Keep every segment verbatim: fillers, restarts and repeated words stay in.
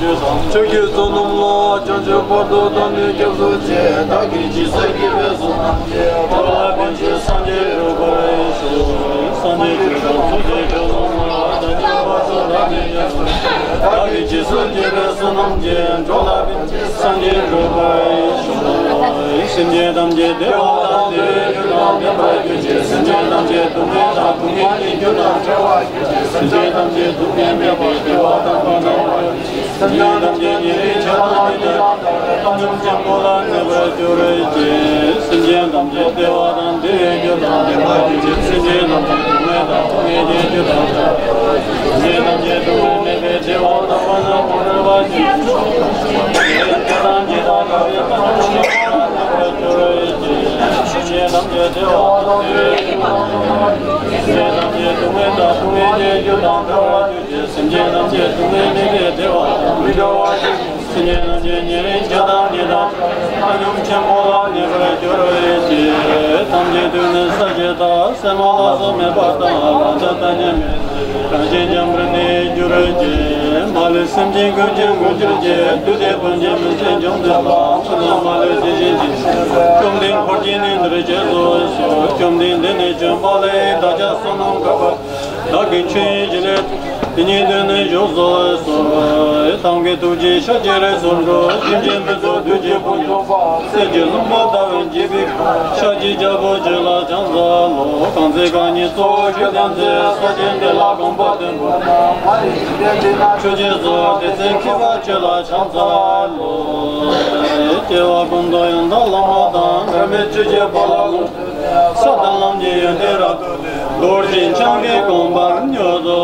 ཆོས་ཀྱི་གཙོ་རྣམས་ལ། བྱང་ཆུབ་བར་དུ་བདག་ནི་སྐྱབས་སུ་མཆི། བདག་གིས་ཇི་སྲིད་བགྱིས་པའི་གསུང་རྣམས་ཀྱིས། འགྲོ་ལ་ཕན་ཕྱིར་སངས་རྒྱས་འགྲུབ་པར་ཤོག། སངས་རྒྱས་ཆོས་དང་ཚོགས་ཀྱི་མཆོག་རྣམས་ལ། བྱང་ཆུབ་བར་དུ་བདག་ནི་སྐྱབས་སུ་མཆི། བདག་གིས་ཇི་སྲིད་བགྱིས་པའི་གསུང་རྣམས་ཀྱིས། འགྲོ་ལ་ཕན་ཕྱིར་སངས་རྒྱས་འགྲུབ་པར་ཤོག། སེམས་ཅན་ཐམས་ཅད་བདེ་བ་དང་བདེ་བའི་རྒྱུ་དང་ལྡན་པར་གྱུར་ཅིག། སེམས་ཅན་ཐམས་ཅད་སྡུག་བསྔལ་དང་སྡུག་བསྔལ་གྱི་རྒྱུ་དང་བྲལ་བར་གྱུར་ཅིག། སེམས་ཅན་ཐམས་ཅད་སྡུག་བསྔལ་མེད་པའི་བདེ་བ་དང་བར་མ་དོར་ཅིག། སེམས་ཅན་ཐམས་ཅད་ཉེ་རིང་ཆགས་སྡང་གཉིས་དང་བྲལ་བའི་བཏང་སྙོམས་ཆེན་པོ་ལ་གནས་པར་གྱུར་ཅིག། སེམས་ཅན་ཐམས་ཅད་བདེ་བ་དང་བདེ་བའི་རྒྱུ་དང་ལྡན་པར་གྱུར་ཅིག། སེམས་ཅན་ཐམས་ཅད་སྡུག་བསྔལ་དང་སྡུག་བསྔལ་གྱི་རྒྱུ་དང་བྲལ་བ། སེམས་ཅན་ཐམས་ཅད་སྡུག་བསྔལ་མེད་པའི་བདེ་བ་དང་བར་མ་དོར་བར་གྱུར་ཅིག། སེམས་ཅན་ཐམས་ཅད་དག་པའི་བཏང་སྙོམས་ཆེན་པོ་ལ་གནས་པར་གྱུར་ཅིག། སེམས་ཅན་ཐམས་ཅད་བདེ་བ་དང་བདེ་བའི་རྒྱུ་དང་བྲལ་བར་གྱུར་ཅིག། སེམས་ཅན་ཐམས་ཅད་སྡུག་བསྔལ་དང་སྡུག་བསྔལ་གྱི་རྒྱུ་དང་བྲལ་བར་གྱུར་ཅིག། སེམས་ཅན་ཐམས་ཅད་སྡུག་བསྔལ་མེད་པའི་བདེ་བ་དང་མི་འབྲལ་བར་གྱུར་ཅིག། སེམས་ཅན་ཐམས་ཅད་ཉེ་རིང་ཆགས་སྡང་གཉིས་དང་བྲལ་བའི་བཏང་སྙོམས་ཆེན་པོ་ལ་གནས་པར་གྱུར་ཅིག། ཐམས་ཅད་དུ་ནི་ས་གཞི་དག་སྲན་མ་ལ་སོགས་མེད་པ་དང་། རང་མཚན་ཐ་སྙད་མེད་ཟེར་རང་བཞིན་འཇམ་རིང་ནི་གྱུར་ཅིག། མ་ལུས་སེམས་ཅན་ཀུན་གྱི་མགོན་གྱུར་ཅིག། བདུད་སྡེ་དཔུང་གི་མི་ཚེ་འཇོམས་མཛད་པ། ཀུན་ལ་མ་ལུས་དེ་བཞིན་གཤེགས་པ། བཅོམ་ལྡན་འཁོར་བཅས་ནི་འདིར་བྱོན་སོ། བཅོམ་ལྡན་འདས་ནི་བྱོན་པ་ལས། བདག་ཅག་བསོད་ནམས་གོས་དཀར་བདག་གི་ཆོས་ཡིན་ཞིང་ལས། དེ་ཉིད་དུ་ནི་བཞུགས་སོ། ཐབས་མཁས་ཐུགས་རྗེས་ཤཱཀྱའི་རིགས་སུ་འགྲོ། སེམས་ཅན་ཕུན་ཚོགས་བདུད་ཀྱི་དཔུང་འཇོམས་པ། གསེར་གྱི་ལྷུན་པོ་ལྟ་བུར་བརྗིད་པའི་ཁར། ཤཱཀྱའི་རྒྱལ་པོ་ཁྱོད་ལ་ཕྱག་འཚལ་ལོ། གང་ཚེ་རྐང་གཉིས་གཙོ་བོ་ཁྱོད་བསྟེན་ཚེ། སོ་སྐྱེ་འདི་ལ་དགོངས་པ་བརྟན་པོ་བསྔོ། མ་ལུས་ཞིང་དེར་འདུས་ན་ཆོས་ཀྱི་གཙོ་བོ་དེ་ཚེ་མཁས་པ་ཁྱོད་ལ་ཕྱག་འཚལ་ལོ། སྐྱེ་བ་ཀུན་ཏུ་ཡང་དག་བླ་མ་དང་། འབྲལ་མེད་ཆོས་ཀྱི་དཔལ་ལ་ལོངས་སྤྱོད་ནས། ས་དང་ལམ་གྱི་ཡོན་ཏན་རབ་ཏུ་ལེགས། རྡོ་རྗེ་འཆང་གི་དགོངས་པར་མཉམ་དུ་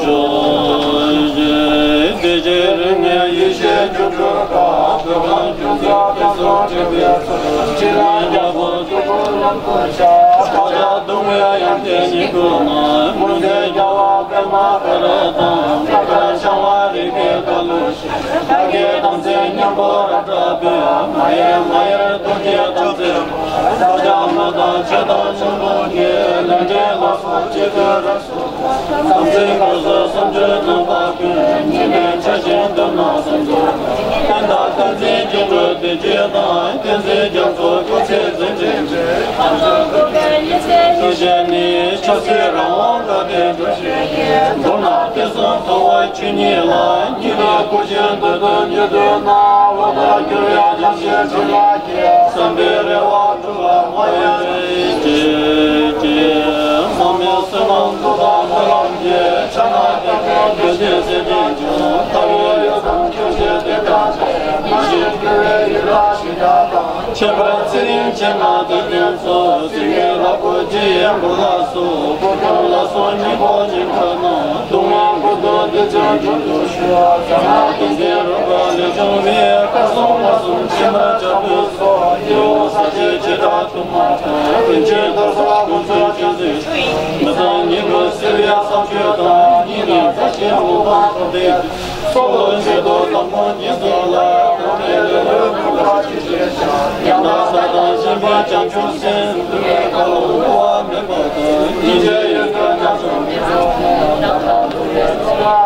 བཞུགས་ཤིག། བདེ་གཤེགས་རིགས་ལྔའི་ཡེ་ཤེས་སྒྱུ་འཕྲུལ་དཀར། འདོད་ཁམས་ཀུན་གཟིགས་དེ་གསུམ་འཁྲིགས་པའི་ཚུལ། ཕྱི་ནང་རྒྱལ་པོ་གཙུག་ཕུད་ལམ་དུ་བྱ། ཕྱོགས་བཅུ་གདུང་བའི་དབྱངས་ཅན་ཉིད་སྐུ་ནི། མུན་སེལ་རྒྱལ་བ་པདྨ་དཀར་དང་། ཀ་ཁ་འཆང་བ་རིག་པའི་བཀའ་བློ་ཆེ། བདག་གི་དམ་ཚིག་སྙིང་པོ་རབ་གྲགས་པས། མ་ཡེངས་མ་ཡེངས་རྡོ་རྗེའི་དམ་ཚིག་པོ། བདག་ཅག་མི་གདའ་ཆོས་དང་ཆོས་མོས་ཀྱི། ལས་འབྲས་ལ་སོགས་ཅི་ཡོད་རབ་སོ། དམ་ཚིག་སྐུ་གཟུགས་སུམ་ཅུ་སྣང་བ་ཀུན། ཉི་མའི་འཆར་བཞིན་དུ་ནགས་སུ་འཛུལ། བསྟན་དང་བསྟན་འཛིན་སྐྱེ་འགྲོའི་བདེ་སྐྱིད་དང་། བསྟན་འཛིན་རྒྱ་མཚོ་སྐུ་ཚེ་ཟིན་བྲིས་པའི། ཐུགས་རྗེ་ནི་ཆབ་སྲིད་རང་དབང་དགའ་ལྡན་འགྲུབ་བྱེད་ཀྱི། མདོར་ན་དེང་སང་མཐོང་བ་ཆོས་ཉིད་ལ། ཉིན་རེའི་སྐུ་བཞིན་དུ་འདུ་འགྱུར་དུས་ན། འོད་དཔག་གྱུར་པའི་ལྷ་བཞིན་འཁྲུལ་ལ་སྐྱེ། བསམ་པའི་རེ་བ་འགྲུབ་པར་མ་ཡེངས་བྱེད་ཀྱི། མ་རྨོས་བསོད་ནམས་མཐུ་དང་སྨོན་ལམ་གྱིས། ཕྱག་ན་རྒྱ་མཚོའི་རྡོ་རྗེ་སེམས་ཅན་ཀུན། ལྟ་བའི་ཡུལ་ཙམ་ཁྱོད་ཀྱི་བདེ་ཐང་སྟེ། མ་ཞིག་འགྱུར་བའི་ཡུལ་ལ་ཞིག་ད་དང་། ཁྱད་པར་ཚེ་རིང་ཕྱི་མ་དེ་ནས་སུ། སྲིད་ཀྱི་རླབས་པོ་ཆེ་ཡི་མགོན་ལ་སོགས། སྐུ་ཁམས་ལ་སོགས་སྙིང་པོ་ཉིད་ཁ་ན། སྡུག་བསྔལ་ཀུན་ཏུ་བདེ་སྐྱོང་འབྱུང་དུ་གཤེགས། ཟ་མ་ཏིང་འཛིན་རོལ་པ་ལས་བྱུང་བའི། བཀའ་སྲུང་ལ་སྲུང་ཕྱི་མར་བྱ་ཕོ་སོགས། སྐྱེ་བོ་ས་གཞི་བྱེ་བྲག་དུ་མ་དང་། རིན་ཆེན་གཏེར་གསར་ཀུན་སྩོལ་ཅན་ཚེ། མི་གཙང་ཉེས་ཀུན་སེལ་བའི་བསམ་སྤྱོད་དང་། སྙིང་ནས་མཛའ་ཞིང་སློབ་པ་ཐོབ་སྟེ། སྲོག་ལ་མཆོད་དོ་དམ་པ་ཉིད་སོགས་ལ། དམ་པའི་ལེའུ་ལ་ཡང་དག་ལྟ་དང་ཞེན་པའི་བྱང་ཆུབ་སེམས། འདུལ་བའི་བཀའ་ལ་བསླུ་བ་མེད་པ་དང་། སྙིང་རྗེ་ཡོད་དོ་ཉམས་སུ་མི་རུང་།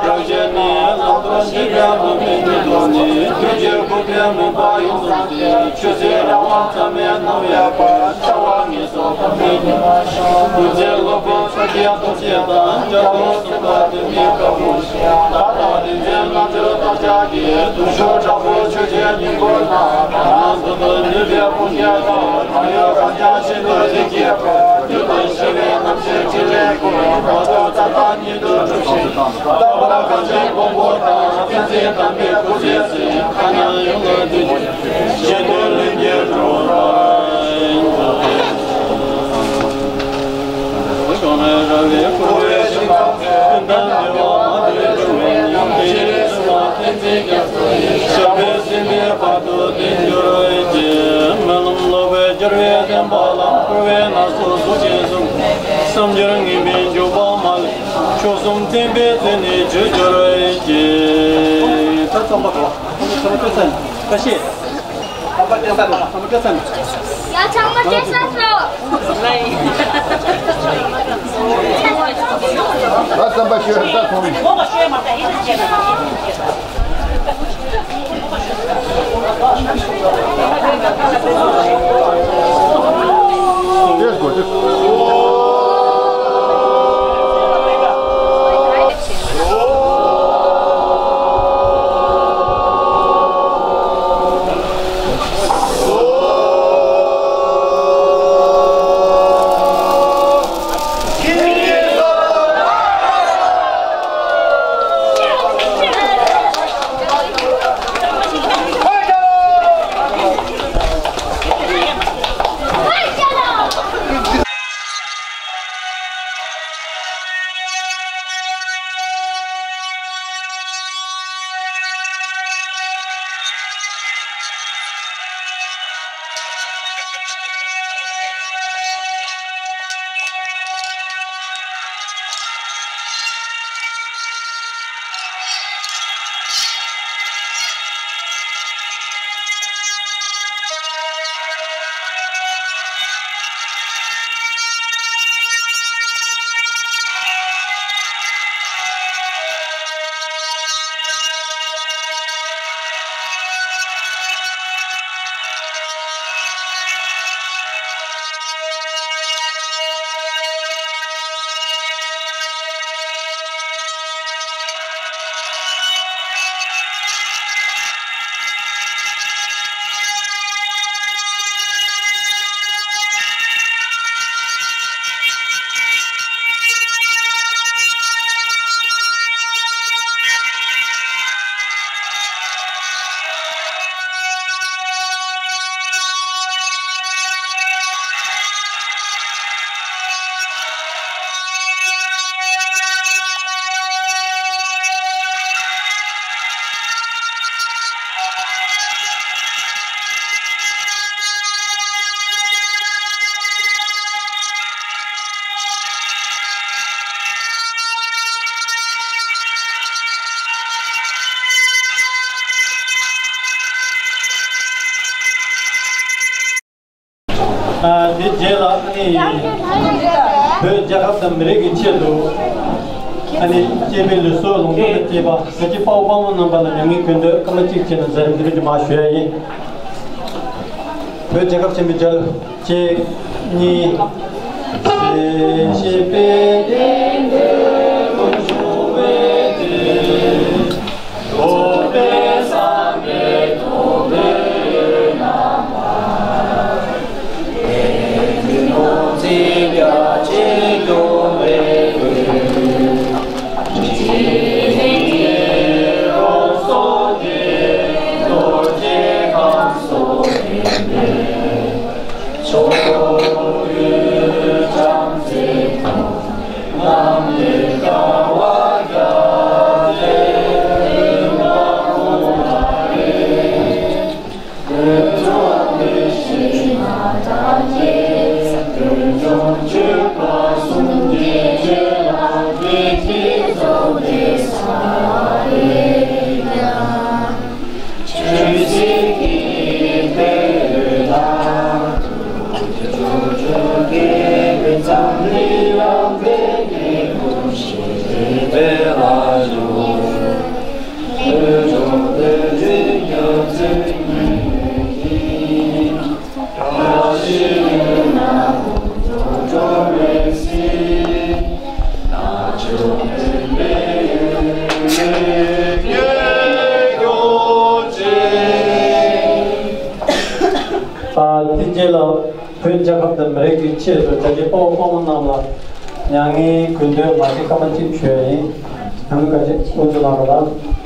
རང་གཞན་ནི་ལམ་དུ་ཞེན་པའི་མུན་པའི་ཉེས་ལྟུང་ནི། དུས་ཀྱི་རྒུད་པའི་མུན་པ་ཡོངས་བཟུང་སྟེ། ཆོས་སྲིད་རང་དབང་མཚམས་མེད་སྣང་བའི་བར། འཆལ་བ་ངན་སོང་དམ་པའི་ཉམས་ལ་ཞོག། ཀུན་རྫོབ་ལོག་པའི་ཕྱོགས་ཀྱི་རྟོག་བཅས་དང་། འཇའ་ལུས་གསུམ་པ་དེ་ཉིད་དཀར་པོ་ཞིང་། བདག་དང་རིག་འཛིན་རྣལ་འབྱོར་བདག་ཅག་གི། གདུང་ཤུགས་དྲག་པོ་ཆོས་ཀྱི་སྙིང་པོ་ན། རང་སྣང་མདུན་དུ་ནུས་པའི་དཔུང་གིས་བསྐོར། གང་ཡོད་རང་རྒྱལ་ཤིན་ཏུ་ལྷུན་གྱིས་གྲུབ། རྒྱུ་དང་ཞི་བའི་རྣམ་ཤེས་ཕྲིན་ལས་ཀུན། བར་དོ་མཐའ་དག་ཉིད་དུ་གྲུབ་ཞིང་། རྟག་པར་གངས་ཅན་ཀོང་པོ་དང་། བསྟན་འཛིན་དམ་པའི་སྐུ་ཚེ་ཟིན། ཐ་སྙད་ཡོངས་ལ་འདུད། གཞན་དོན་ལྷུན་གྱིས་གྲུབ་པར་ཤོག། གང་ལས་རབ་དབྱེ་འཁོར་བའི་ཞིང་ཁམས་ཀུན། ཏན་ཏན་བདེ་བ་མ་ལུས་འབྱུང་བའི་ཉིན། དེ་ཡི་བསོད་ནམས་བསྟན་འཛིན་རྒྱ་མཚོ་ཡི། ཞབས་པད་སྲིད་མཐའི་བར་དུ་བརྟན་གྱུར་ཅིག། སྨོན་ལམ་ལོག་པའི་སྦྱོར་བས་བསྟན་པ་ལ། འཁོར་བའི་ནགས་སུ་རྫོགས་ཆེན་གསུམ། བསམ་སྦྱོར་ངན་པའི་འཇུག་པ་མ་ལུས། མཆོག་གསུམ་མཁྱེན་པའི་མཚན་ནི་བརྗོད་གྱུར་ཅིག། ད་རྩོམ་པ་པོ། རྩོམ་པ་པོ་བཀྲ་ཤིས། རྩོམ་པ་པོ་བཀྲ་ཤིས། རྩོམ་པ་པོ་བཀྲ་ཤིས། ཡ་ཚང་མ་བཀྲ་ཤིས་ཤོག། ད་རྩོམ་པ་ཤོད་ད་ཐོང་། ཨ། དེ་རྗེས་ལ་ཨ་ནི་བོད་རྒྱལ་ཁབ་དང་མི་རིགས་ཀྱི་ཆེད་དུ་ཨ་ནི་གཅེས་པའི་ལུས་སྲོག་ལོངས་སྤྱོད་དང་བཅས་པ་ད་ཅི་དཔའ་བོ་དཔའ་མོ་རྣམ་པ་ལ་མྱ་ངན་གུས་འདུད་སྐར་མ་གཅིག་བྱས་ནས་མཛད་རིམ་འདི་རུ་མར་ཞུ་ཡ་ཡིན། བོད་རྒྱལ་ཁབ་ཆེན་པོའི་མཇལ། གཅིག་གཉིས། ཨ། དེ་རྗེས་ལ་བོད་རྒྱལ་ཁབ་དང་མི་རིགས་ཀྱི་ཆེད་དུ་ད་ཅི་དཔའ་བོ་དཔའ་མོ་རྣམས་ལ་མྱ་ངན་གུས་འདུད་མ་ཞུས་སྐར་མ་གཅིག་ཞུ་ཡ་ཡིན། ཡང་ན་ག་ཅི་དཀོན་མཆོག་གནང་རོགས་གནང་།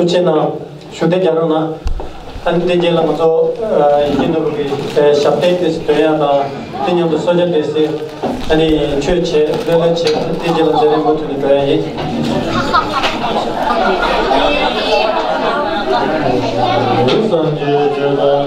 ཐུགས་རྗེ་གནང་། བཞུགས་གདན་རྒྱག་རོགས་གནང་། ཨ་ནི་དེ་རྗེས་ལ་ང་ཚོ་ཡིད་བཞིན་ནོར་བུ་གི་ཞབས་བརྟན་དེ་ཚོ་འདོན་ཡ་དང་དེ་མཉམ་དུ་གསོལ་ཇ་དེ་ཚོ་ཨ་ནི་མཆོད་བྱས་བློས་བློས་བྱས་དེ་རྗེས་ལ་མཛད་རིམ་མུ་མཐུད་ནས་འགྲོ་ཡ་ཡིན། སངས་རྒྱས་ཆོས་དང་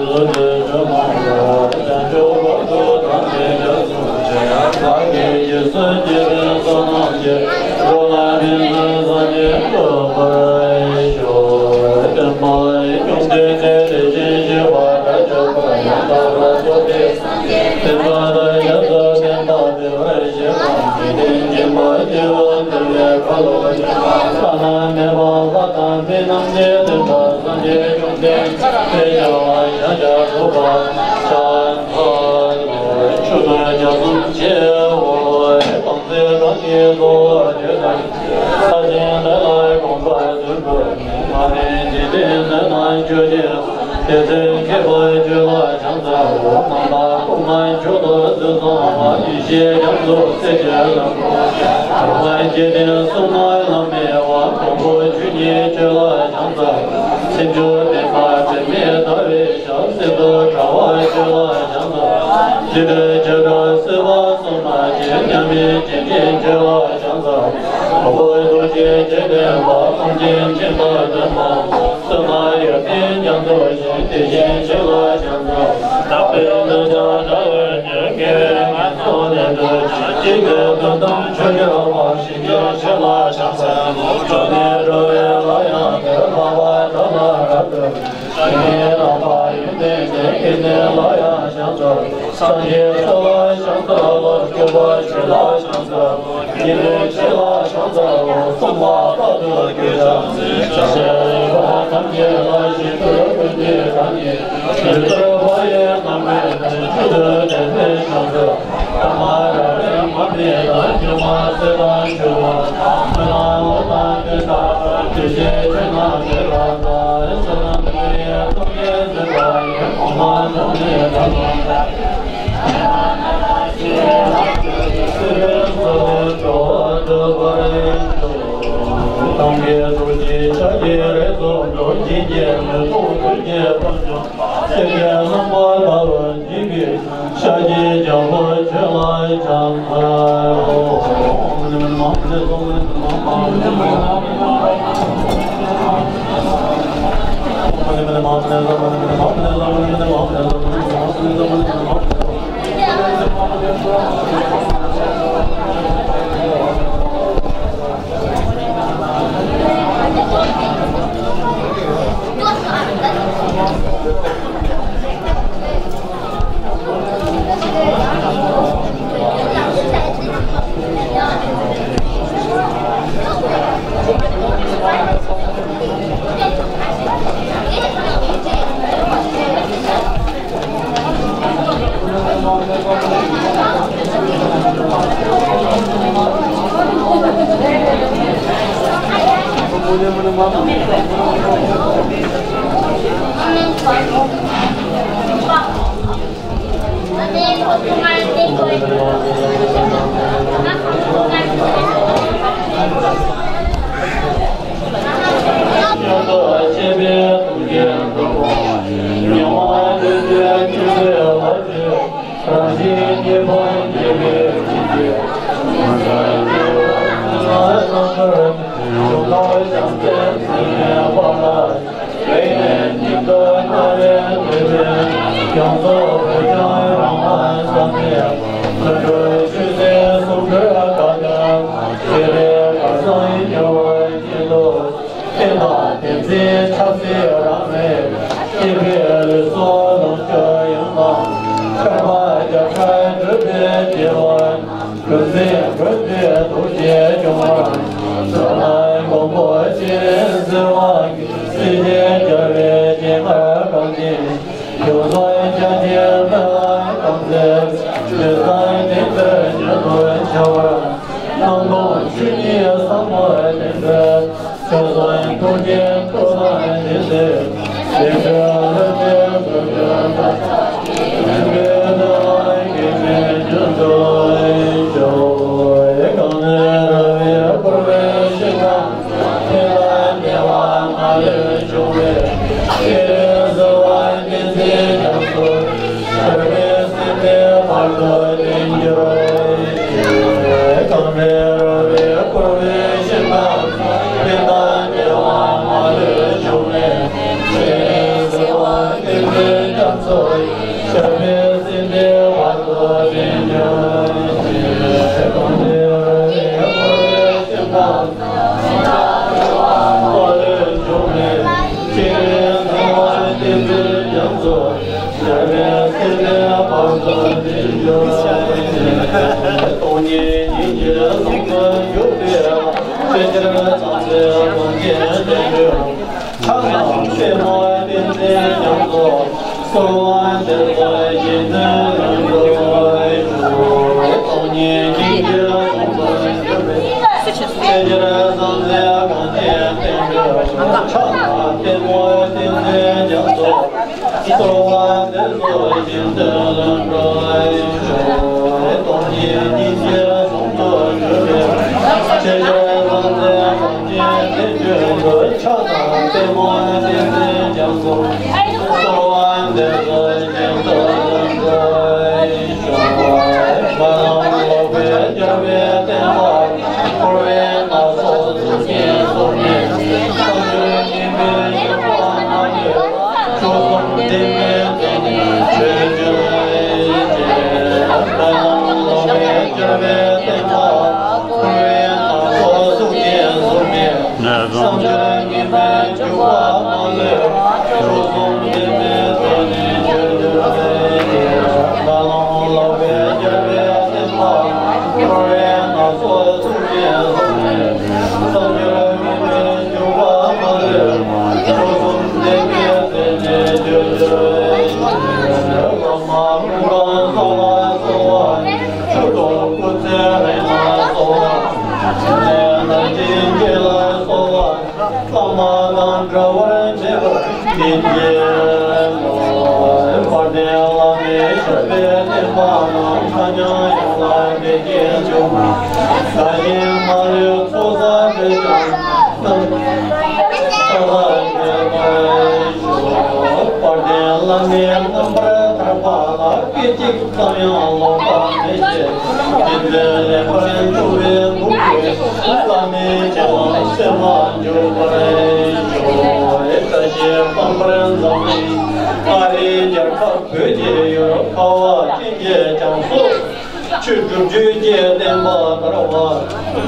ཆོས་སྒྲུབ་བརྒྱུད་ཀྱི་བསྟན་པ་དར་བར།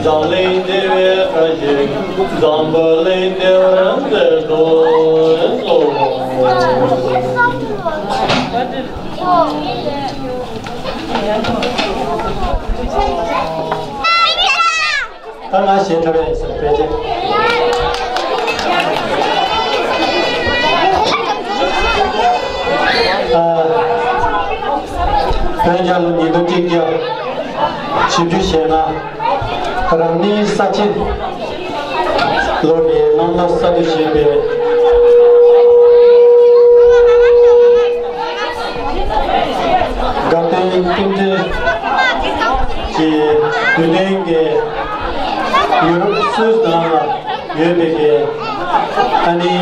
འཛམ་གླིང་བདེ་བའི་བཀྲ་ཤིས་འཛམ་བུ་གླིང་བདེ་བར་མཛད་དུ་གསོལ། ད་ང་ཞེ་ཁྲ་བའི་ཟེར་དཔེ་ཆ། ཨ། བོད་རྒྱལ་ལོ་ཉིས་སྟོང་གཅིག་བརྒྱ་བཞི་བཅུ་ཞེ་ལྔ། རང་ནི་ས་ཆེན་ལོ་ནི་གནམ་ལོ་ས་འདུ་བྱེད་པའི། དགའ་སྟོན་རྟེན་འབྲེལ་གྱི་དུས་སྟོན་གྱི་ཡུ་རོབ་སུད་སི་ནང་ལ་ཡོད་པའི་གི། ཨ་ནི་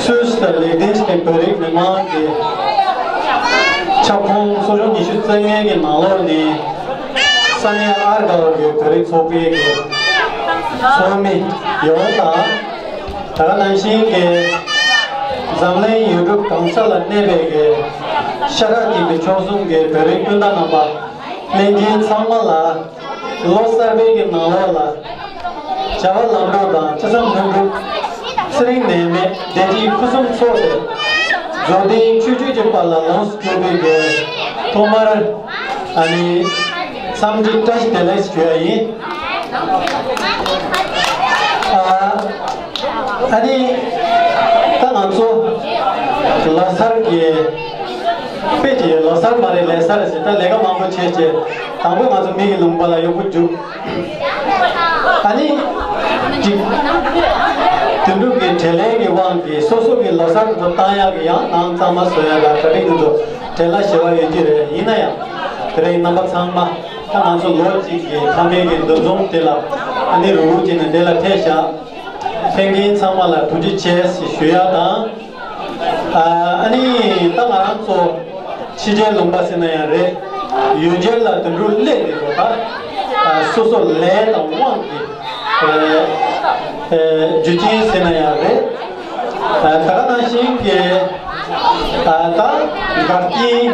སུད་སི་དང་ལིག་ཏེན་སི་ཊེན་བོད་རིགས་མི་མང་གི་ཁྱབ་ཁོངས་ཚོགས་ཆུང་ཉི་ཤུ་རྩ་ལྔའི་གི་ནང་ལོགས་ནས་ས་གནས་ཨར་གྷ་ཝར་གྱི་བོད་རིགས་ཚོགས་པའི་གི་ཚོགས་མི་ཡོངས་དང་། ད་ག་ནང་བཞིན་གྱི་འཛམ་གླིང་ཡུལ་གྲུ་གང་ས་ལ་གནས་པའི་གི་ཤ་ཁྲག་གཅིག་པའི་ཆོལ་གསུམ་གྱི་བོད་རིགས་སྤུན་ཟླ་རྣམ་པ། ལྷན་རྒྱས་ཚང་མ་ལ་ལོ་གསར་པའི་གི་ནང་ལོགས་ལ་བྱ་བ་ལམ་འགྲོ་དང་ཅི་བསམ་ལྷུན་གྲུབ། ཚེ་རིང་ནད་མེད་བདེ་སྐྱིད་ཕུན་སུམ་ཚོགས་ཏེ་རྫོགས་ལྡན་ཆོས་སྤྱོད་ཀྱི་དཔལ་ལ་ལོངས་སུ་སྤྱོད་པའི་གི་ཐོག་མར་ཨ་ནི་འཚམས་འདྲི་བཀྲ་ཤིས་བདེ་ལེགས་ཞུ་ཡ་ཡིན། ཨ་ཨ་ནི་ད་ང་ཚོ་ལོ་གསར་གྱི་དཔེ་ཅིག་ལོ་གསར་མ་རེད་ལས་གསར་རེད་ཟེར། ད་ལས་ཀ་མང་པོ་བྱས་བྱས་དང་པོ་ང་ཚོ་མི་ཡི་ལུང་པ་ལ་གཡོག་པོ་རྒྱུགས། ཨ་ནི་ཅིག་དོན་གྲུབ་ཀྱི་བྲེལ་ལན་གྱི་དབང་གིས་སོ་སོ་གི་ལོ་གསར་དུ་བཏང་ཡག་གི་ཡང་ནང་གཙང་མ་བཟོ་ཡག་ལ་གྲ་སྒྲིག་དུ་བྲེལ་བ་ཞེ་བ་ཡོད་ཀྱི་རེད། ཡིན་ན་ཡང་དེ་རིང་རྣམ་པ་ཚང་མ་ད་ང་ཚོ་ལོ་གཅིག་གི་མཐའ་མའི་གི་འདུ་འཛོམས་དེ་ལ་ཨ་ནི་རུག་རུག་བྱས་ནས་དེ་ལ་ཕེབས་ཤག་ལྷན་རྒྱས་ཚང་མ་ལ་ཐུགས་རྗེ་ཆེ་ཞེས་ཞུ་ཡག་དང་། ཨ་ནི་ད་ང་རང་ཚོ་ཕྱི་རྒྱལ་ལུང་པ་ཟེར་ན་ཡང་རེད། ཡུལ་གྲུ་ལ་དོན་གྲུབ་སླེབས་ནས་ཡོད་པ། ཨ་སོ་སོ་ལས་དང་དབང་གིས་ཨ་ཨ་རྒྱུ་རྐྱེན་ཟེར་ན་ཡང་རེད། ཨ་ད་ག་ནང་བཞིན་གྱི་ཨ་ད་འགལ་རྐྱེན་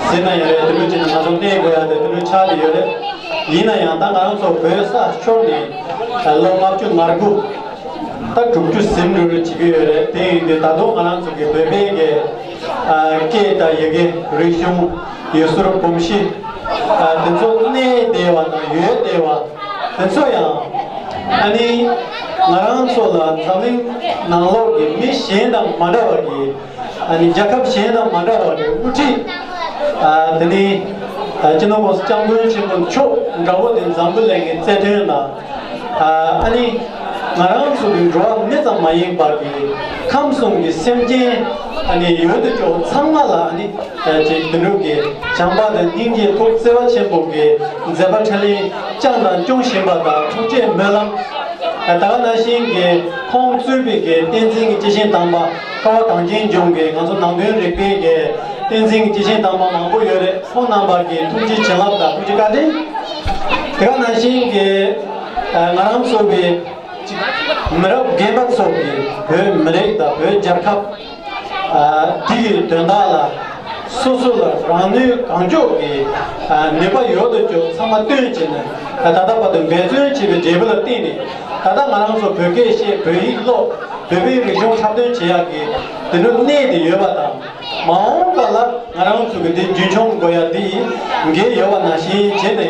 ཟེར་ན་ཡང་རེད། དེ་འདྲ་བྱས་ནས་ང་ཚོ་གནས་དགོས་ཡག་དེ་དེ་འདྲ་ཆགས་བསྡད་ཡོད་རེད། ཡིན་ན་ཡང་ད་ང་རང་ཚོ་བོད་ས་ཕྱོགས་ནས་ཨ་ལོ་ལྔ་བཅུ་ང་དགུ། ད་དྲུག་ཅུ་ཟིན་འགྲོ་རེ་བྱེད་ཀྱི་ཡོད་རེད། དེ་ཡིན་དུས་ད་དུང་ང་རང་ཚོ་གི་བོད་པའི་གི་ཨ་སྐད་དང་ཡི་གེ། རིག་གཞུང་། ཡུལ་སྲོལ་གོམས་གཤིས། ཨ་དེ་ཚོ་གནས་བསྡད་པ་དང་ཡོད་བསྡད་པ་དེ་ཚོ་ཡང་ ཨ་ནི་ང་རང་ཚོ་ལ་འཛམ་གླིང་ནང་ལོགས་ཀྱི་མི་གཞན་དང་མ་འདྲ་བ་གི། ཨ་ནི་རྒྱལ་ཁབ་གཞན་དང་མ་འདྲ་བ་གི་དབུ་ཁྲིད། ཨ་དེ་ནི་ཨ་སྤྱི་ནོར་༸གོང་ས་༸སྐྱབས་མགོན་ཆེན་པོ་མཆོག་འདྲ་བོ་དེ་འཛམ་བུ་གླིང་གི་རྩ་དོན་ལ། ཨ་ནི་ང་རང་ཚོ་གི་འགྲོ་བ་མི་ཙམ་མ་ཡིན་པ་གི་ཁམས་གསུམ་གྱི་སེམས་ཅན་ཨ་ནི་ཡོད་དོ་ཅོག་ཚང་མ་ལ་ཨ་ནི་ཅིག་དེ་འདྲ་གི་བྱམས་པ་དང་སྙིང་རྗེ་ཐུགས་བརྩེ་བ་ཆེན་པོ་གི་མཛད་པ་འཕྲིན་ལས་བསྐྱངས་དང་སྐྱོང་བཞིན་པ་དང་ཐུགས་རྗེ་སྨོན་ལམ། ད་ག་ནང་བཞིན་གྱི་ཁོང་གཙོས་པའི་གི་བསྟན་འཛིན་གྱི་སྐྱེས་ཆེན་དམ་པ་ཀ་བ་གངས་ཅན་ལྗོངས་ཀྱི་ང་ཚོ་ནང་དོན་རིག་པའི་གི་བསྟན་འཛིན་གྱི་སྐྱེས་ཆེན་དམ་པ་མང་པོ་ཡོད་རེད། ཁོང་རྣམ་པ་གི་ཐུགས་རྗེ་བྱིན་རླབས་དང་ཐུགས་རྗེ་བཀའ་དྲིན། དེ་ག་ནང་བཞིན་གྱི་ང་རང་ཚོ་གི་མི་རབས་རྒན་པ་ཚོ་གིས་བོད་མི་རིགས་དང་བོད་རྒྱལ་ཁབ་དེ་གི་དོན་དག་ལ་སོ་སོ་ལ་རང་ནུས་གང་ལྕོགས་ཀྱི་ནུས་པ་ཡོད་དོ་ཅོག་ཚང་མ་བཏོན་བྱས་ནས་ད་ལྟ་བར་དུ་འབད་བརྩོན་བྱས་པའི་འབྲས་བུ་ལ་བརྟེན་ནས་ད་ལྟ་ང་རང་ཚོ་བོད་སྐད་བཤད། བོད་ཡིག་ཀློག། བོད་པའི་རིག་གཞུང་འཁྲབ་སྟོན་བྱེད་ཡག་གི་དེ་འདྲ་གནས་དེ་ཡོད་པ་དང་། མ་འོངས་པ་ལ་ང་རང་ཚོ་གི་འདི་རྒྱུན་འཁྱོངས་དགོས་ཡ་འདི་འགན་ཡོད་པ་ནང་བཞིན་བྱས་ནས།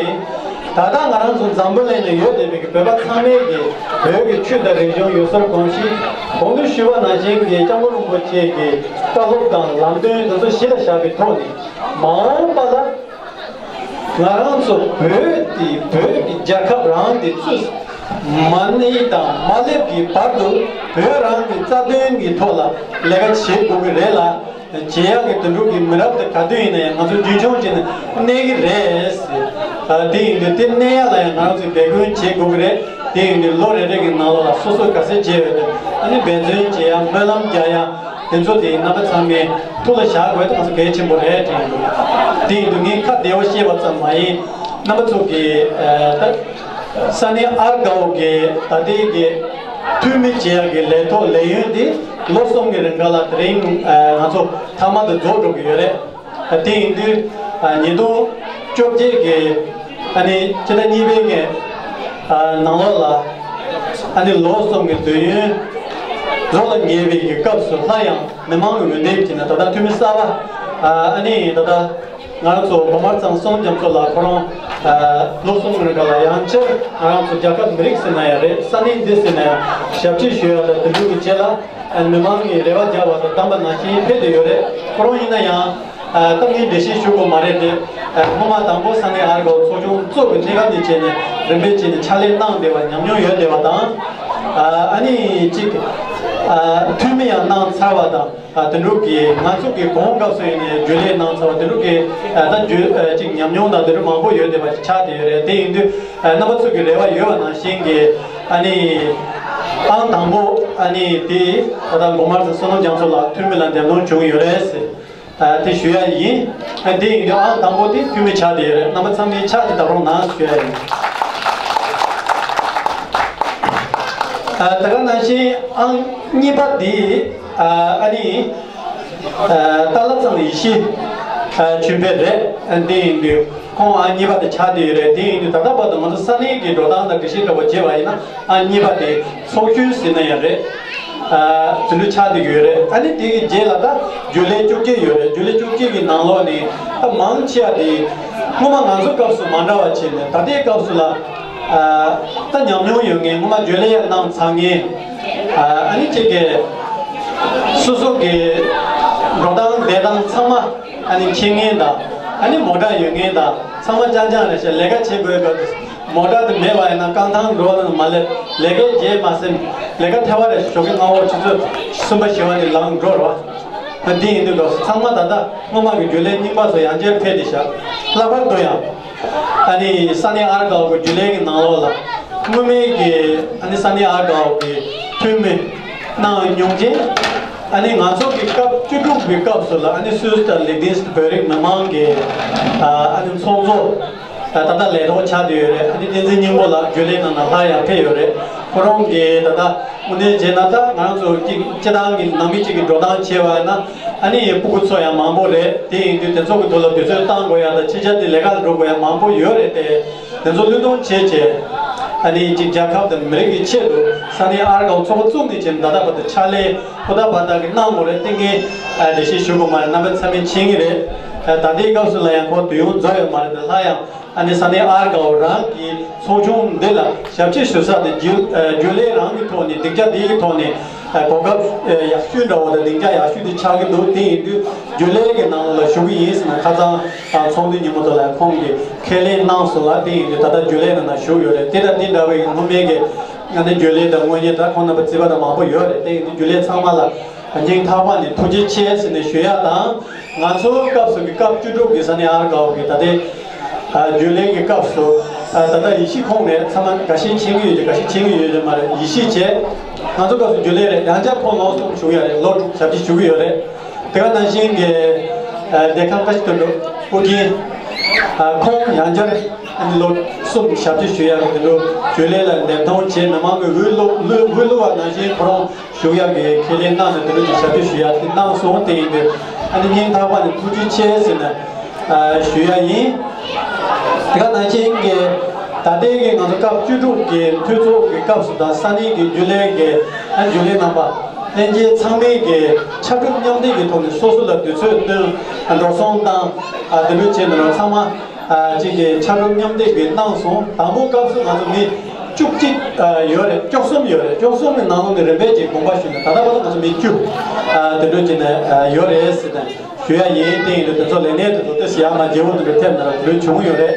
ད་ལྟ་ང་རང་ཚོ་འཛམ་བུ་གླིང་ལ་ཡོད་བསྡད་པའི་གི་བོད་པ་ཚང་མས་གི་བོད་ཀྱི་ཆོས་དང་རིག་གཞུང་ཡུལ་སྲོལ་གོམས་གཤིས། གོང་དུ་ཞུས་པ་ནང་བཞིན་གི་སྐྱབས་མགོན་རིན་པོ་ཆེ་གི་བཀའ་སློབ་དང་ལམ་སྟོན་དེ་ཚོ་གཞི་ལ་བཞག་པའི་ཐོག་ནས་མ་འོངས་པ་ལ་ང་རང་ཚོ་བོད་དེ་བོད་ཀྱི་རྒྱལ་ཁབ་རང་དེ་ཚུགས། མ་ནི་དང་མ་སླེབས་ཀྱི་བར་དུ་བོད་རང་གི་རྩ་དོན་གྱི་ཐོག་ལ་ལས་ཀ་བྱེད་དགོས་ཀྱི་རེད་ལ། བྱེད་ཡག་གི་དོན་འགྲུབ་ཀྱི་མི་རབས་དེ་ག་དུས་ཡིན་ན་ཡང་ང་ཚོ་རྒྱུན་འཁྱོངས་བྱས་ནས་གནས་ཀྱི་རེད། དེ་ཡིན་དུས་དེ་གནས་ཡག་ལ་ཡང་ང་རང་ཚོས་འབད་བརྩོན་བྱེད་དགོས་ཀྱི་རེད། དེ་ཡིན་དུས་ལོ་རེ་རེ་གི་ནང་ལོགས་ལ་སོ་སོས་ག་ཚད་བྱས་ཡོད་དེ་ཨ་ནི་འབད་བརྩོན་བྱེད་ཡག་སྨོན་ལམ་རྒྱག་ཡག་དེ་ཚོ་དེ་རྣམ་པ་ཚང་མའི་ཐུགས་ལ་བཞག་དགོས་དེ་ང་ཚོ་གལ་ཆེན་པོ་རེད་དྲན་འདུག་དེ་ཡིན་དུས་ངས་ཁ་བདེ་བོ་བཤད་པ་ཙམ་མ་ཡིན། རྣམ་པ་ཚོ་གི་ད་ས་གནས་ཨར་དགའ་གི་ད་ལྟའི་གི་འཐུས་མི་བྱེད་ཡག་གི་ལས་ཐོག་ལས་ཡུན་དེ་ལོ་གསུམ་གྱི་རིང་ག་ལ་དེ་རིང་ང་ཚོ་མཐའ་མ་དུ་རྫོགས་འགྲོ་གི་ཡོད་རེད། དེ་ཡིན་དུས་ཉིས་སྟོང་བཅོ་བརྒྱད་ཀྱི་ཨ་ནི་ཕྱི་ཟླ་གཉིས་པའི་ནང་ལོགས་ལ་ཨ་ནི་ལོ་གསུམ་གྱི་དུས་ཡུན་རྫོགས་ལ་ཉེ་བའི་གི་སྐབས་སུ་སླར་ཡང་མི་མང་གི་འོས་འདེམས་བྱས་ནས་ད་ལྟ་འཐུས་མི་གསར་པ་ཨ་ནི་ད་ལྟ་ང་རང་ཚོ་དགོན་པ་གཙང་བསོད་ནམས་རྒྱ་མཚོ་ལགས་ཁོ་རང་ལོ་གསུམ་གྱི་རིང་ལ་ཡང་བསྐྱར་ང་རང་ཚོ་རྒྱལ་ཁབ་མི་རིགས་ཟེར་ན་ཡང་རེད། ས་གནས་འདི་ཟེར་ན་ཡང་ཞབས་ཕྱི་ཞུ་ཡག་ལ་དོན་འགྲུབ་ཀྱི་རྗེས་ལ་མི་མང་གི་རེ་བ་རྒྱག་པ་དང་གདམས་པ་ནང་བཞིན་ཕེབས་བསྡད་ཡོད་རེད། ཁོ་རང་ཡིན་ན་ཡང་། ད་ངས་འགྲེལ་བཤད་ཞུ་དགོས་མ་རེད་དེ། སྔོན་མ་དང་པོ་ས་གནས་ཨར་དགའ་ཚོགས་ཆུང་གཙོ་བོའི་གནས་སྐབས་ནས་བྱས་ནས་རིམ་པས་བྱས་ནས་ཕྱག་ལས་གནང་བསྡད་པ་ཉམས་མྱོང་ཡོད་བསྡད་པ་དང་། ཨ་ནི་གཅིག་འཐུས་མི་ཡང་གནང་ཚར་བ་དང་། དེ་འདྲ་གི་ང་ཚོ་གི་གོང་སྐབས་སུ་ཡིན་ནའི་རྒྱུན་ལས་གནང་ཚར་བ་དེ་འདྲ་གི་ད་རྒྱུན་གཅིག་ཉམས་མྱོང་དང་དེ་འདྲ་མང་པོ་ཡོད་བསྡད་པ་ཞིག་ཆགས་བསྡད་ཡོད་རེད། དེ་ཡིན་དུས་རྣམ་པ་ཚོ་གི་རེ་བ་ཡོད་པ་ནང་བཞིན་གྱི་ཨ་ནི་ཨང་དང་པོ་ཨ་ནི་དེ་ད་ལྟ་དགོན་པ་བསོད་ནམས་རྒྱ་མཚོ་ལགས་འཐུས་མི་ལ་འདེམས་ཐོན་བྱུང་ཡོད་རེད། དེ་ཞུ་ཡ་ཡིན། དེ་ཡིན་དུས་ཨང་དང་པོ་དེ་འཐུས་མི་ཆགས་བསྡད་ཡོད་རེད། རྣམ་པ་ཚང་མས་ཕྱག་དེ་བརྡབ་རོགས་གནང་ཞུ་ཡ་ཡིན། ད་ག་ནང་བཞིན་ཨང་གཉིས་པ་དེ་ཨ་ནི་ཏཱ་ལ་ཚང་ཡེ་ཤེས་ཆོས་འཕེལ་རེད། དེ་ཡིན་དུས་ཁོང་ཨང་གཉིས་པ་དེ་ཆགས་བསྡད་ཡོད་རེད། དེ་ཡིན་དུས་ད་ལྟ་བར་དུ་ང་ཚོ་ས་གནས་ཀྱི་འགྲོ་སྟངས་དང་སྒྲིག་གཞི་འདྲ་བོ་བྱས་པ་ཡིན་ན་ཨང་གཉིས་པ་དེ། ཚོགས་གཞོན་ཟེར་ན་ཡང་རེད། ཨ་དེ་འདྲ་ཆགས་བསྡད་ཀྱི་ཡོད་རེད། ཨ་ནི་དེ་གི་རྗེས་ལ་ད་རྒྱུན་ལས་བཅོ་བརྒྱད་ཡོད་རེད། རྒྱུན་ལས་བཅོ་བརྒྱད་ཀྱི་ནང་ལོགས་ནས་ད་མང་ཆེ་བ་དེ་སྔོན་མ་ང་ཚོ་སྐབས་སུ་མ་འདྲ་བ་བྱས་ནས་ད་ལྟའི་སྐབས་སུ་ལ་ཨ་ད་ཉམས་མྱོང་ཡོད་མཁན། སྔོན་མ་རྒྱུན་ལས་ཡང་གནང་ཚར་མཁན། ཨ་ཨ་ནི་གཅིག་གི་སོ་སོ་གི་འགྲོ་སྟངས་བསྡད་སྟངས་ཚང་མ། ཨ་ནི་མཁྱེན་མཁན་དང་། ཨ་ནི་མོ་ཊ་ཡོད་མཁན་དང་། ཚང་མ་རྐྱང་རྐྱང་རེད་ཤག་ལས་ཀ་བྱེད་དགོས་སྐབས་དུ་མོ་ཊ་དེ་མེད་པ་ཡིན་ན་རྐང་ཐང་འགྲོ་བ་ལ་མ་སླེབས། ལས་ཀའི་རྗེས་མ་ཟིན། ལས་ཀ་ཐལ་བ་རེད། ཞོགས་ཀྱི་སྔ་པོ་ཆུ་ཚོད་གསུམ་པ་བཞི་པ་ནས་ལངས་འགྲོ་རོགས། ཨ་འདི་ཡིན་དུས་སྐབས་སུ་ཚང་མ་ད་ལྟ་སྔོན་མ་གི་རྒྱུན་ལས་རྙིང་པ་ཚོ་ཡང་བསྐྱར་ཕེབས་ཏེ་ཤག་ལྷག་པར་དུ་ཡང་། ཨ་ནི་ས་གནས་ཨར་དགའ་བོ་རྒྱུན་ལས་ཀྱི་ནང་ལོགས་ལ་སྔོན་མའི་གི་ཨ་ནི་ས་གནས་ཨར་དགའ་བོ་གི་འཐུས་མི་གནང་མྱོང་མཁན། ཨ་ནི་ང་ཚོ་གི་སྐབས་བཅུ་དྲུག་གི་སྐབས་སུ་ལ་ཨ་ནི་སུད་སི་དང་ལིག་ཏེན་སི་བོད་རིགས་མི་མང་གི་ཨ་ནི་ཚོགས་གཙོ་ད་ལྟ་ལས་ཐོག་ཆགས་བསྡད་ཡོད་རེད། ཨ་ནི་བསྟན་འཛིན་སྙིང་པོ་ལགས་རྒྱུན་ལས་ནང་ན་སླར་ཡང་ཕེབས་ཡོད་རེད། ཁོ་རང་གིས་ད་ལྟ་དངོས་གནས་བྱས་ན་ད་ང་རང་ཚོ་གཅིག་སྤྱི་བཏང་གི་ནང་མི་གཅིག་གི་འགྲོ་སྟངས་བྱས་པ་ཡིན་ན་ཨ་ནི་སྤུ་གུ་ཚོ་ཡང་མང་པོ་རེད། དེ་ཡིན་དུས་དེ་ཚོ་གི་ཐོག་ལ་དུས་ཚོད་བཏང་དགོས་ཡ་དང་ཕྱི་རྒྱལ་དེ་ལས་ཀ་འགྲོ་དགོས་ཡ་མང་པོ་ཡོད་རེད་དེ། དེ་ཚོ་བློས་གཏོང་བྱས་བྱས། ཨ་ནི་གཅིག་རྒྱལ་ཁབ་དང་མི་རིགས་ཀྱི་ཆེད་དུ་ས་གནས་ཨར་དགའ་བོ་ཚོགས་པ་བཙུགས་ནས་བྱས་ནས་ད་ལྟ་བར་དུ་ཕྱག་ལས་ཧུར་ཐག་འབད་ཐག་གིས་གནང་དགོས་རེད། དེ་ངས་འགྲེལ་བཤད་ཞུ་དགོས་མ་རེད། རྣམ་པ་ཚང་མས་མཁྱེན་གྱི་རེད། ད་ལྟའི་སྐབས་སུ་ལ་ཡང་ཁོ་དུས་ཡུན་རྫོགས་ཡོད་མ་རེད་དེ། སླར་ཡང་ཨ་ནི་ས་གནས་ཨར་དགའ་བོ་རང་གི་ཚོགས་ཆུང་འདི་ལ་ཞབས་ཕྱི་ཞུ་ས་དེ་རྒྱུན་རྒྱུན་ལས་རང་གི་ཐོག་ནས་སྡིངས་ཆ་འདིའི་ཐོག་ནས་གོ་སྐབས་ཡག་ཤོས་འདྲ་བོ་དང་སྡིངས་ཆ་ཡག་ཤོས་དེ་ཆགས་ཀྱི་འདུག་དེ་ཡིན་དུས་རྒྱུན་ལས་ཀྱི་ནང་ལ་ཞུགས་ཀྱི་ཡིན་ཟེར་ནས་ཁ་སང་ཚོགས་འདུའི་ཉིན་མོ་དེ་ལ་ཁོང་གིས་ཁས་ལེན་གནང་སོང་ལ། དེ་ཡིན་དུས་ད་ལྟ་རྒྱུན་ལས་ནང་ན་ཞུགས་ཡོད་རེད། དེ་དང་དེ་འདྲ་བའི་སྔོན་མའི་གི་ང་ནི་རྒྱུན་ལས་དང་དངོས་གནས་ད་ཁོང་རྣམ་པ་རྩིས་པ་དང་མང་པོ་ཡོད་རེད། དེ་ཡིན་དུས་རྒྱུན་ལས་ཚང་མ་ལ་སྙིང་ཐག་པ་ནས་ཐུགས་རྗེ་ཆེ་ཟེར་ནས་ཞུ་ཡ་དང་། ང་ཚོ་སྐབས་སུ་གི་སྐབས་བཅུ་དྲུག་གི་ས་གནས་ཨར་དགའ་བོ་གི་ད་ལྟའི་རྒྱུན་ལས་ཀྱི་སྐབས་སུ་ད་ལྟ་ཡེ་ཤེས་ཁོང་རེད། ཚང་མ་འགའ་ཤས་མཁྱེན་གྱི་ཡོད་ཀྱི་འགའ་ཤས་མཁྱེན་གྱི་ཡོད་ཀྱི་མ་རེད། ཡེ་ཤེས་བྱས། ང་ཚོ་སྐབས་སུ་རྒྱུན་ལས་རེད། ཡང་བསྐྱར་ཁོང་ལོ་གསུམ་བཞུགས་ཡ་རེད། ལོ་དྲུག་ཞབས་ཕྱི་ཞུ་གི་ཡོད་རེད། དེ་ག་ནང་བཞིན་གྱི་ཨ་བདེ་ཁང་བཀྲ་ཤིས་དོན་གྲུབ་ཨོ་རྒྱན། ཨ་ཁོང་ཡང་བསྐྱར་ཨ་ནི་ལོ་གསུམ་ཞབས་ཕྱི་ཞུ་ཡག་གི་དེ་འདྲ་རྒྱུན་ལས་ལ་འདེམས་ཐོན་བྱས། མི་མང་གི་འོས་བླུག་འོས་འོས་བླུག་པ་ནང་བཞིན་ཁོ་རང་ཞུ་ཡག་གི་ཁས་ལེན་གནང་ནས་དེ་འདྲ་གྱི་ཞབས་ཕྱི་ཞུ་ཡག་དེ་གནང་སོང་། དེ་ཡིན་དུས་ཨ་ནི་སྙིང་ཐག་པ་ནས་ཐུགས་རྗེ་ཆེ་ཟེར་ནས་ཨ་ཞུ་ཡག་ཡིན། དེ་ག་ནང་བཞིན་གྱི་ད་ལྟའི་གི་ང་ཚོ་སྐབས་བཅུ་དྲུག་གི་འཐུས་ཚོགས་ཀྱི་སྐབས་སུ་དང་ས་གནས་ཀྱི་རྒྱུན་ལས་ཀྱི་ཨ་རྒྱུན་ལས་རྣམ་པ་ལྷན་རྒྱས་ཚང་མས་ཀྱི་ཕྱར་གྲུ་མཉམ་འདེགས་ཀྱི་ཐོག་ནས་སོ་སོ་ལ་དུས་ཚོད་བཏོན། འགྲོ་སོང་བཏང་། དེ་འདྲ་བྱས་ནས་ཚང་མ་གཅིག་གི་ཕྱར་གྲུ་མཉམ་འདེགས་ཀྱི་གནང་སོང་། དང་པོ་སྐབས་སུ་ང་ཚོ་མི་བཅུ་གཅིག་ཡོད་རེད། བཅུ་གསུམ་ཡོད་རེད། བཅུ་གསུམ་གྱི་ནང་ལོགས་ནས་རིམ་པས་ཀྱི་དགོངས་པ་ཞུས་ནས་ད་ལྟ་བར་དུ་ང་ཚོ་མི་བཅུ་དེ་འདྲ་བྱས་ནས་ཡོད་རེད་ཟེར་ནས་ཞུ་ཡ་ཡིན། དེ་ཡིན་དུས་དེ་ཚོ་ལས་གནས་དེ་ཚོ་ཏོག་ཙམ་ཡག་མ་བརྗེ་བོ་དེ་འདྲ་ཐེབས་ན་ར་དེ་འདྲ་བྱུང་ཡོད་རེད།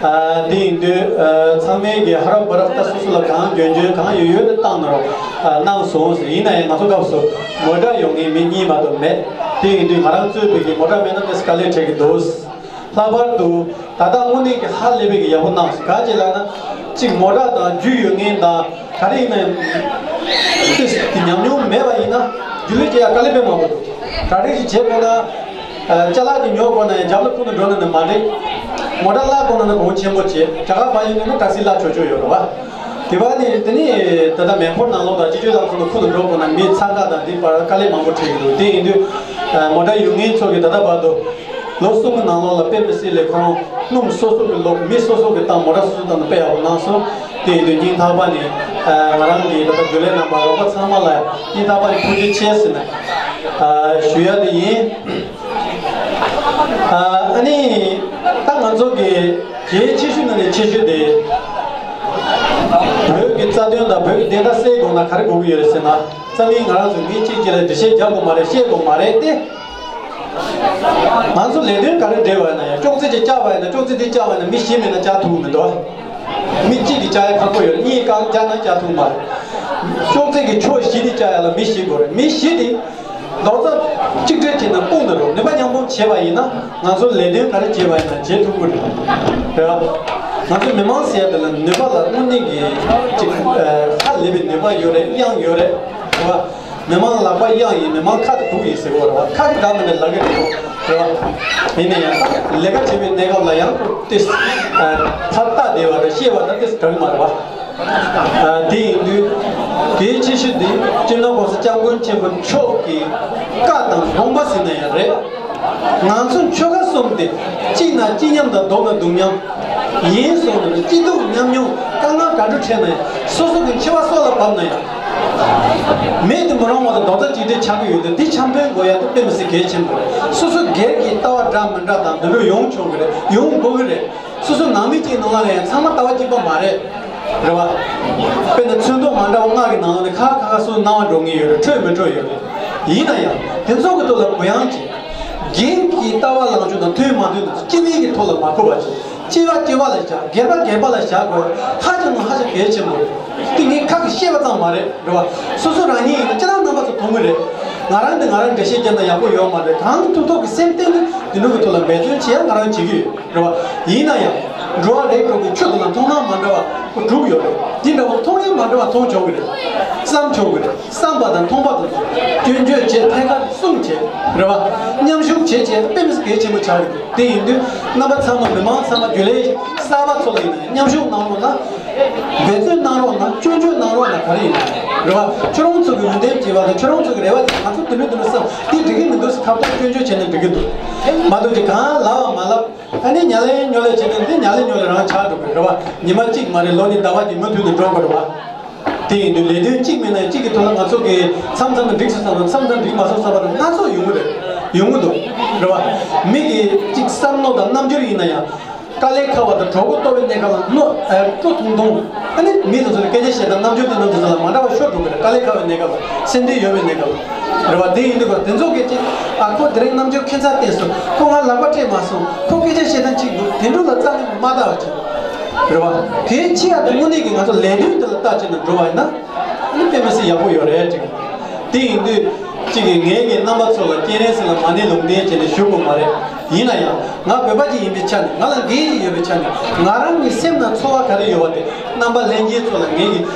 ཨ་དེ་ཡིན་དུས་ཨ་ཚང་མས་ཀྱི་ཧ་ར་བ་ར་ད་སོ་སོ་ལ་གང་འཇོན་འཇོན་གང་ཡོད་ཡོད་དུ་བཏང་ནོར་ཨ་གནང་སོང་ཟེར། ཡིན་ན་ཡང་ང་ཚོ་སྐབས་སུ་མོ་ཊ་ཡོང་མཁན་མི་གཉིས་མ་གཏོགས་མེད། དེ་ཡིན་དུས་ང་རང་གཙོས་པའི་གི་མོ་ཊ་མེད་ན་ཏོག་ཙམ་དཀའ་ལས་འཕྲད་ཀྱི་འདུག་ལྷག་པར་དུ་ད་ལྟ་དངོས་གནས་ཀྱི་ཧ་ལས་པའི་གི་ཡག་པོ་གནང་སོང་། ག་ཅི་ལབ་ན་གཅིག་མོ་ཊ་དང་རྒྱུ་ཡོད་མཁན་དང་ག་རེ་ཡིན་ན་ཏོག་ཙམ་གྱི་ཉམས་མྱོང་མེད་པ་ཡིན་ན་རྒྱུན་ལས་བྱེད་ཡ་དཀའ་ལས་དཔེ་མང་པོ་འདུག་ག་རེ་ཞིག་བྱེད་དགོས་ན། ཨ་ཅ་ལག་དེ་ཉོ་དགོས་ན་ཡང་རྒྱབ་ལ་ཁུར་དུ་འགྲོ་ན་ནི་མ་འགྲིག་མོ་ཊ་བརླག་དགོས་ན་ནི་གོང་ཆེན་པོ་བྱེད། རྒྱ་གར་བ་ཡིན་ན་ནི་ཊེག་སི་བརླག་ཆོག་ཆོག་ཡོད་རེད་བ། དེ་བ་ནི་དེ་ནི་ད་ལྟ་མེ་འཁོར་ནང་ལོགས་དང་སྤྱི་སྤྱོད་ལམ་སང་ལ་ཁུར་དུ་འགྲོ་དགོས་ན་མི་ཚ་ཁ་དང་དེ་བར་དཀའ་ལས་མང་པོ་འཕྲད་ཀྱི་འདུག་དེ་ཡིན་དུས་ཨ་མོ་ཊ་ཡོད་མཁན་ཚོ་གིས་ད་ལྟ་བར་དུ་ལོ་གསུམ་གྱི་ནང་ལོགས་ལ་དཔེ་མི་སྲིད་ལས་ཁོ་རང་སྣུམ་སོ་སོ་གིས་བླུགས། མི་སོ་སོ་གིས་བཏང་། མོ་ཊ་སོ་སོ་བཏང་ནས་དཔེ་ཡག་པོ་གནང་སོང་། དེ་ཡིན་དུས་སྙིང་ཐག་པ་ནས་ཨ་ང་རང་གི་ད་ལྟ་རྒྱུན་ལས་རྣམ་པ་རོགས་པ་ཚང་མ་ལ་སྙིང་ཐག་པ་ནས་ཐུགས་རྗེ་ཆེ་ཟེར་ནས་ཨ་ཞུ་ཡ་དེ་ཡིན། ཨ་ནི་ད་ང་ཚོ་གི་གལ་ཆེ་ཤོས་ནང་ནས་ཆེ་ཤོས་དེ་བོད་ཀྱི་རྩ་དོན་དང་བོད་ཀྱི་བདེན་མཐའ་གསལ་དགོས་ན་ག་རེ་དགོས་ཀྱི་ཡོད་རེད་ཟེར་ན། རྩ་བའི་ང་རང་ཚོ་མི་གཅིག་གཅིག་ལ་འགྲེལ་བཤད་རྒྱག་དགོས་མ་རེད། བཤད་དགོས་མ་རེད་དེ། ང་ཚོ་ལས་དོན་ག་རེ་འབྲེལ་བ་ཡིན་ན་ཡང་ཅོག་ཙེ་གཅིག་བཅག་པ་ཡིན་ན་ཅོག་ཙེ་དེ་བཅག་པ་ཡིན་ན་མི་བཞི་མེད་ན་བཅག་ཐུབ་ཀྱི་མི་འདུག་མི་གཅིག་གིས་བཅག་ཡ་ཁག་པོ་ཡོད། གཉིས་ཀ་བཅག་ན་བཅག་ཐུབ་མ་རེད། ཅོག་ཙེ་གི་ཕྱོགས་བཞི་དེ་བཅག་ཡ་ལ་མི་བཞི་དགོས་རེད། མི་བཞི་དེ་རྡོག་རྩ་གཅིག་སྒྲིལ་བྱས་ནས་སྤུངས་ནས་རོགས་ནུས་པ་མཉམ་སྤུངས་བྱས་པ་ཡིན་ན་ང་ཚོ་ལས་དོན་ག་རེ་བྱས་པ་ཡིན་ན་བྱེད་ཐུབ་ཀྱི་རེད། རེད་བ། ང་ཚོ་མི་མང་ཟེར་ཡ་དེ་ལ་ནུས་པ་ལ་དངོས་གནས་ཀྱི་ཅིག་ཧ་ལས་པའི་ནུས་པ་ཡོད་རེད། དབྱངས་ཡོད་རེད། རེད་བ། མི་མང་ལག་པ་གཡང་ཡིན། མི་མང་ཁ་དེ་དུག་ཡིན་ཟེར་བ་རེད་བ། ཁ་གི་འདྲ་མི་འདྲ་ལབ་ཀྱི་རེད་བ། ཡིན་ན་ཡང་ད་ལས་ཀ་བྱེད་པའི་གནས་སྐབས་ལ་ཡང་ཏོག་ཙམ་ཕར་བལྟ་བསྡད་པ་དང་ཤེས་པ་ན་ཏོག་ཙམ་འདྲ་གི་མ་རེད་བ། དེ་ཡིན་དུས་གལ་ཆེ་ཤོས་དེ་སྤྱི་ནོར་༸གོང་ས་༸སྐྱབས་མགོན་ཆེན་པོ་མཆོག་གི་བཀའ་དང་དགོངས་པ་ཟེར་ན་ཡང་རེད། ང་ཚོ་ཆོལ་ཁ་གསུམ་དེ་གཅིག་ན་གཅིག་མཉམ་དང་སྡུག་ན་སྡུག་མཉམ། ཡིན་སོང་ན་སྐྱིད་སྡུག་མཉམ་མྱོང་། དཀའ་ངལ་ག་འདྲ་འཕྲད་ན་ཡང་སོ་སོ་གི་འཆི་བ་སྲོག་ལ་བབས་ན་ཡང་། མེད་དུ་མི་རུང་བ་དང་རྡོག་རྩ་གཅིག་སྒྲིལ་ཆགས་ཀྱི་ཡོད་དུས་འདི་འཆམ་མཐུན་དགོས་ཡ་དེ་དཔེ་མི་སྲིད་གལ་ཆེན་པོ་རེད། སོ་སོ་སྒེར་གྱི་ལྟ་བ་འདྲ་མི་འདྲ་དང་འདི་འདྲ་ཡོང་ཆོག་གི་རེད། ཡོང་དགོས་ཀྱི་རེད། སོ་སོ་ནང་མི་གཅིག་ནང་ལ་ཡང་ཚང་མ་ལྟ་བ་གཅིག་པ་མ་རེད། རེད་བ། དཔེར་ན་ཚོན་མདོག་མ་འདྲ་བ་ལྔ་གི་ནང་ལ་ནི་ཁ་ཁ་ཁ་སོ་སོ་སྣང་བ་འགྲོ་ངེས་ཡོད་རེད། འཕྲོད་མི་འཕྲོད་ཡོད་རེད། ཡིན་ན་ཡང་དེ་ཚོ་གི་ཐོག་ལ་གུ་ཡངས་བྱེད། རྒན་གྱི་ལྟ་བ་ལངས་ཕྱོགས་དང་མཐུན་མ་མཐུན་དང་སྐྱེ་དམན་གྱི་ཐོག་ལ་མ་འཁོར་བ་བྱེད། སྐྱེ་བ་སྐྱེ་བ་ལ་བཞག་སྒེར་པ་སྒེར་པ་ལ་བཞག་དགོས། ཧ་ཅང་ཧ་ཅང་གལ་ཆེན་པོ་རེད། དེ་ངས་ཁ་གིས་བཤད་པ་ཙམ་མ་རེད། རེད་བ། སོ་སོ་རང་ཉིད་ཡིན་ན་ཅི་ལྟར་རྣམ་པ་ཚོ་མཐོང་གི་རེད། ང་རང་འདི་ང་རང་འགྲེལ་བཤད་རྒྱབ་ན་ཡག་པོ་ཡོད་མ་རེད། གང་ཐུབ་ཐུབ་ཀྱི་སེམས་གཏིང་ནས་དེ་འདྲ་གི་ཐོག་ལ་འབད་བརྩོན་བྱེད་ཡ་ང་རང་བྱེད་ཀྱི་ཡོད། རེད་བ། ཡིན་ན་ཡང་འགྲོ་བ་རིགས་དྲུག་གི་ཆོས་དེ་ལ་མཐོང་སྣང་མ་འདྲ་བ་དྲུག་ཡོད་རེད། དེ་འདྲ་བ་མཐོང་ཡ་མ་འདྲ་བ་མཐོང་ཆོག་གི་རེད། བསམ་ཆོག་གི་རེད། བསམ་པ་དང་མཐོང་པ་དང་སྐྱོན་བརྗོད་བྱེད། ཐད་ཀར་གསུང་བྱེད། རེད་བ། མཉམ་ཞུགས་བྱེད་བྱེད་དཔེ་མི་སྲིད་གལ་ཆེན་པོ་ཆགས་ཀྱི་འདུག་དེ་ཡིན་དུས་རྣམ་པ་ཚང་མ་མི་མང་ཚང་མ་རྒྱུན་ལས་གསར་པ་ཚོ་ལ་ཡིན་ན་མཉམ་ཞུགས་གནང་རོགས་གནང་། འབད་བརྩོན་གནང་རོགས་གནང་། སྐྱོན་བརྗོད་གནང་རོགས་གནང་། ག་རེ་ཡིན་ན་རེད་བ། ཁྱོད་རང་ཚོ་གི་འོས་འདེམས་བྱེད་པ་དང་ཁྱོད་རང་ཚོ་གི་རེ་བ་དེ་ང་ཚོ་དེ་འདྲ་དེ་འདྲ་བསམ་དེ་འགྲིག་གི་མི་འདུག་ཟེར་ཁ་བརྡ་སྐྱོན་བརྗོད་བྱས་ན་འགྲིག་གི་འདུག་མ་གཏོགས་ཀྱི་གང་ལབ་པ་མ་ལབ། ཨ་ནི་ཉ་ལེ་ཉོ་ལེ་བྱས་ནས་འདི་ཉ་ལེ་ཉོ་ལེ་རང་ཆགས་འགྲོ་གི་རེད་བ། ཉི་མ་གཅིག་མ་རེད། ལོ་ནི་ཟླ་བ་གཅིག་མུ་མཐུད་ནས་འགྲོ་དགོས་རེད་བ། དེ་ཡིན་དུས་ལས་དོན་གཅིག་མིན་ན་གཅིག་གི་ཐོག་ལ་ང་ཚོ་གི་མཚམས་མཚམས་ལ་འགྲིག་སོང་ཙང་མཚམས་མཚམས་འགྲིག་མ་སོང་ཙང་བར་སྣ་ཚོགས་ཡོང་གི་རེད། ཡོང་གི་འདུག་རེད་བ། མི་གི་གཅིག་བསམ་བློ་དང་རྣམ་འགྱུར་ཡིན་ན་ཡང་། དཀའ་ལས་ཁག་པ་དང་གྲོགས་པོ་ལྟོ་བའི་གནས་སྐབས་ལ་གནོད་ཨེ་སྤྲོ་ཐུང་ཐུང་། ཨ་ནི་མི་དེ་ཚོ་ལ་སྐད་ཆ་བཤད་སྟངས་རྣམ་འགྱུར་དེ་ཚོ་ལ་མ་འདྲ་བ་ཤོར་འགྲོ་གི་རེད། དཀའ་ལས་ཁག་པའི་གནས་སྐབས་ལ། སེམས་ཁྲལ་ཡོད་པའི་གནས་སྐབས་ལ། རེད་བ། དེ་ཡིན་དུས་ཀ་དེ་ཚོ་གི་གཅིག་ཨ་ཁོ་དེ་རིང་རྣམ་འགྱུར་ཁྱད་མཚར་བསྟན་སོང་། ཁོ་ང་ལག་པ་སྤྲད་མ་སོང་། ཁོ་སྐད་ཆ་བཤད་སྟངས་གཅིག་འདུག་དེ་འདྲ་ལ་རྩ་ནས་མ་ལྟ་བ་བྱེད། རེད་བ། དེའི་ཕྱི་ཡ་དེ་དངོས་གནས་ཀྱི་ང་ཚོ་ལས་དོན་དེ་ལ་ལྟ་བྱས་ནས་འགྲོ་བ་ཡིན་ན། ཨ་ནི་དཔེ་མི་སྲིད་ཡག་པོ་ཡོད་རེད་དྲན། དེ་ཡིན་དུས་གཅིག་གིས་ངས་ཀྱི་རྣམ་པ་ཚོ་ལ་སྐྱེས་རན་ཟིན་ལ་མ་ཎི་ལུང་བསྟན་བྱས་ནས་ཞུ་དགོས་མ་རེད། ཡིན་ན་ཡང་ང་བོད་པ་ཅིག་ཡིན་པའི་ཆ་ནས། ང་ལ་འགན་ཅིག་ཡོད་པའི་ཆ་ནས། ང་རང་གི་སེམས་ནང་ཚོར་བ་ག་རེ་ཡོད་པ་དེ་རྣམ་པ་ལྷན་རྒྱས་ཚོ་ལ་ངས་ཀྱི་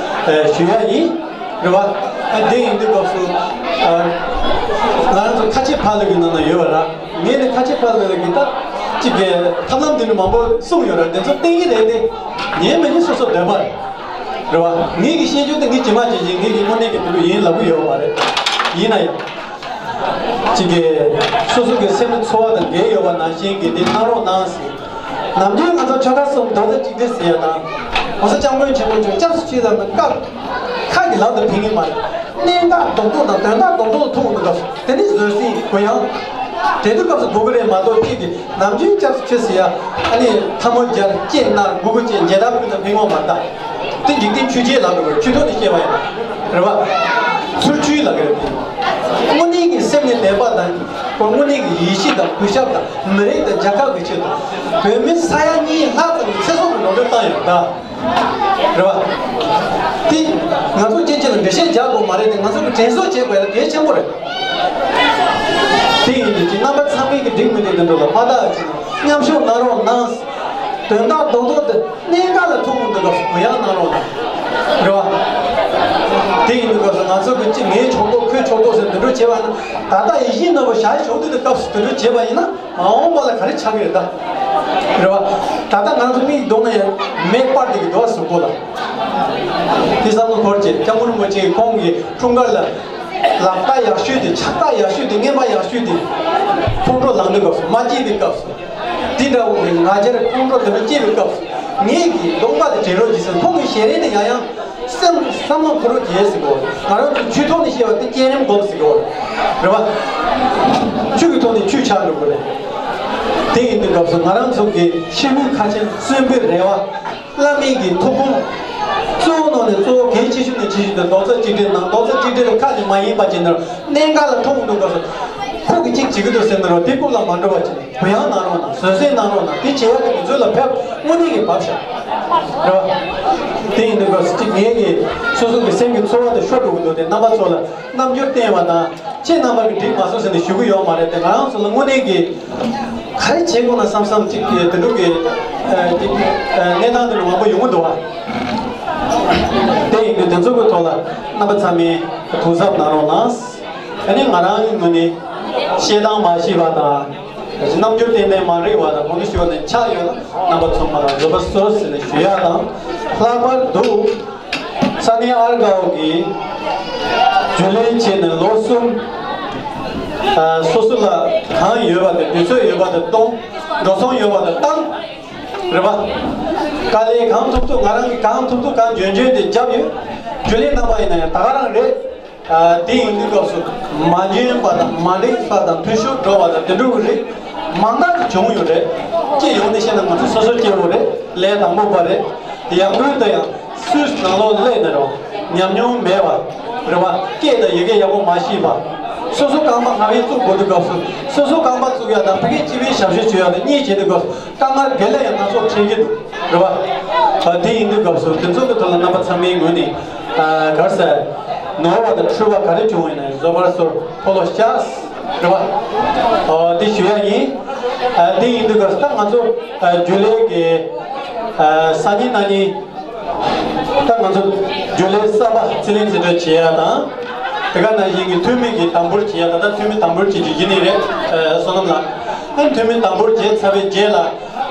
ཨ་ཞུ་ཡ་ཡིན། རེད་བ། ཨ་དེ་ཡིན་དུས་སྐབས་སུ་ཨ་ང་རང་ཚོ་ཁ་ཆེ་ཕ་ལུག་གི་ནང་ན་ཡོད་པ་ར། ངས་ནི་ཁ་ཆེ་ཕ་ལུག་གི་ད་གཅིག་གི་ཐབས་ལམ་དེ་འདྲ་མང་པོ་གསུངས་ཡོད་ར། དེ་ཚོ་བསྟན་གྱི་རེད་དེ། ངས་མིན་ནི་སོ་སོ་འདོད་པ་རེད། རེད་བ། ངེད་ཀྱི་ཤེས་རྒྱུ་དེ་ངས་ཇི་མ་ཇི་བཞིན་ངེད་ཀྱི་དངོས་གནས་ཀྱི་དུས་ཡིན་ལབ་གི་ཡོད་མ་རེད། ཡིན་ན་ཡང་། གཅིག་གིས་སོ་སོ་གི་སེམས་ཚོར་བ་དང་འགལ་ཡོད་པ་ནང་བཞིན་གྱི་འདི་གནང་རོགས་གནང་ཟེར། ནམ་རྒྱུན་ང་ཚོ་ཆོལ་ཁ་གསུམ་རྡོག་རྩ་གཅིག་སྒྲིལ་ཟེར་ཡ་དང་། ༸གོང་ས་༸སྐྱབས་མགོན་ཆེན་པོ་མཆོག་སྐྱབས་སུ་མཆི་ལབ་ན་སྐབས་ཁ་གི་ལག་ཏུ་ཕན་གྱི་མ་རེད། གནད་འགག་རྡོག་རྡོག་དང་དོན་དག་རྡོག་རྡོག་ལ་ཐུག་འདུག་སྐབས་དེ་ནི་བཟོད་བསྲན་གུ་ཡངས། དེ་དུས་སྐབས་སུ་དགོས་ཀྱི་རེད་མ་གཏོགས། གཅིག་གིས་ནམ་རྒྱུན་སྐྱབས་སུ་མཆི་ཟེར་ཡ། ཨ་ནི་ཐལ་མོ་སྦྱར། ལྕེ་མནར། མགོ་སྒུར་བྱས་མཇལ་དར་ཕུལ་ན་ཕན་གྱི་མ་རེད་ད། དེ་འཇིག་རྟེན་ཆོས་བརྒྱད་ལབ་དགོས་རེད། ཆོས་ཐོག་ནས་བཤད་པ་ཡིན་ན། རེད་བ། ཚུལ་འཆོས་ལབ་ཀྱི་རེད། དངོས་གནས་ཀྱི་སེམས་ནས་དད་པ་དང་། དངོས་གནས་ཀྱི་ཡིད་ཆེས་དང་གུས་ཞབས་དང་། མི་རིགས་དང་རྒྱལ་ཁབ་ཀྱི་ཆེད་དུ་བོད་མི་ས་ཡ་གཉིས་ལྷག་ཙམ་གྱི་ཚེ་སྲོག་གི་ནོར་འཁྲུལ་བཏང་ཡོད་ད། རེད་བ། དེ་ང་ཚོ་སྐད་ཆ་ལ་འགྲེལ་བཤད་རྒྱག་དགོས་མ་རེད་དེ། ང་ཚོ་གི་དྲན་གསོ་བྱེད་དགོས་ཡ་གལ་ཆེན་པོ་རེད། དེ་ཡིན་དུས་ཀྱི་རྣམ་པ་ཚང་མས་ཀྱི་འགྲིག་མི་འགྲིག་དེ་འདྲ་ལ་མ་བལྟ་བ་བྱས་ནས་མཉམ་ཞུགས་གནང་རོགས་གནང་། དོན་དག་རྡོག་རྡོག་དེ་གནད་འགག་ལ་ཐུག་འོང་དུས་སྐབས་སུ་གུ་ཡངས་གནང་རོགས་གནང་། རེད་བ། དེ་ཡིན་དུས་སྐབས་སུ་ང་ཚོ་གི་གཅིག་ངའི་ཕྱོགས་གཏོགས་ཁོའི་ཕྱོགས་གཏོགས་ཟེར་འདི་འདྲ་བྱེད་པ་ན། ད་ལྟ་ཡིད་བཞིན་ནོར་བུ་ཞལ་ཞོག་དུས་ཀྱི་སྐབས་སུ་དེ་འདྲ་བྱེད་པ་ཡིན་ན། མ་འོངས་པ་ལ་ག་རེ་ཆགས་ཀྱི་རེད་ད། རེད་བ། ད་ལྟ་ང་ཚོ་མིག་གདོང་ན་ཡང་མེ་སྤར་དེ་གི་འདུག་བ། གཟུགས་པོ་ལ། དེ་བསམ་བློ་འཁོར་བྱས། སྐྱབས་མགོན་རིན་པོ་ཆེ་ཁོང་གི་འཁྲུངས་སྐར་ལ། ལག་རྟགས་ཡག་ཤོས་དེ། ཕྱག་རྟགས་ཡག་ཤོས་དེ། རྔན་པ་ཡག་ཤོས་དེ། ཁོང་ཁྲོ་ལངས་དུས་སྐབས་སུ། མ་སྐྱེས་པའི་སྐབས་སུ། དེ་འདྲ་བོ་གི་ང་རྒྱལ་ཁོང་ཁྲོ་དེ་འདྲ་སྐྱེས་པའི་སྐབས་སུ། ངེད་ཀྱི་གདོང་པ་དེ་དྲན་རོགས་གྱིས་ཟེར། ཁོང་གི་ཞལ་རས་དེ་ཡང་ཡང་སེམས་བསམ་བློ་འཁོར་རོགས་གྱིས་ཟེར་གོ། ང་རང་ཚོ་ཆོས་ཐོག་ནས་བཤད་པ་དེ་བསྐྱེད་རིམ་སྒོམ་ཟེར་གོ། རེད་བ། ཆོས་ཀྱི་ཐོག་ནས་ཆོས་ཆགས་འགྲོ་དགོས་རེད། དེ་ཡིན་དུས་སྐབས་སུ་ང་རང་ཚོ་གི་ཤི་མིན་ཁ་ཆེམས་གསོན་པོའི་རེ་བ། བླ་མའི་གི་ཐུགས་དགོངས། གཙོ་བོ་ནང་ནས་གཙོ་བོ་གལ་ཆེ་ཤོས་ནས་ཆེ་ཤོས་དེ་རྡོག་རྩ་གཅིག་སྒྲིལ་གནང་། རྡོག་རྩ་གཅིག་སྒྲིལ་ལ་ཁ་ཅིག་མ་ཡིན་པ་ཅིག་ནང་གནད་འགག་ལ་ཐུག་འདུག་སྐབས་སུ། ཁོ་གི་གཅིག་བྱེད་ཀྱི་འདུག་ཟེར་ནས་རོགས་དེ་རྐུབ་ལ་མ་འགྲོ་བ་ཅིག་གུ་ཡངས་གནང་རོགས་གནང་། བཟོད་བསྲན་གནང་རོགས་གནང་། དེ་བྱེད་ཡག་གི་དུས་ཚོད་ལ་ཕེབས། དངོས་གནས་ཀྱི་བབས་ཤག་རེད་བ། དེ་ཡིན་དུས་སྐབས་སུ་གཅིག་ངེད་ཀྱི་སོ་སོ་གི་སེམས་ཀྱི་ཚོར་བ་དེ་ཤོར་འགྲོ་གི་འདུག་དེ་རྣམ་པ་ཚོ་ལ་རྣམ་འགྱུར་བསྟན་པ་དང་། ཁྱེད་རྣམ་པ་གི་འགྲིག་མ་སོང་ཟེར་ནས་ཞུ་གི་ཡོད་མ་རེད་དེ། ང་རང་ཚོ་ལ་དངོས་གནས་ཀྱི་ག་རེ་བྱེད་དགོས་ན་བསམ་བསམ་གཅིག་གི་དེ་འདྲ་གི་ཨ་གཅིག་ཨ་གནས་སྟངས་དེ་འདྲ་མང་པོ་ཡོང་གི་འདུག་བ། དེ་ཡིན་དུས་དེ་ཚོ་གི་ཐོག་ལ་རྣམ་པ་ཚང་མས་ཐུགས་གཟབ་གནང་རོགས་གནང་། ཨ་ནི་ང་རང་གི་ངོས་ནས་བཤད་སྟངས་མ་ཤེས་པ་དང་། རྣམ་འགྱུར་ཏན་ཏན་མ་འགྲིག་པ་དང་། གོང་དུ་ཞུས་པ་ནས་ཆགས་ཡོད་ན་རྣམ་པ་ཚང་མ་ལ་བཟོད་པ་གསོལ་ཟེར་ནས་ཞུ་ཡག་དང་། ལྷག་པར་དུ། ས་གནས་ཨར་དགའ་བོ་གིས་རྒྱུན་ལས་བྱས་ནས་ལོ་གསུམ། ཨ་སོ་སོ་ལ་གང་ཡོད་པ་དེ། དུས་ཚོད་ཡོད་པ་དེ་གཏོང་། འགྲོ་སོང་ཡོད་པ་དེ་བཏང་། རེད་པ། དཀའ་ལས་གང་ཐུབ་ཐུབ་ང་རང་གིས་གང་ཐུབ་ཐུབ་གང་འཇོན་འཇོན་དེ་བརྒྱབ་ཡོད། རྒྱུན་ལས་རྣམ་པ་ཡིན་ན་ཡང་ད་ག་རང་རེད། ཨ་དེ་ཡིན་དུས་སྐབས་སུ་མ་འཇོན་པ་དང་། མ་འགྲིག་པ་དང་། འཐུས་ཤོར་འགྲོ་བ་དང་། དེ་འདྲ་བོ་རིགས་མང་དག་ཅིག་བྱུང་ཡོད་རེད། སྤྱི་ཡོངས་ནས་བཤད་ན་ང་ཚོ་སོ་སོ་སྐྱེ་བོ་རེད། ལས་དང་པོ་པ་རེད། ཡང་སྒོས་དུ་ཡང་སུས་ནང་ལོགས་སླེབས་ནས་རུང་ཉམས་མྱོང་མེད་པ་རེད་བ། སྐད་དང་ཡི་གེ་ཡག་པོ་མ་ཤེས་པ། སོ་སོ་རྐང་པ་སྔ་བས་བཙུགས་དགོས་དུས་སྐབས་སུ། སོ་སོ་རྐང་པ་བཙུགས་ཡ་དང་ཕ་གི་སྤྱི་པའི་ཞབས་ཞུ་བྱེད་ཡ་དང་གཉིས་བྱེད་དུས་སྐབས་སུ། དཀའ་ངལ་འགའ་ལ་ཡང་སྣ་ཚོགས་འཕྲད་ཀྱི་འདུག་རེད་བ། ཨ་དེ་ཡིན་དུས་སྐབས་སུ་དེ་ཚོ་གི་ཐོག་ལ་རྣམ་པ་ཚང་མའི་ངོས་ནས་ཨ་ག་རེ་ཟེར། ནོར་བ་དང་འཁྲུལ་བ་ག་རེ་བྱུང་བ་ཡིན་ན་བཟོད་པར་གསོལ། ཕོ་ལོ་ཤ་རེད་བ། ཨོ་དེ་ཞུ་ཡ་ཡིན། ཨ་དེ་ཡིན་དུས་སྐབས་སུ་ད་ང་ཚོ་ཨ་རྒྱུན་ལས་ཀྱི་ཨ་སང་ཉིན་གནངས་ཉིན། ད་ང་ཚོ་རྒྱུན་ལས་གསར་པ་རྩིས་ལེན་རྩིས་སྤྲོད་བྱེད་ཡ་དང་། དེ་ག་ནང་བཞིན་གྱི་འཐུས་མི་གི་དམ་འབུལ་བྱེད་ཡ། ད་ལྟ་འཐུས་མི་དམ་འབུལ་བྱེད་རྒྱུ་ཡིན་ནི་རེད། ཨ་བསོད་ནམས་ལགས། ཨ་འཐུས་མི་དམ་འབུལ་བྱས་ཚར་བའི་རྗེས་ལ།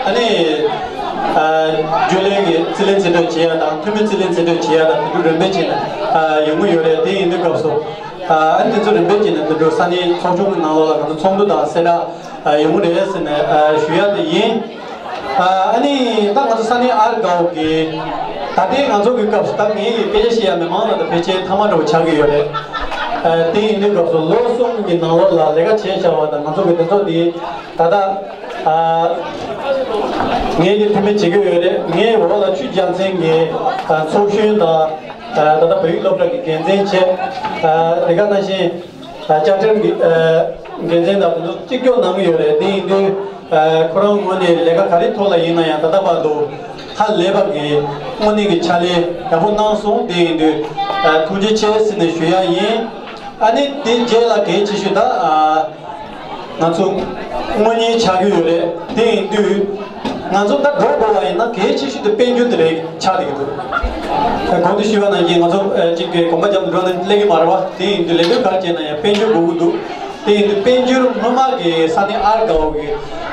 ཨ་ནི་ཨ་རྒྱུན་ལས་ཀྱི་རྩིས་ལེན་རྩིས་སྤྲོད་བྱེད་ཡ་དང་། འཐུས་མི་རྩིས་ལེན་རྩིས་སྤྲོད་བྱེད་ཡ་དང་། དེ་འདྲ་རིམ་པས་བྱས་ནས་ཨ་ཡོང་གི་ཡོད་རེད། དེ་ཡིན་དུས་སྐབས་སུ་ཨ་ཨ་ནི་དེ་ཚོ་རིམ་པས་བྱས་ནས་དེ་འདྲ་ས་གནས་ཚོགས་ཆུང་གི་ནང་ལོགས་ལ་ང་ཚོ་ཚོགས་འདུ་དང་གསལ་བསྒྲགས་ཨ་ཡོང་གི་རེད་ཟེར་ནས་ཨ་ཞུ་ཡ་དེ་ཡིན། ཨ་ཨ་ནི་ད་ང་ཚོ་ས་གནས་ཨར་དགའ་བོ་གི་ད་ལྟའི་ང་ཚོ་གི་སྐབས་སུ་ད་ངའི་སྐད་ཆ་བཤད་ཡ་མི་མང་ལ་ད་ཕལ་ཆེར་མཐའ་མ་འདྲ་བོ་ཆགས་ཀྱི་ཡོད་རེད། དེ་ཡིན་དུས་སྐབས་སུ་ལོ་གསུམ་གྱི་ནང་ལོགས་ལ་ལས་ཀ་བྱས་བཞག་པ་དང་ང་ཚོ་གི་དེ་ཚོ་དེ་ད་ལྟ་ངས་ཀྱི་འཐུས་མི་བྱེད་ཀྱི་ཡོད་རེད། ངའི་འོག་ལ་ཆུ་རྒྱལ་མཚན་གྱི་ཚོགས་གཞོན་དང་ད་ལྟ་བོད་ཡིག་སློབ་གྲྭ་གི་འགན་འཛིན་བྱས། དེ་ག་ནང་བཞིན་བཅའ་ཁྲིམས་ཀྱི་འགན་འཛིན་དང་དེ་ཚོ་གཅིག་སྐྱོར་གནང་གི་ཡོད་རེད། དེ་ཡིན་དུས་ཁོ་རང་ངོས་ནས་ལས་ཀ་ག་རེ་ཐོག་ལ་ཡིན་ན་ཡང་ད་ལྟ་བར་དུ་ཧ་ལས་པ་གི་དངོས་གནས་ཀྱི་ཕྱག་ལས་ཡག་པོ་གནང་སོང་། དེ་ཡིན་དུས་ཐུགས་རྗེ་ཆེ་ཟེར་ནས་ཞུ་ཡ་ཡིན། ཨ་ནི་དེ་རྗེས་ལ་གལ་ཆེ་ཤོས་ད་ང་ཚོ་དངོས་གཉེར་ཆགས་ཀྱི་ཡོད་རེད། དེ་ཡིན་དུས་ང་ཚོ་ད་འགྲོ་དགོས་པ་ཡིན་ན་གལ་ཆེ་ཤོས་དེ་དཔལ་འབྱོར་དེ་རེད་ཆགས་བསྡད་ཀྱི་འདུག་གོང་དུ་ཞུས་པ་ནང་བཞིན་ང་ཚོ་གཅིག་གི་གོམ་པ་རྒྱབ་ཏུ་འགྲོ་ན་སླེབས་ཀྱི་མ་རེད་བ། དེ་ཡིན་དུས་ལས་དོན་ག་རེ་བྱས་ན་ཡང་དཔལ་འབྱོར་དགོས་ཀྱི་འདུག་དེ་ཡིན་དུས་དཔལ་འབྱོར་སྔོན་མ་གི་ས་གནས་ཨར་དགའ་བོ་གི་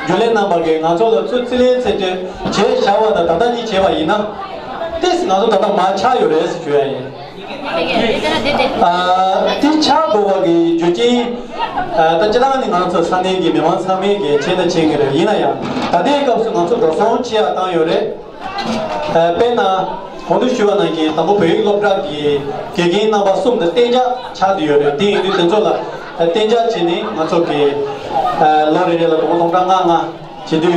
རྒྱུན་ལས་རྣམ་པ་གིས་ང་ཚོ་ལ་ཚུར་རྩིས་ལེན་ཚད་ལྟོས་བྱས་བཞག་པ་དང་ད་ལྟ་གཉིས་བྱས་པ་ཡིན་ན་ཏོག་ཙམ་ང་ཚོ་ད་ལྟ་མར་ཆག་ཡོད་རེད་ཟེར་ཞུ་ཡ་ཡིན། དེ་ཆག་དགོས་པ་གི་རྒྱུ་རྐྱེན་ད་སྤྱིར་བཏང་ནི་ང་ཚོ་ས་གནས་ཀྱི་མི་མང་ཚང་མས་གི་མཁྱེན་ན་མཁྱེན་གི་རེད། ཡིན་ན་ཡང་ད་ལྟའི་སྐབས་སུ་ང་ཚོ་འགྲོ་སོང་ཆེ་ཡ་བཏང་ཡོད་རེད། དཔེར་ན་གོང་དུ་ཞུས་པ་ནང་བཞིན་དང་པོ་བོད་ཡིག་སློབ་གྲྭ་གི་དགེ་རྒན་རྣམ་པ་གསུམ་དང་གཏན་འཇགས་ཆགས་བསྡད་ཡོད་རེད། དེ་ཡིན་དུས་དེ་ཚོ་ལ་གཏན་འཇགས་བྱས་ནས་ང་ཚོ་གི་ལོ་རེ་རེ་ལ་སྒོར་མོ་སྟོང་ཕྲག་ལྔ་ལྔ། བྱེད་དུས་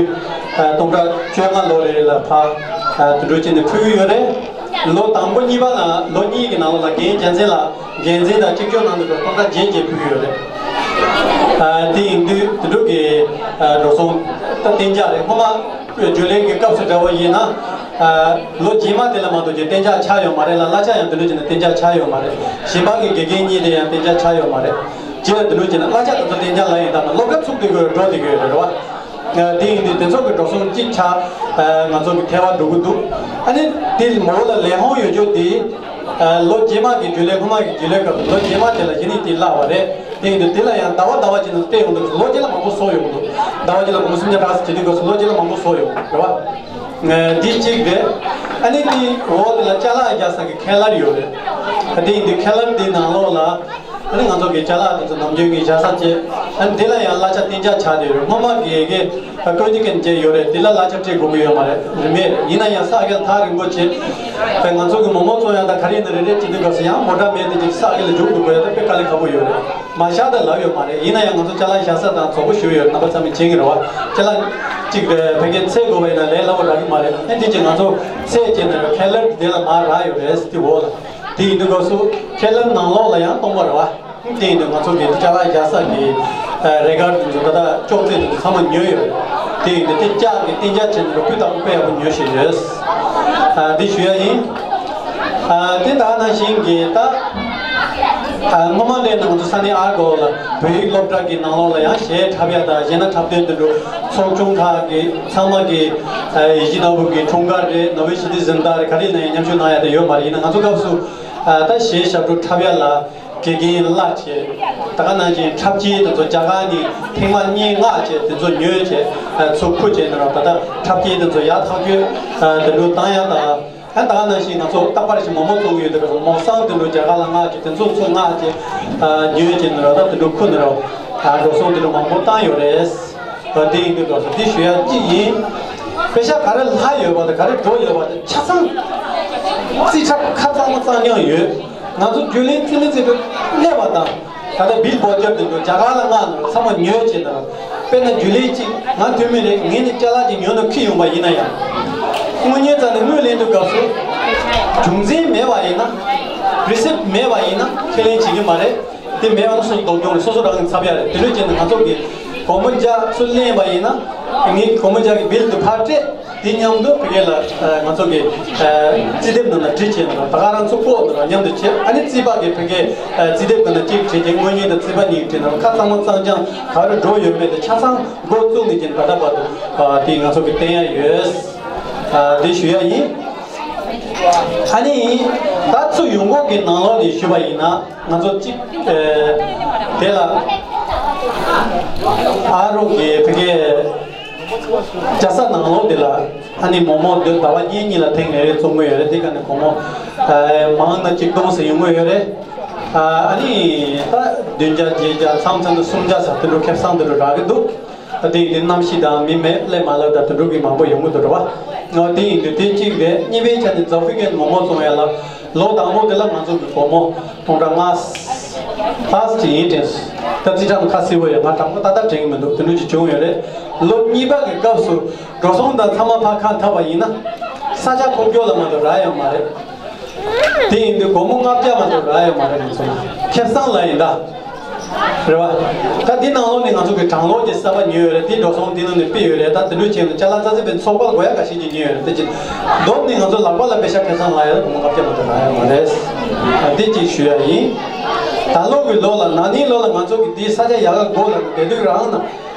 སྟོང་ཕྲག་བཅོ་ལྔ་ལོ་རེ་རེ་ལ་ཕར་དུད་འགྲོ་བྱས་ནས་ཕུལ་གྱི་ཡོད་རེད། ལོ་དང་པོ་གཉིས་པ་ལ་ལོ་གཉིས་ཀྱི་ནང་ལོགས་ལ་རྒན་རྒྱལ་མཚན་ལགས་འགན་འཛིན་དང་གཅིག་ལྕོགས་གནང་དུས་སྟོང་ཕྲག་བརྒྱད་བརྒྱད་ཕུལ་གྱི་ཡོད་རེད། དེ་ཡིན་དུས་དུད་འགྲོ་གི་འགྲོ་སོང་ད་གཏན་འཇགས་རེད། སྔོན་མ་རྒྱུན་ལས་ཀྱི་སྐབས་སུ་འདྲ་བོ་ཡིན་ན་ལོ་རྗེས་མ་དེ་ལ་མ་གཏོགས་ཀྱི་གཏན་འཇགས་ཆགས་ཡོད་མ་རེད་ལ། གླ་ཆ་ཡང་དུད་འགྲོ་བྱས་ན་གཏན་འཇགས་ཆགས་ཡོད་མ་རེད། གཞན་པ་གི་དགེ་རྒན་གཉིས་དེ་ཡང་གཏན་འཇགས་ཆགས་ཡོད་མ་རེད། རྗེས་ལ་དུད་འགྲོ་བྱས་ན་གླ་ཆ་དེ་ཚོ་གཏན་འཇགས་ལ་ཡིན་ད་མ་སློབ་གྲྭ་ཚུགས་བསྡད་དགོས་འགྲོ་བསྡད་དགོས་རེད་བ། དེ་ཡིན་དུས་དེ་ཚོ་གི་འགྲོ་སོང་གཅིག་ཆ་ང་ཚོ་གི་ཐལ་བ་འགྲོ་གི་འདུག་ཨ་ནི་དེ་མོ་ལ་ལས་ཧོང་ཡོད་རྒྱུ་དེ་ལོ་རྗེས་མ་གི་རྒྱུན་ལས་སྔོན་མ་གི་རྒྱུན་ལས་སྐབས་ལོ་རྗེས་མ་དེ་ལ་གཞི་ནས་དེ་བརླག་པ་རེད། དེ་ཡིན་དུས་དེ་ལ་ཡང་ཟླ་བ་ཟླ་བ་བྱས་ནས་སྤྲད་ཡོང་དུས་ལོ་གཅིག་ལ་མང་པོ་གསོག་ཡོང་གི་འདུག་ཟླ་བ་གཅིག་ལ་སྒོར་མོ་སུམ་བརྒྱ་ཕྲག་ཙམ་བྱེད་དུས་སྐབས་སུ་ལོ་གཅིག་ལ་མང་པོ་གསོག་ཡོང་གི་རེད་བ། འདི་གཅིག་རེད། ཨ་ནི་དེའི་འོག་དེ་ལ་ཅ་ལག་རྒྱག་ས་གི་ཁེ་ལར་ཡོད་རེད། དེ་ཡིན་དུས་ཁེ་ལར་དེའི་ནང་ལོགས་ལ་ཨ་ནི་ང་ཚོ་གི་ཅ་ལག་དེ་ཚོ་ནམ་རྒྱུན་གྱི་བཞག་ས་བྱས། ཨ་ནི་དེ་ལ་ཡང་གླ་ཆ་གཏན་འཇགས་ཆགས་བསྡད་ཡོད་རེད། སྔོན་མ་གི་གི་ཀོན་ཅི་ཀན་བྱས་ཡོད་རེད། དེ་ལ་གླ་ཆ་སྤྲད་དགོས་ཀྱི་ཡོད་མ་རེད། རིན་མེད་རེད། ཡིན་ན་ཡང་ས་དགེ་ལ་ཐག་རིང་པོ་བྱས། ང་ཚོ་གི་མོག་མོག་བཙོང་ཡ་དང་ག་རེ་ཡིན་ན་རེ་རེ་བྱེད་དུས་སྐབས་སུ་ཡང་མོ་ཊ་མེད་དེ་ཅིག་ས་དགེ་ལ་རྒྱུག་འགྲོ་དགོས་ཡ་ད་དཔེ་དཀའ་ལས་ཁག་པོ་ཡོད་རེད། མ་བཞག་ད་ལབ་ཡོད་མ་རེད། ཡིན་ན་ཡང་ང་ཚོ་ཅ་ལག་བཞག་ས་དང་བཙོག་པོ་ཞེ་པོ་ཡོད་རེད། རྣམ་པ་ཚང་མས་མཁྱེན་གྱི་རེད་བ། ཅ་ལག་གཅིག་རེད། ཕ་གིར་ཚད་དགོས་པ་ཡིན་ན་ལས་སླ་པོ་རག་གི་མ་རེད། ཨེ་འདི་ཅིག་ང་ཚོ་ཚད་བཅད་ནས་ཁེ་ལར་དེ་ལ་མར་རག་ཡོད་རེད་ཟེར་དུས་འོག་ལ། དེ་ཡིན་དུས་སྐབས་སུ་ཁེ་ལར་ནང་ལོགས་ལ་ཡང་སྟོང་པ་རེད་བ། དེ་ཡིན་དུས་ང་ཚོ་གི་ཅ་ལག་བཞག་ས་གི་རེ་ཀར་དེ་ཚོ་ད་ལྟ་ཅོག་ཙེ་དེ་ཚོ་ཚང་མ་ཉོས་ཡོད་རེད། དེ་ཡིན་དུས་དེ་ལྕགས་ཀྱི་གཏན་འཇགས་བྱས་ནས་རོ་ཕུད་དང་པོ་དཔེ་ཡག་པོ་ཉོས་བཞིན་ཡོད། འདི་ཞུ་ཡ་ཡིན། དེ་ད་ནང་བཞིན་གྱི་ད་སྔོན་མ་འདྲའི་ནང་ཚོ་ས་གནས་ཨར་གོ་ལ་བོད་ཡིག་སློབ་གྲྭ་གི་ནང་ལོགས་ལ་ཡང་གཞས་འཁྲབ་ཡ་དང་གཞས་སྣ་འཁྲབ་སྟོན་དེ་འདྲ་ཚོགས་ཆུང་ཁག་གི་ཚང་མ་གི་ཡིད་ཀྱི་ནོར་བུ་གི་འཁྲུངས་སྐར་རེད། ནོ་བེལ་ཞི་བདེའི་གཟེངས་རྟགས་རེད། ག་རེ་ཡིན་ན་ཡང་མཉམ་ཞུགས་གནང་ཡ་དེ་ཡོད་མ་རེད། ཡིན་ན་ང་ཚོ་སྐབས་སུ་ད་གཞས་ཞབས་བྲོ་འཁྲབ་ཡ་ལ་དགེ་རྒན་གླ་བྱས། ད་ག་ནང་བཞིན་འཁྲབ་ཆས་དེ་ཚོ་རྒྱ་གར་ནས་ཐེངས་མ་གཉིས་མངགས་བྱས་དེ་ཚོ་ཉོས་བྱས་ཚུར་ཁུར་བྱས་ནས་རང་ད་ལྟ་འཁྲབ་ཆས་དེ་ཚོ་ཡར་ཐག་གཅོད་དེ་འདྲ་བཏང་ཡ་དང་། ཨ་ད་ག་ནང་བཞིན་ང་ཚོ་རྟག་པར་ཞིག་མོག་མོག་བཙོང་གི་ཡོད་དུས་སྐབས་སུ་མོག་སྲང་དེ་འདྲ་རྒྱ་གར་ལ་མངགས་བྱས་དེ་ཚོ་ཚུར་མངགས་བྱས་ཉོས་བྱས་ནས་རང་ད་དེ་འདྲ་ཁུར་ནས་རང་འགྲོ་སོང་དེ་འདྲ་མང་པོ་བཏང་ཡོད་རེད། དེ་ཡིན་དུས་སྐབས་སུ་འདི་ཞུ་ཡ་གཅིག་ཡིན། པེ་ཤ་ག་རེ་ལྷག་ཡོད་པ་དང་ག་རེ་འགྲོ་ཡོད་པ་དང་ཆ་ཚང་རྩིས་ཁྲ་ཁ་གཙང་མ་གཙང་རྐྱང་ཡོད། ང་ཚོ་རྒྱུན་ལས་རྩིས་ལེན་རྩིས་སྤྲོད་སླེབས་པ་དང་ད་ལྟ་བིལ་བོ་ཅར་དེ་ཚོ་རྒྱ་གར་ལ་མངགས་ནས་ཚང་མ་ཉོས་བྱས་ནས་དཔེར་ན་རྒྱུན་ལས་གཅིག་ང་འཐུས་མི་རེད། ངས་ནི་ཅ་ལག་ཅིག་ཉོས་ནས་འཁྱེར་ཡོང་པ་ཡིན་ན་ཡང་དངུལ་ཉོས་ཙང་ནས་དངུལ་ལེན་དུས་སྐབས་སུ་རྒྱུ་མཚན་མེད་པ་ཡིན་ན་རི་སིབ་མེད་པ་ཡིན་ན་ཁས་ལེན་བྱེད་ཀྱི་མ་རེད། དེ་མེད་པ་ན་སོ་སོ་སྡུག་གྱོང་རེད། སོ་སོ་རང་གི་ཚབ་ཡ་རེད། དེ་འདྲ་བྱས་ནས་ང་ཚོ་གི་སྒོར་མོ་བརྒྱ་ཚུར་ལེན་པ་ཡིན་ན་ངས་སྒོར་མོ་བརྒྱ་གི་བིལ་དེ་ཕར་སྤྲད། དེ་མཉམ་དུ་ཕ་གི་ལ་ང་ཚོ་གི་རྩིས་དེབ་ནང་ལ་བྲིས་བྱས་ནས་ད་ག་རང་ཚོ་ལྐོག་ནས་མཉམ་དུ་བྱས། ཨ་ནི་རྩིས་པ་གི་ཕ་གི་རྩིས་དེབ་ནང་ལ་གཅིག་བྲིས་ཏེ་དངུལ་གཉིས་དང་རྩིས་པ་གཉིས་བྲིས་ནས་ཁ་གཙང་མ་གཙང་རྐྱང་ག་རེ་འགྲོ་ཡོད་མེད་དེ་ཆ་ཚང་འགོ་བཙུགས་ནས་ཀྱི་ད་ལྟ་བར་དུ་དེ་ང་ཚོ་གི་བསྟན་ཡ་ཡོད། དེ་ཞུ་ཡ་ཡིན། ཨ་ནི་ད་ཚུར་ཡོང་སྒོ་གི་ནང་ལོགས་ནས་ཞུས་པ་ཡིན་ན། ང་ཚོ་གཅིག་དེ་ལ་ཨ་རོགས་ཀྱི་ཕ་གི་རྒྱལ་ས་ནང་ལོགས་དེ་ལ་ཨ་ནི་མོག་མོག་འདི་ཟླ་བ་གཉིས་གཉིས་ལ་ཐེངས་རེ་རེ་བཙོང་གི་ཡོད་རེད། དེ་ག་ནས་སྒོར་མོ་མང་ན་གཅིག་སྟོང་ཟིན་ཡོང་གི་ཡོད་རེད། ཨ་ནི་ད་བདུན་བརྒྱ་བརྒྱད་བརྒྱ་མཚམས་མཚམས་དུ་སུམ་བརྒྱ་ཙམ་དེ་འདྲ་ཁེ་བཟང་དེ་འདྲ་རག་གི་འདུག་དེ་ཡིན་དུས་གནམ་གཤིས་དང་མི་མེད་ཀླད་མ་ལབ་དང་དེ་འདྲ་གི་མང་པོ་ཡོང་གི་འདུག་རེད་བ། ཨོ་དེ་ཡིན་དུས་དེ་གཅིག་རེད། གཉིས་པའི་ཆ་ནས་ཛ་ཧྥི་ཀན་མོག་མོག་བཙོང་ཡ་ལ་ལོ་དང་པོ་དེ་ལ་ང་ཚོ་གི་སྒོར་མོ་སྟོང་ཕྲག་ལྔ་ པཱས་ཅིག་ཡིན་དྲན། ད་རྩིས་ཁྲ་ཁ་གསལ་པོ་ཡོད། ང་དྲང་པོ་ཏག་ཏག་དྲན་གྱི་མི་འདུག་དེ་འདྲ་ཅིག་བྱུང་ཡོད་རེད། ལོ་གཉིས་པ་གི་སྐབས་སུ་འགྲོ་སོང་དང་ཚང་མ་ཕར་ཁ་འཐབ་པ་ཡིན་ན། ས་ཆ་ཁུག་ཀྱོག་ལ་མ་གཏོགས་རག་ཡོད་མ་རེད། དེ་ཡིན་དུས་སྒོར་མོ་ལྔ་བརྒྱ་མ་གཏོགས་རག་ཡོད་མ་རེད། ང་ཚོ་ཁེ་བཟང་ལ་ཡིན་ད། རེད་བ། ད་འདི་ནང་ལོགས་ནས་ང་ཚོ་གི་གྲང་གློག་གི་ས་པ་ཉོས་ཡོད་རེད། དེ་འགྲོ་སོང་འདི་ནང་ནས་སྤྲད་ཡོད་རེད། ད་དེ་འདྲ་བྱས་ནས་ཅ་ལག་རྩ་རྩིས་པའི་ཚོགས་པ་དགོས་ཡ་འགའ་ཤས་ཀྱིས་ཉོས་ཡོད་རེད། དེ་ཅི་བསྡོམས་ནས་ང་ཚོ་ལག་པ་ལ་པེ་ཤ་ཁེ་བཟང་ལ་ཡ་སྒོར་མོ་ལྔ་བརྒྱ་མ་གཏོགས་རག་ཡོད་མ་རེད། ད་འདི་ཅིག་ཞུ་ཡ་ཡིན། ད་ལོ་གི་ལོ་ལ་ན་ནིང་ལོ་ལ་ང་ཚོ་གི་འདི་ས་ཆ་ཡག་ག་དགོས་ལ་བསྡད་དུས་རང་ན།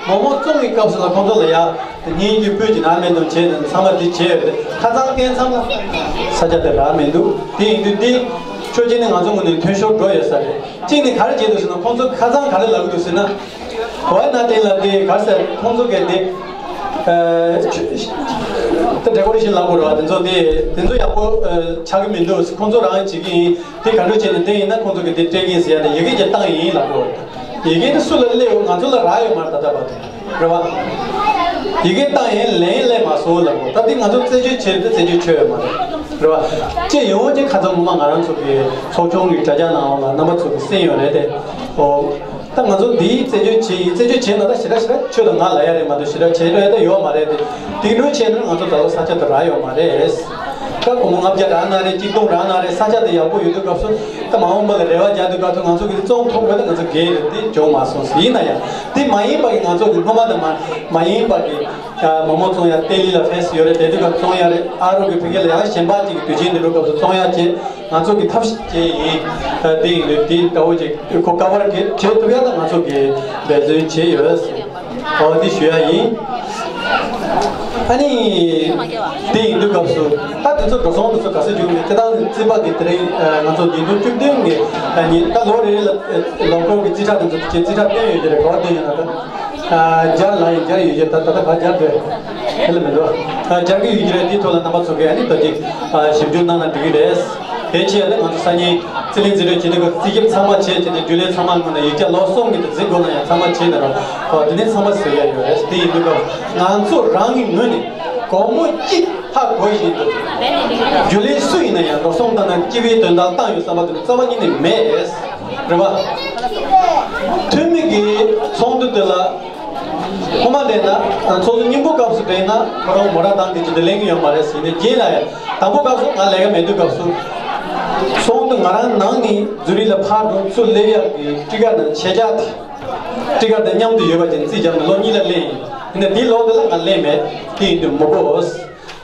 མོག་མོག་བཙོང་གི་སྐབས་སུ་ལ་ཁོང་ཚོ་ལ་ཡ། ཉིན་རྒྱུན་སྤོས་ཀྱི་ནང་མེད་དུ་བྱས་ནས་ཚང་མ་འདི་བྱས་ཡོད་རེད། ཁ་སང་སྐྱེལ་མཚམས་ལ་ས་ཆ་དེ་རག་མི་འདུག་དེ་ཡིན་དུས་འདི་ཕྱོགས་གཅིག་ནས་ང་ཚོ་ངོས་ནས་མཐུན་ཤོར་འགྲོ་ཡོད་ས་རེད། གཅིག་ནས་ག་རེ་བྱས་འདུག་ཟེར་ན། ཁོང་ཚོ་ཁ་སང་ག་རེ་ལབ་ཀྱི་འདུག་ཟེར་ན། གོ་བ་ན་དེ་ལ་དེ་ག་རེ་ཟེར། ཁོང་ཚོ་གས་དེ། ཨ། ད་ཌེ་ཀོ་རེ་ཤན་ལབ་དགོས་རེད་བ། དེ་ཚོ་དེ་དེ་ཚོ་ཡག་པོ་ཨ་ཆགས་ཀྱི་མི་འདུག་ཁོང་ཚོ་རང་བྱེད་ཀྱི་ཡིན། དེ་ག་འདྲ་བྱས་ནས་དེ་ཡིན་ན་ཁོང་ཚོ་གི་དེ་སྤྲད་ཀྱི་ཡིན་ཟེར་ཡ་དེ་ཡི་གེ་ཅིག་བཏང་ཡིན་ལབ་དགོས་རེད། ཡི་གེ་དེ་སུ་ལ་སླེབས་ཡོད། ང་ཚོ་ལ་རག་ཡོད་མ་རེད། ད་ལྟ་བར་དུ་རེད་བ། ཡི་གེ་བཏང་ཡིན། ལན་སླེབས་མ་སོང་ལབ་དགོས། ད་དེ་ང་ཚོ་རྩད་གཅོད་བྱེད་དེ་རྩད་གཅོད་བྱས་ཡོད་མ་རེད། རེད་བ། ཅེས་ཡོང་ཅེས་ཁ་ཚང་ངོ་མ་ང་རང་ཚོ་གི་ཚོགས་ཆུང་གི་དྲ་རྒྱ་ནང་ལ་རྣམ་པ་ཚོ་གི་གསན་ཡོད་རེད་དེ། ཨོ། ད་ང་ཚོ་འདིའི་རྩད་གཅོད་བྱེད་ཡིན། རྩད་གཅོད་བྱས་ན་ད་ཞེ་དྲག་ཞེ་དྲག་ཁྱོད་དང་ང་ལ་ཡ་རེད་མ་གཏོགས་ཞེ་དྲག་བྱེད་རོགས་ཡ་ད་ཡོད་མ་རེད་དེ། དེ་འདྲ་བྱས་ན་ང་ཚོ་ད་ལོ་ས་ཆ་དེ་རག་ཡོད་མ་རེད། ད་སྒོར་མོ་ལྔ་བརྒྱ་རག་ན་རེད། གཅིག་སྟོང་རག་ན་རེད། ས་ཆ་དེ་ཡག་པོ་ཡོད་དུས་སྐབས་སུ། ད་མ་འོངས་པ་ལ་རེ་བ་རྒྱག་དུས་སྐབས་སུ་ང་ཚོ་གི་བཙོང་ཐུབ་དགོས་ན་ང་ཚོ་རྒས་རེད། དེ་འབྱུང་མ་སོང་ཟེར། ཡིན་ན་ཡང་དེ་མ་ཡིན་པ་གི་ང་ཚོ་གི་སྔོན་མ་དང་མ་མ་ཡིན་པ་གི་མོག་མོག་བཙོང་ཡ་ལྟེ་ལི་ལ་ཕེ་སི་ཡོད་རེད། དེ་དུས་སྐབས་བཙོང་ཡ་རེད། ཨ་རོགས་གི་ཕ་གི་ལ་ཡང་གཞན་པ་གཅིག་གི་དུས་ཆེན་དེ་འགྲོ་སྐབས་སུ་བཙོང་ཡ་བྱས། ང་ཚོ་གི་ཐབས་ཤེས་བྱས་ཡིན། དེ་ཡིན་དུས་དེ་ལྟ་བུ་ཅིག་ཁོ་ཀ་བར་གྱི་བྱེད་ཐུབ་ཡ་ད་ང་ཚོ་གི་འབད་བརྩོན་བྱས་ཡོད། ཨོ། འདི་ཞུ་ཡ་ཡིན། ཨ་ནི། དེ་ཡིན་དུས་སྐབས་སུ་ད་དེ་ཚོ་འགྲོ་སོང་དེ་ཚོ་ག་ཚོད་བྱུང་མེད་དེ་དང་རྩིས་པ་གི་དེ་རིང་ང་ཚོ་ཉིས་སྟོང་བཅུ་བདུན་གི་ཉིན་ད་ལོ་རེ་རེ་ལ་ལོ་འཁོར་གི་རྩིས་ཁྲ་དེ་ཚོ་ཅེས་རྩིས་ཁྲ་བཏོན་ཡོད་ཀྱི་རེད། ག་བ་བཏོན་ཡོད་ན་ད་སྦྱར་ལ་ཡིན་སྦྱར་ཡོད་ཀྱི་ད་ད་ད་ག་སྦྱར་འདོད་དེ་ལ་མི་འདུག་སྦྱར་གི་ཡོད་ཀྱི་རེད། དེའི་ཐོག་ལ་རྣམ་པ་ཚོ་གི་ཨ་ནི་ད་ཅིག་ཞིབ་འཇུག་གནང་ན་འགྲིག་གི་རེད། དེ་བྱས་ན་ང་ཚོ་སང་ཉིན་རྩིས་ལེན་རྩིས་སྤྲོད་བྱེད་དུས་སྐབས་རྩིས་ཞིབ་ཚང་མ་བྱས་བྱས་ཏེ་རྒྱུན་ལས་ཚང་མ་ངོས་ནས་ཡིག་ཆ་ལོ་གསུམ་གྱི་དུ་རྩིས་དགོས་ན་ཡང་ཚང་མ་བྱས་ནས་རོགས་ཨོ་དེ་ནས་ཚང་མ་བཟོས་ཡ་ཡོད་རེད། དེ་ཡིན་དུས་སྐབས་ང་ཚོ་རང་གི་ངོས་ནས་སྒོར་མོ་གཅིག་ཧ་གོ་བཞིན་དུ་རྒྱུན་ལས་སུ་ཡིན་ན་ཡང་འགྲོ་སོང་བཏང་ན་སྤྱི་པའི་དོན་དག་བཏང་ཡོད་བསམ་པ་དེ་རྩ་བ་ཉིད་ནས་མེད་རེད་བ། འཐུས་མི་གི་ཚོགས་འདུ་དེ་ལ། ཁོ་མ་ལས་ན་ཚོགས་གཙོ་སྙིང་པོ་སྐབས་སུ་བལྟས་ན་ཁོ་རང་མོ་ར་བཏང་གི་ཅི་འདི་ལེན་གི་ཡོད་མ་རེད་ཟེར་ནས་རྗེས་ལ་ཡང་དང་པོ་སྐབས་སུ་ང་ལས་ཀ་མེད་དུས་སྐབས་སུ་ཚོགས་འདུ་ང་རང་ནང་ནས་ཛུ་རིག་ལ་ཕར་འགྲོ་ཚུར་སླེབས་ཡག་གི་ཊི་ཀ་དང་ཆེད་བཅར་དེ་ཊི་ཀ་དང་མཉམ་དུ་ཡོད་པ་ཅིག་རྩིས་བརྒྱབ་ནས་ལོ་གཉིས་ལ་སླེབས་ཡིན། ཡིན་ན་འདི་ལོ་འདི་ལ་ང་སླེབས་མེད། དེ་ཡིན་དུས་མོ་གོ་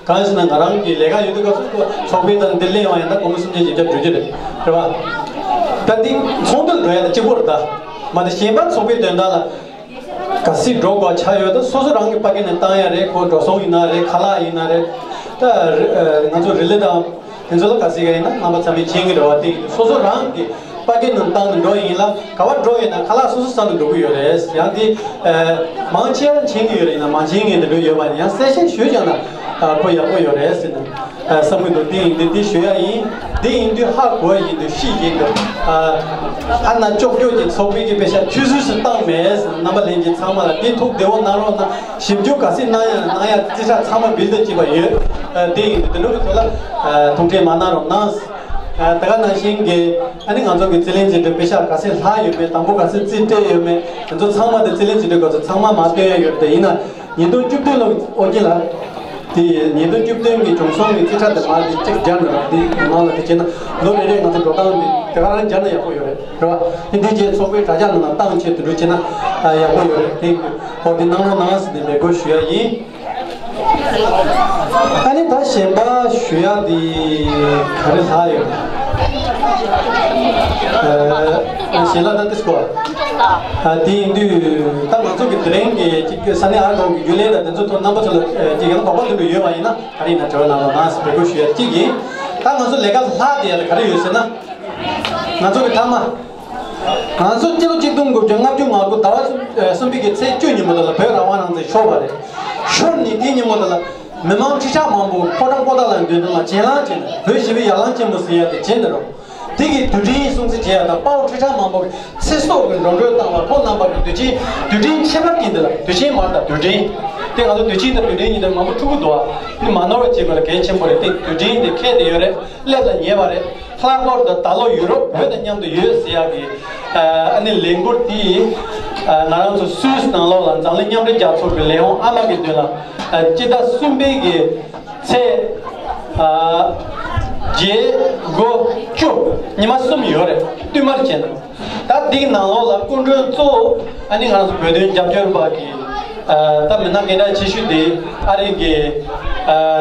གང་ཞེ་ན་ང་རང་གི་ལས་ཀ་ཡོད་དུས་སྐབས་སུ་ཚོགས་པའི་དང་འདི་སླེབས་ཡོང་ཡིན་ན་སྒོར་མོ་སུམ་བརྒྱ་བཞི་བརྒྱ་འགྲོ་རྒྱུ་རེད་རེད་བ། ད་འདི་ཚོགས་འདུར་འགྲོ་ཡ་ད་གཅིག་པོ་རེད། ད་མ་གཏོགས་གཞན་པ་ཚོགས་པའི་དོན་དག་ལ། ག་སྲིད་འགྲོ་དགོས་ཆགས་ཡོད་ད་སོ་སོ་རང་གི་པ་ཀེ་ནས་བཏང་ཡ་རེད། ཁོ་འགྲོ་སོང་ཡིན་ན་རེད། ཁ་ལག་ཡིན་ན་རེད། ད་རི་ཨ་ང་ཚོ་རི་ལི་དང་དེ་ཚོ་ལ་ག་སྲིད་ག་ཡིན་ན་རྣམ་པ་ཚང་མས་མཁྱེན་གྱི་རེད་བ། དེ་སོ་སོ་རང་གི་པ་ཀེ་ནང་བཏང་ནས་འགྲོ་ཡིན་ལ་ག་བ་འགྲོ་ཡིན་ན་ཁ་ལག་སོ་སོ་ཟ་ནས་འགྲོ་གི་ཡོད་རེད། ཡང་དེ་ཨ་མང་ཆེ་བ་མཁྱེན་གྱི་ཡོད་རེད། ཡིན་ན་མ་མཁྱེན་མཁན་དེ་འདྲ་ཡོད་པ་ཡིན་ན་ཡང་གསལ་བཤད་ཞུས་ཀྱང་ན་ཨ་ཁོ་ཡག་པོ་ཡོད་རེད་ཟེར་ནས། ཨ་བསམ་གྱི་འདུག་དེ་ཡིན་དུས་དེ་ཞུ་ཡ་ཡིན། དེ་ཡིན་དུས་ཧ་གོ་ཡ་ཡིན་དུས་ཤེས་ཡིན་དུས། ཨ་ཨ་ན་ཅོག་ཅོག་གི་ཚོགས་པའི་གི་པེ་ཤ་ཆུད་ཟོས་སུ་བཏང་མེད། རྣམ་པ་ལྷན་རྒྱས་ཚང་མ་ལ་དེ་ཐུགས་བདེ་བོ་གནང་རོགས་གནང་། ཞིབ་འཇུག་ག་ཚད་གནང་ཡ་གནང་ཡ་རྩིས་ཁྲ་ཚང་མ་བིལ་དུ་བྱས་པ་ཡོད། ཨ་དེ་ཡིན་དུས་དེ་འདྲ་གི་ཐོག་ལ་ཨ་ཐུགས་ཁྲལ་མ་གནང་རོགས་གནང་། ཨ་དེ་ག་ནང་བཞིན་གི་ཨ་ནི་ང་ཚོ་གི་རྩིས་ལེན་རྩིས་སྤྲོད་པེ་ཤ་ག་ཚད་ལྷག་ཡོད་མེད། དང་པོ་ག་ཚད་རྩིས་སྤྲད་ཡོད་མེད། དེ་ཚོ་ཚང་མ་དེ་རྩིས་ལེན་རྩིས་སྤྲོད་སྐབས་སུ་ཚང་མ་མ་སྟོན་ཡ་ཡོད་རེད། དེ་ཡིན་ན། ཉིས་སྟོང་བཅུ་བདུན་ལོའི་ཨོ་རྒྱན་ལགས། དེ་ཉིས་སྟོང་བཅུ་བདུན་གྱི་བྱུང་སོང་གི་རྩིས་ཁྲ་དེ་མར་དེ་གཅིག་སྦྱར་ནས་རོགས། དེ་མང་ལ་དེ་བྱས་ན་ལོ་རེ་རེ་ང་ཚོ་འགྲོ་སྟངས་དེ་དེ་ག་རང་སྦྱར་ན་ཡག་པོ་ཡོད་རེད། རེད་བ། དེ་འདི་རྗེས་ཚོགས་པའི་དྲ་རྒྱ་ནང་ལ་བཏང་ཆེད་དུ་འགྲོ་བྱས་ན་ཡག་པོ་ཡོད་རེད། དེ་ཨོ་དེ་གནང་རོགས་གནང་ཟེར་ནས་འབོད་སྐུལ་ཞུ་ཡ་ཡིན། ཨ་ནི་ད་གཞན་པ་ཞུ་ཡ་དེ་ག་རེ་ལྷག་ཡོད། ཨ་གཞན་ལ་ད་ཏིས་གོ་ཨ་དེ་ཡིན་དུས་ད་ང་ཚོ་གི་དེ་རིང་གི་ཅིག་ས་གནས་ཨར་ཁོང་གི་རྒྱུན་ལས་དང་དེ་ཚོ་ཐོག་རྣམ་པ་ཚོ་ལ་ཅིག་ཡང་དོགས་པ་དེ་འདྲ་ཡོད་པ་ཡིན་ན་ག་རེ་ཡིན་ན་དྲི་བ་གནང་རོགས་གནང་ཟེར་འབོད་སྐུལ་ཞུ་ཡ་གཅིག་ཡིན། ད་ང་ཚོ་ལས་ཀ་ལྷག་དེ་ཡ་ད་ག་རེ་ཡོད་ཟེར་ན། ང་ཚོ་གི་མཐའ་མ། ང་ཚོ་སྤྱི་ལོ་གཅིག་སྟོང་དགུ་བརྒྱ་ལྔ་བཅུ་ང་དགུ་ཟླ་བ་གསུམ་པའི་གི་ཚེས་བཅུ་ཉིན་མོ་དེ་ལ་བོད་རང་དབང་རང་བཙན་ཤོར་བ་རེད། ཤོར་ནས་དེ་ཉིན་མོ་དེ་ལ་མི་མང་ཁྲི་ཕྲག་མང་པོ་ཕོ་བྲང་པོ་ཏཱ་ལའི་མདུན་ལ་གྱེན་ལངས་བྱས་ནས་བོད་ཞི་བའི་ཡར་ལངས་ཆེན་མོ་ཟེར་ཡ་དེ་བྱས་ནས་རོགས། དེ་གི་དུས་དྲན་སྲུང་བརྩི་བྱེད་ཡ་དང་དཔའ་བོ་ཁྲི་ཕྲག་མང་པོ་གི་ཚེ་སྲོག་གི་འགྲོ་གྲོན་བཏང་བ་ཁོང་རྣམ་པ་གི་དུས་ཆེན་དུས་དྲན་ཁྱད་པར་ཅན་དེ་ལ་དུས་ཆེན་མ་རེད་ད་དུས་དྲན། དེ་ང་ཚོ་དུས་ཆེན་དང་དུས་དྲན་གཉིས་དེ་མང་པོ་འཁྲུག་གི་འདུག་ཨ། ནི་མ་ནོར་བ་བྱེད་དགོས་ལ་གལ་ཆེན་པོ་རེད། དེ་དུས་དྲན་དེ་ཁྱད་དེ་ཡོད་རེད། སླེབས་ལ་ཉེ་བ་རེད། ལྷག་པར་དུ་ད་ལོ་ཡུ་རོབ་བོད་དང་མཉམ་དུ་ཡོད་ཟེར་ཡག་གི་ཨ་ནི་ལས་འགུལ་དེ་ང་རང་ཚོ་སུད་སི་ནང་ལོགས་ལ་འཛམ་གླིང་མཉམ་འབྲེལ་རྒྱལ་ཚོགས་ཀྱི་ལས་དབང་ཨ་མ་གི་མདུན་ལ་སྤྱི་ཟླ་གསུམ་པའི་གི་ཚེས་བརྒྱད་དགུ་བཅུ་ཉི་མ་གསུམ་ཡོད་རེད། བསྟུད་མར་བྱས་ན། ད་འདིའི་ནང་ལོགས་ལ་སྐུ་མགྲོན་གཙོ་བོ་ཨ་ནི་ང་རང་ཚོ་བོད་དོན་རྒྱབ་སྐྱོར་པ་གི་ད་མི་སྣ་གལ་གནད་ཆེ་ཤོས་དེ་ཨ་རི་གི་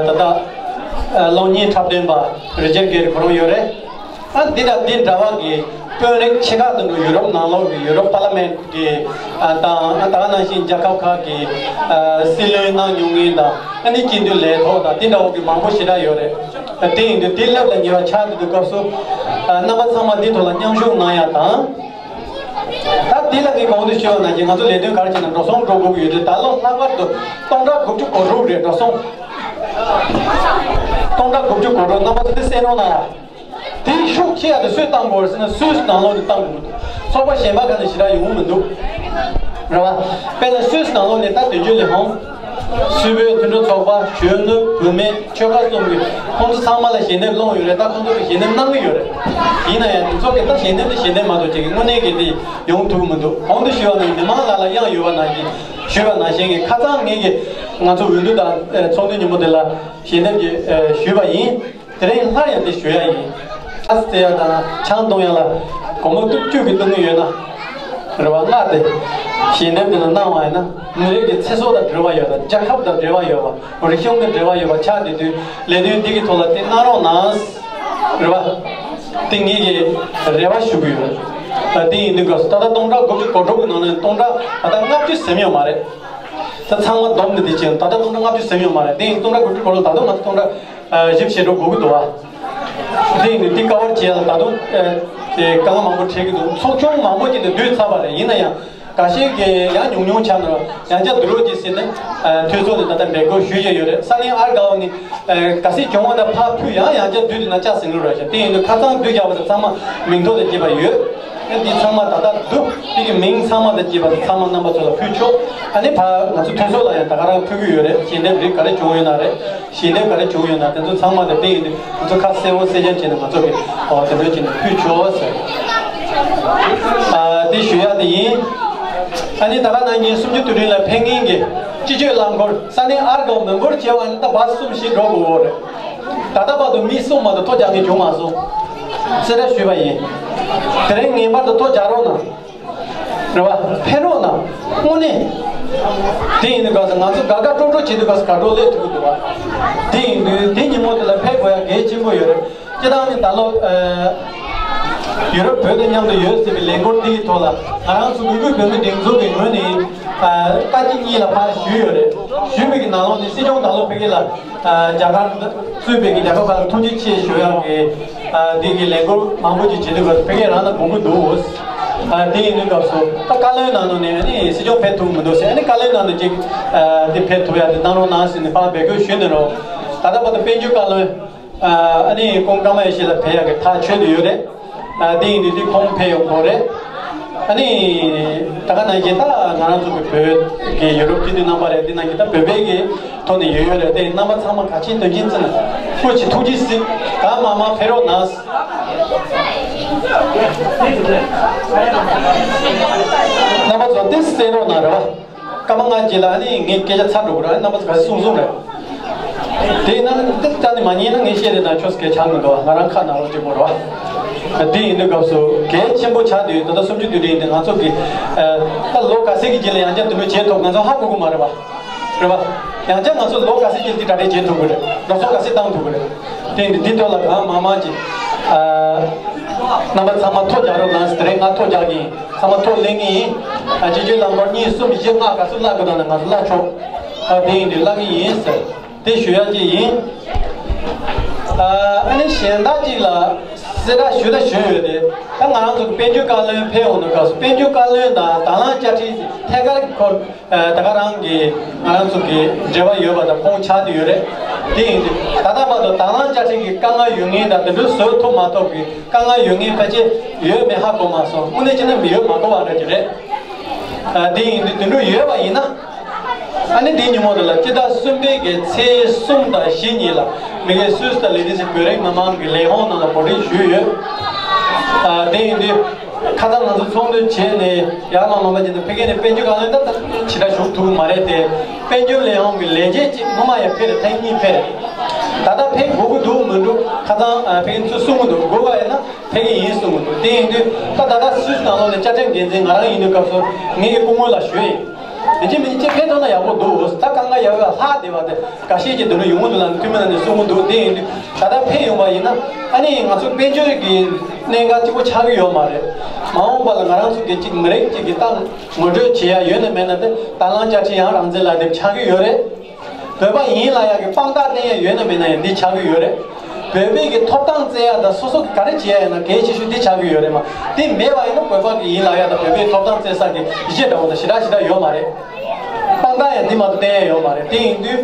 ད་ལྟ་གློག་བརྙན་འཁྲབ་སྟོན་པ་རི་ཅར་གྷེ་རི་ཁོ་རང་ཡོད་རེད། ཨ་འདི་དང་འདི་འདྲ་བ་གི་དཔོན་རིགས་ཆེ་ཁག་དེ་ཚོ་ཡུ་རོབ་ནང་ལོགས་ཀྱི་ཡུ་རོབ་པར་ལི་མེན་གྱི་ཨ་དང་ཨ་ད་ག་ནང་བཞིན་རྒྱལ་ཁབ་ཁག་གི་ཨ་སྲིད་བློན་གནང་མྱོང་མཁན་དང་ཨ་ནི་སྤྱི་འཐུས་ལས་ཐོག་དང་དེ་འདྲ་བོ་གི་མང་པོ་ཞེ་དྲག་ཡོད་རེད། དེ་ཡིན་དུས་དེ་སླེབས་ལ་ཉེ་བ་ཆགས་དུས་དུས་སྐབས་སུ་ཨ་རྣམ་པ་ཚང་མ་འདི་ཐོག་ལ་མཉམ་ཞུགས་གནང་ཡ་དང་། ད་དེ་ལ་གི་གོང་དུ་ཞུས་པ་ནང་བཞིན་ང་ཚོ་ལས་དོན་ག་རེ་བྱས་ན་འགྲོ་སོང་འགྲོ་དགོས་ཀྱི་ཡོད་དུས་ད་ལོ་ལྷག་པར་དུ་སྟོང་ཕྲག་དགུ་བཅུ་གོ་དྲུག་རེད། འགྲོ་སོང་སྟོང་ཕྲག་དགུ་བཅུ་གོ་དྲུག་རྣམ་པ་ཚོ་དེ་གསན་རོགས་གནང་ཡ། དེའི་ཤུགས་ཆེ་ཡ་དེ་སུས་བཏང་དགོས་རེད་ཟེར་ན་སུད་སི་ནང་ལོགས་ནས་བཏང་དགོས་འདུག་ཚོགས་པ་གཞན་པ་ག་ནས་ཞེ་དྲག་ཡོང་གི་མི་འདུག་རེད་བ། དཔེར་ན་སུད་སི་ནང་ལོགས་ནས་ད་དོན་གཅོད་ལས་ཁུངས། སུད་བོད་མཐུན་གྲོགས་ཚོགས་པ། གཞོན་ནུ་བུད་མེད་ཆོལ་ཁ་གསུམ་གྱི་ཁོང་ཚོ་ཚང་མ་ལ་ཞལ་འདེབས་སློང་ཡོད་རེད། ད་ཁོང་ཚོ་གི་ཞལ་འདེབས་གནང་གི་ཡོད་རེད། ཡིན་ན་ཡང་དེ་ཚོ་གི་ད་ཞལ་འདེབས་དེ་ཞལ་འདེབས་མ་གཏོགས་ཅིག་གི་དངོས་གནས་ཀྱི་དེ་ཡོང་ཐུབ་ཀྱི་མི་འདུག་གོང་དུ་ཞུས་པ་ནང་མི་མང་ལ་ལ་གཡང་ཡོད་པ་ནང་བཞིན་ཞུས་པ་ནང་བཞིན་གྱི་ཁ་སང་ངེད་ཀྱི་ང་ཚོ་འོས་བསྡུ་དང་ཚོགས་འདུ་ཉིན་མོ་དེ་ལ་ཞལ་འདེབས་ཀྱི་ཞུས་པ་ཡིན། དེ་རིང་སླར་ཡང་དེ་ཞུ་ཡ་ཡིན། ཨ་ཙི་ཡ་དང་ཆང་འཐུང་ཡ་ལ་སྒོར་མོ་སྟོང་བཅུ་གི་འཐུང་གི་ཡོད་ན། རེ་བ་ལྔ་དེ་ཞལ་འདེབས་དེ་ལ་གནང་བ་ཡིན་ན་མི་རིགས་ཀྱི་ཚེ་སྲོག་དང་འབྲེལ་བ་ཡོད་པ། རྒྱལ་ཁབ་དང་འབྲེལ་བ་ཡོད་པ། རིག་གཞུང་གི་འབྲེལ་བ་ཡོད་པ་ཆགས་བསྡད་དུས་ལས་དོན་འདི་གི་ཐོག་ལ་དེ་གནང་རོགས་གནང་། རེ་བ་དེ་ངེད་ཀྱི་རེ་བ་ཞུ་གི་ཡོད། ད་དེ་ཡིན་དུས་སྐབས་སུ་ད་ལྟ་སྟོང་ཕྲག་དགུ་བཅུ་གོ་དྲུག་གི་ནང་ནས་སྟོང་ཕྲག་ད་ལྟ་ལྔ་བཅུ་ཟིན་ཡོད་མ་རེད། ད་ཚང་མ་བསྡོམས་ནས་དེ་བྱས་ན་ད་ལྟ་སྟོང་ཕྲག་ལྔ་བཅུ་ཟིན་ཡོད་མ་རེད། དེ་ཡིན་སྟོང་ཕྲག་དགུ་བཅུ་གོ་དྲུག་ད་དུང་ང་ཚོ་སྟོང་ཕྲག་བཞི་བཅུ་ཞེ་དྲུག་དགོས་ཀྱི་འདུག་བ། དེ་ཡིན་དུས་དེ་ཀ་བར་བྱེད་ཡ་ལ་ད་དུང་ཨ་དེ་དཀའ་ངལ་མང་པོ་འཕྲད་ཀྱི་འདུག་ཚོགས་ཆུང་མང་པོ་ཅིག་ནས་བསྡུས་ཚར་བ་རེད། ཡིན་ན་ཡང་འགའ་ཤས་ཀྱིས་ཡང་ཉུང་ཉུང་ཆགས་ན་ཡང་བསྐྱར་བསྡུ་རོགས་གྱིས་ཟེར་ནས་ཨ་འཐུས་ཚོགས་ནས་ད་ལྟ་འབོད་སྐུལ་ཞུས་བཞིན་ཡོད་རེད། ས་གནས་ཨར་དགའ་བ་ནི་ཨ་གལ་སྲིད་བྱུང་བ་ན་ཕར་ཕུལ། ཡང་ཡང་བསྐྱར་བསྡུས་དེ་ན་ལྕགས་ཟིང་རུ་ར་ཞིག་དེ་ཡིན་དུས་ཁ་སང་བསྡུས་བཞག་པ་དེ་ཚང་མ་མིང་ཐོ་དང་བཅས་པ་ཡོད། ཨ་འདི་ཚང་མ་ད་ལྟ་འདུག་དེ་གི་མིང་ཚང་མ་དང་བཅས་པ་དེ་ཚང་མ་རྣམ་པ་ཚོ་ལ་ཕུལ་ཆོག་ཨ་ནི་ཕར་ང་ཚོ་འཐུས་ཚོགས་ལ་ཡང་ད་ག་རང་ཕུལ་གྱི་ཡོད་རེད། ཞལ་འདེབས་རིགས་ག་རེ་བྱུང་ཡོད་ན་རེད། ཞལ་འདེབས་ག་རེ་བྱུང་ཡོད་ན་དེ་ཚོ་ཚང་མ་དེ་དཔེ་ཡིན་དུས་ང་ཚོ་ཁ་གསལ་པོ་གསལ་རྐྱང་བྱས་ནས་ང་ཚོ་གི་ཨོ་དེ་འདྲ་བྱས་ནས་ཕུལ་ཆོག་ཟེར། ཨ་དེ་ཞུ་ཡ་དེ་ཡིན། ཨ་ནི་ད་ག་ནང་བཞིན་གསུམ་བཅུ་དུས་དྲན་ལ་ཕེབས་མཁན་གྱི་སྤྱི་སྤྱོད་རླངས་འཁོར་ས་གནས་ཨར་དགའ་མི་འབོར་བྱས་པ་ནི་ད་བར་གསུམ་བཞི་འགྲོ་དགོས་རེད། ད་ལྟ་བར་དུ་མི་གསུམ་མ་གཏོགས་ཐོ་རྒྱག་མཁན་བྱུང་མ་སོང་། གསལ་བསྒྲགས་ཞུས་པ་ཡིན། དེ་རིང་ངེས་པར་དུ་ཐོ་རྒྱག་རོགས་གནང་། རེད་བ། ཕེབས་རོགས་གནང་། དངོས་གནས། དེ་ཡིན་དུས་སྐབས་སུ་ང་ཚོ་དགའ་དགའ་སྤྲོ་སྤྲོ་བྱེད་དུས་སྐབས་སུ་དགའ་སྤྲོ་སླེབས་ཐུབ་ཀྱི་འདུག་བ། དེ་ཡིན་དུས་དེ་ཉིན་མོ་དེ་ལ་ཕེབས་དགོས་ཡ་གལ་ཆེན་པོ་ཡོད་རེད། སྤྱིར་བཏང་ནི་ད་ལོ་ཨ་ཡུ་རོབ་བོད་དང་མཉམ་དུ་ཡོད་ཟེར་བའི་ལས་འགུལ་འདིའི་ཐོག་ལ་ང་རང་ཚོ་གུས་གུས་བོད་མི་སྒྲིག་འཛུགས་ཀྱི་ངོས་ནས་ཨ་བཀའ་སྤྱི་གཉིས་ལ་ཕར་ཞུས་ཡོད་རེད། ཞུས་པའི་གི་ནང་ལོགས་ནས་སྲིད་སྐྱོང་ད་ལོ་ཕ་གི་ལ་ཨ་རྒྱ་གར་གཙོས་པའི་གི་རྒྱལ་ཁབ་ཁག་ལ་ཐུགས་རྗེ་ཆེ་ཞུ་ཡག་གི་ཨ་འདི་གི་ལས་འགུལ་མང་པོ་ཅིག་བྱེད་དུས་སྐབས་སུ་ཕ་གི་རང་ལ་དགོངས་ཀྱི་འདུག་ཨ་དེ་ཡིན་དུས་སྐབས་སུ་ད་བཀའ་བློན་ནང་ནས་ཨ་ནི་སྲིད་སྐྱོང་ཕེབས་ཐུབ་མི་འདུག་ཟེར། ཨ་ནི་བཀའ་བློན་ནང་ནས་ཅིག་ཨ་འདི་ཕེབས་ཐུབ་ཡག་འདི་གནང་རོགས་གནང་ཟེར་ནས་ཕར་འབོད་སྐུལ་ཞུས་ནས་རོགས། ད་ལྟ་བར་དུ་དཔལ་འབྱོར་བཀའ་བློན་ཨ་ནི་ཀོང་ཀ་མ་ཡེ་ཤེས་ལགས་ཕེབས་ཡག་གི་ཐག་ཆོད་དུ་ཡོད་རེད། ཨ་དེ་ཡིན་དུས་དེ་ཁོང་ཕེབས་ཡོང་གི་རེད། ཨ་ནི་ད་ག་ནང་བཞིན་ད་ང་རང་ཚོ་གི་བོད་ཀྱི་ཡུ་རོབ་སྤྱི་འཐུས་རྣམ་པ་རེད། དེ་ནང་བཞིན་ད་བོད་པའི་གི་ཐོག་ནས་ཡོད་ཡོད་རེད། དེ་རྣམ་པ་ཚང་མ་ག་ཆེན་དོན་ཆེན་བརྩི་ན་སྐུ་མཁྱེན་ཐུགས་རྗེ་གཟིགས། གང་མང་མང་ཕེབས་རོགས་གནང་། རྣམ་པ་ཚོ་དེ་གསན་རོགས་གནང་རེད་བ། སྐར་མ་ལྔ་རྗེས་ལ་ནི་ངའི་སྐད་ཆ་ཚར་འགྲོ་གི་རེད། རྣམ་པ་ཚོ་ག་ཚོད་གསུང་གསུང་རེད། དེས་ན་འདི་ལྟ་ནི་མ་ཉན་ན་ངས་བཤད་རེད་ན་ཁྱོད་སྐད་ཆ་མི་འདུག་ང་རང་ཁ་ནང་ལོག་གཅིག་པོ་རེད་བ། དེ་ཡིན་དུས་སྐབས་སུ་གལ་ཆེན་པོ་ཆགས་དུས་ད་ལྟ་སུམ་ཅུ་དུས་དྲན་ཡིན་དུས་ང་ཚོ་གི་ད་ལོ་ག་ཚོད་ཀྱི་རྗེས་ལ་ཡང་བསྐྱར་དུ་མོ་བྱེད་ཐུབ་ང་ཚོ་ཧ་གོ་གི་མ་རེད་བ། རེད་བ། ཡང་བསྐྱར་ང་ཚོ་ལོ་ག་ཚོད་ཀྱི་འདི་གྲ་སྒྲིག་བྱེད་ཐུབ་གི་རེད། ལོ་ཚོད་ག་ཚོད་བཏང་ཐུབ་གི་རེད། དེ་འདི་འདི་ཐོག་ལ་གང་མང་མང་ཅིག་རྣམ་པ་ཚང་མ་ཐོ་རྒྱག་རོགས་གནང་། དེ་རིང་ང་ཐོ་རྒྱག་གི་ཡིན། ཚང་མ་ཐོ་ལེན་གི་ཡིན། ཨ་སྤྱི་སྤྱོད་ལམ་བར་གཉིས་གསུམ་བཞི་ལྔ་ག་ཚོད་བརླག་དགོས་དང་ན་ང་ཚོ་བརླག་ཆོག་ཨ་དེ་ཡིན་དུས་བརླག་གི་ཡིན་ཟེར་དེ་ཞུ་ཡག་ཅིག་ཡིན། ཨ་ནི་གཞན་དག་ཅིག་ལ་གསལ་བསྒྲགས་ཞུ་ད་ཞུས་ཡོད་དེ། ད་ང་རང་ཚོ་གི་དཔལ་འབྱོར་བཀའ་བློན་ཕེབས་འོང་དུས་སྐབས་སུ་དཔལ་འབྱོར་བཀའ་བློན་དང་དྭང་བླངས་བཅའ་ཁྲིམས་ཐད་ཀར་གྱི་ཁོ་ད་ག་རང་གི་ང་རང་ཚོ་གི་འབྲེལ་བ་ཡོད་པ་དང་ཁོང་ཆགས་བསྡད་ཡོད་རེད། དེ་ཡིན་དུས་ད་ལྟ་བར་དུ་དྭང་བླངས་བཅའ་ཁྲིམས་ཀྱི་དཀའ་ངལ་ཡོད་མཁན་དང་དེ་འདྲ་བཟོ་ཐུབ་མ་ཐུབ་ཀྱི་དཀའ་ངལ་ཡོད་མཁན་ཕལ་ཆེར་ཡོད་མེད་ཧ་གོ་མ་སོང་། དངོས་གནས་བྱས་ན་མི་ཡོད་མ་གོ་བ་འདྲ་ཅིག་རེད། ཨ་དེ་ཡིན་དུས་དེ་འདྲ་ཡོད་པ་ཡིན་ན་ཨ་ནི་དེ་ཉིན་མོ་དེ་ལ་སྤྱི་ཟླ་གསུམ་པའི་གི་ཚེས་གསུམ་དང་བཞི་གཉིས་ལ་ མི་སྒེར་སུད་སི་དང་ལས་དེ་ཚོ་བོད་རིགས་མི་མང་གི་ལས་ཁུངས་ནང་ལ་གོ་སྒྲིག་ཞུས་ཡོད། ཨ་དེ་ཡིན་དུས་ཁ་སང་ང་ཚོ་ཚོགས་འདུ་བྱས་ནས་ཡར་མར་མ་མ་བྱས་ནས་ཕ་གི་ནས་དཔལ་འབྱོར་བཀའ་བློན་ད་ད་ཕྱི་ལ་ཞུགས་ཐུབ་མ་རེད་དེ། དཔལ་འབྱོར་ལས་ཁུངས་ཀྱི་ལས་བྱེད་ཅིག་སྔོན་མ་ཡང་ཕེབས་རེད། ཐེངས་གཉིས་ཕེབས་རེད། ད་ལྟ་ཕེབས་དགོས་ཀྱི་འདུག་མི་འདུག་ཁ་སང་ཨ་ཕ་གི་ཚོས་གསུང་གི་འདུག་དགོས་པ་ཡིན་ན་ཕ་གི་ཡིན་གསུང་གི་འདུག་དེ་ཡིན་དུས་ད་ད་ལྟ་སུད་སི་ནང་ལོགས་ནས་བཅའ་ཁྲིམས་འགན་འཛིན་ང་རང་ཡིན་དུས་སྐབས་སུ་ངེད་ཀྱི་སྐུ་ངོ་ལ་ཞུས་ཡིན། མི་གཅིག་མི་གཅིག་ཕེབས་ཐུབ་ན་ཡག་པོ་འདུག་ད་དཀའ་ངལ་ཡོད་པ་ལྷག་བསྡད་པ་དེ་འགའ་ཤས་ཀྱིས་འདི་འདྲ་ཡོང་གི་འདུག་ལབ་ནས་འཐུས་མི་རྣམས་ནས་གསུང་གི་འདུག་དེ་ཡིན་དུས་ད་ལྟ་ཕེབས་ཡོང་བ་ཡིན་ན་ཨ་ནི་ང་ཚོ་དཔལ་འབྱོར་གྱི་གནད་འགག་གཅིག་པོ་ཆགས་ཀྱི་ཡོད་མ་རེད། མ་འོངས་པ་ལ་ང་རང་ཚོ་གི་གཅིག་མི་རིགས་གཅིག་གི་ཏང་ངོ་སྤྲོད་བྱེད་ཡ་ཡོད་ན་མེད་ན་དེ་དང་བླངས་བཅའ་ཁྲིམས་ཡང་རང་བཙན་ལག་དེབ་ཆགས་ཀྱི་ཡོད་རེད། བོད་པ་ཡིན་ལབ་ཡག་གི་དཔང་རྟགས་བསྟན་ཡ་ཡོད་ན་མེད་ན་ཡང་འདི་ཆགས་ཀྱི་ཡོད་རེད། བོད་པའི་གི་ཐོབ་ཐང་བཙལ་ཡ་དང་སོ་སོ་གི་ག་རེ་བྱེད་ཡ་ཡིན་ན་གལ་ཆེ་ཤོས་འདི་ཆགས་ཀྱི་ཡོད་རེད་མ། འདི་མེད་པ་ཡིན་ན་བོད་པ་གི་ཡིན་ལབ་ཡ་དང་བོད་པའི་ཐོབ་ཐང་བཙལ་ས་གི་ཡིད་ཆེས་འདྲ་བོ་དང་ཞེ་དྲག་ཞེ་དྲག་ཡོད་མ་རེད། དཔང་རྟགས་ཡང་འདི་མ་གཏོགས་བསྟན་ཡ་ཡོད་མ་རེད། དེ་ཡིན་དུས་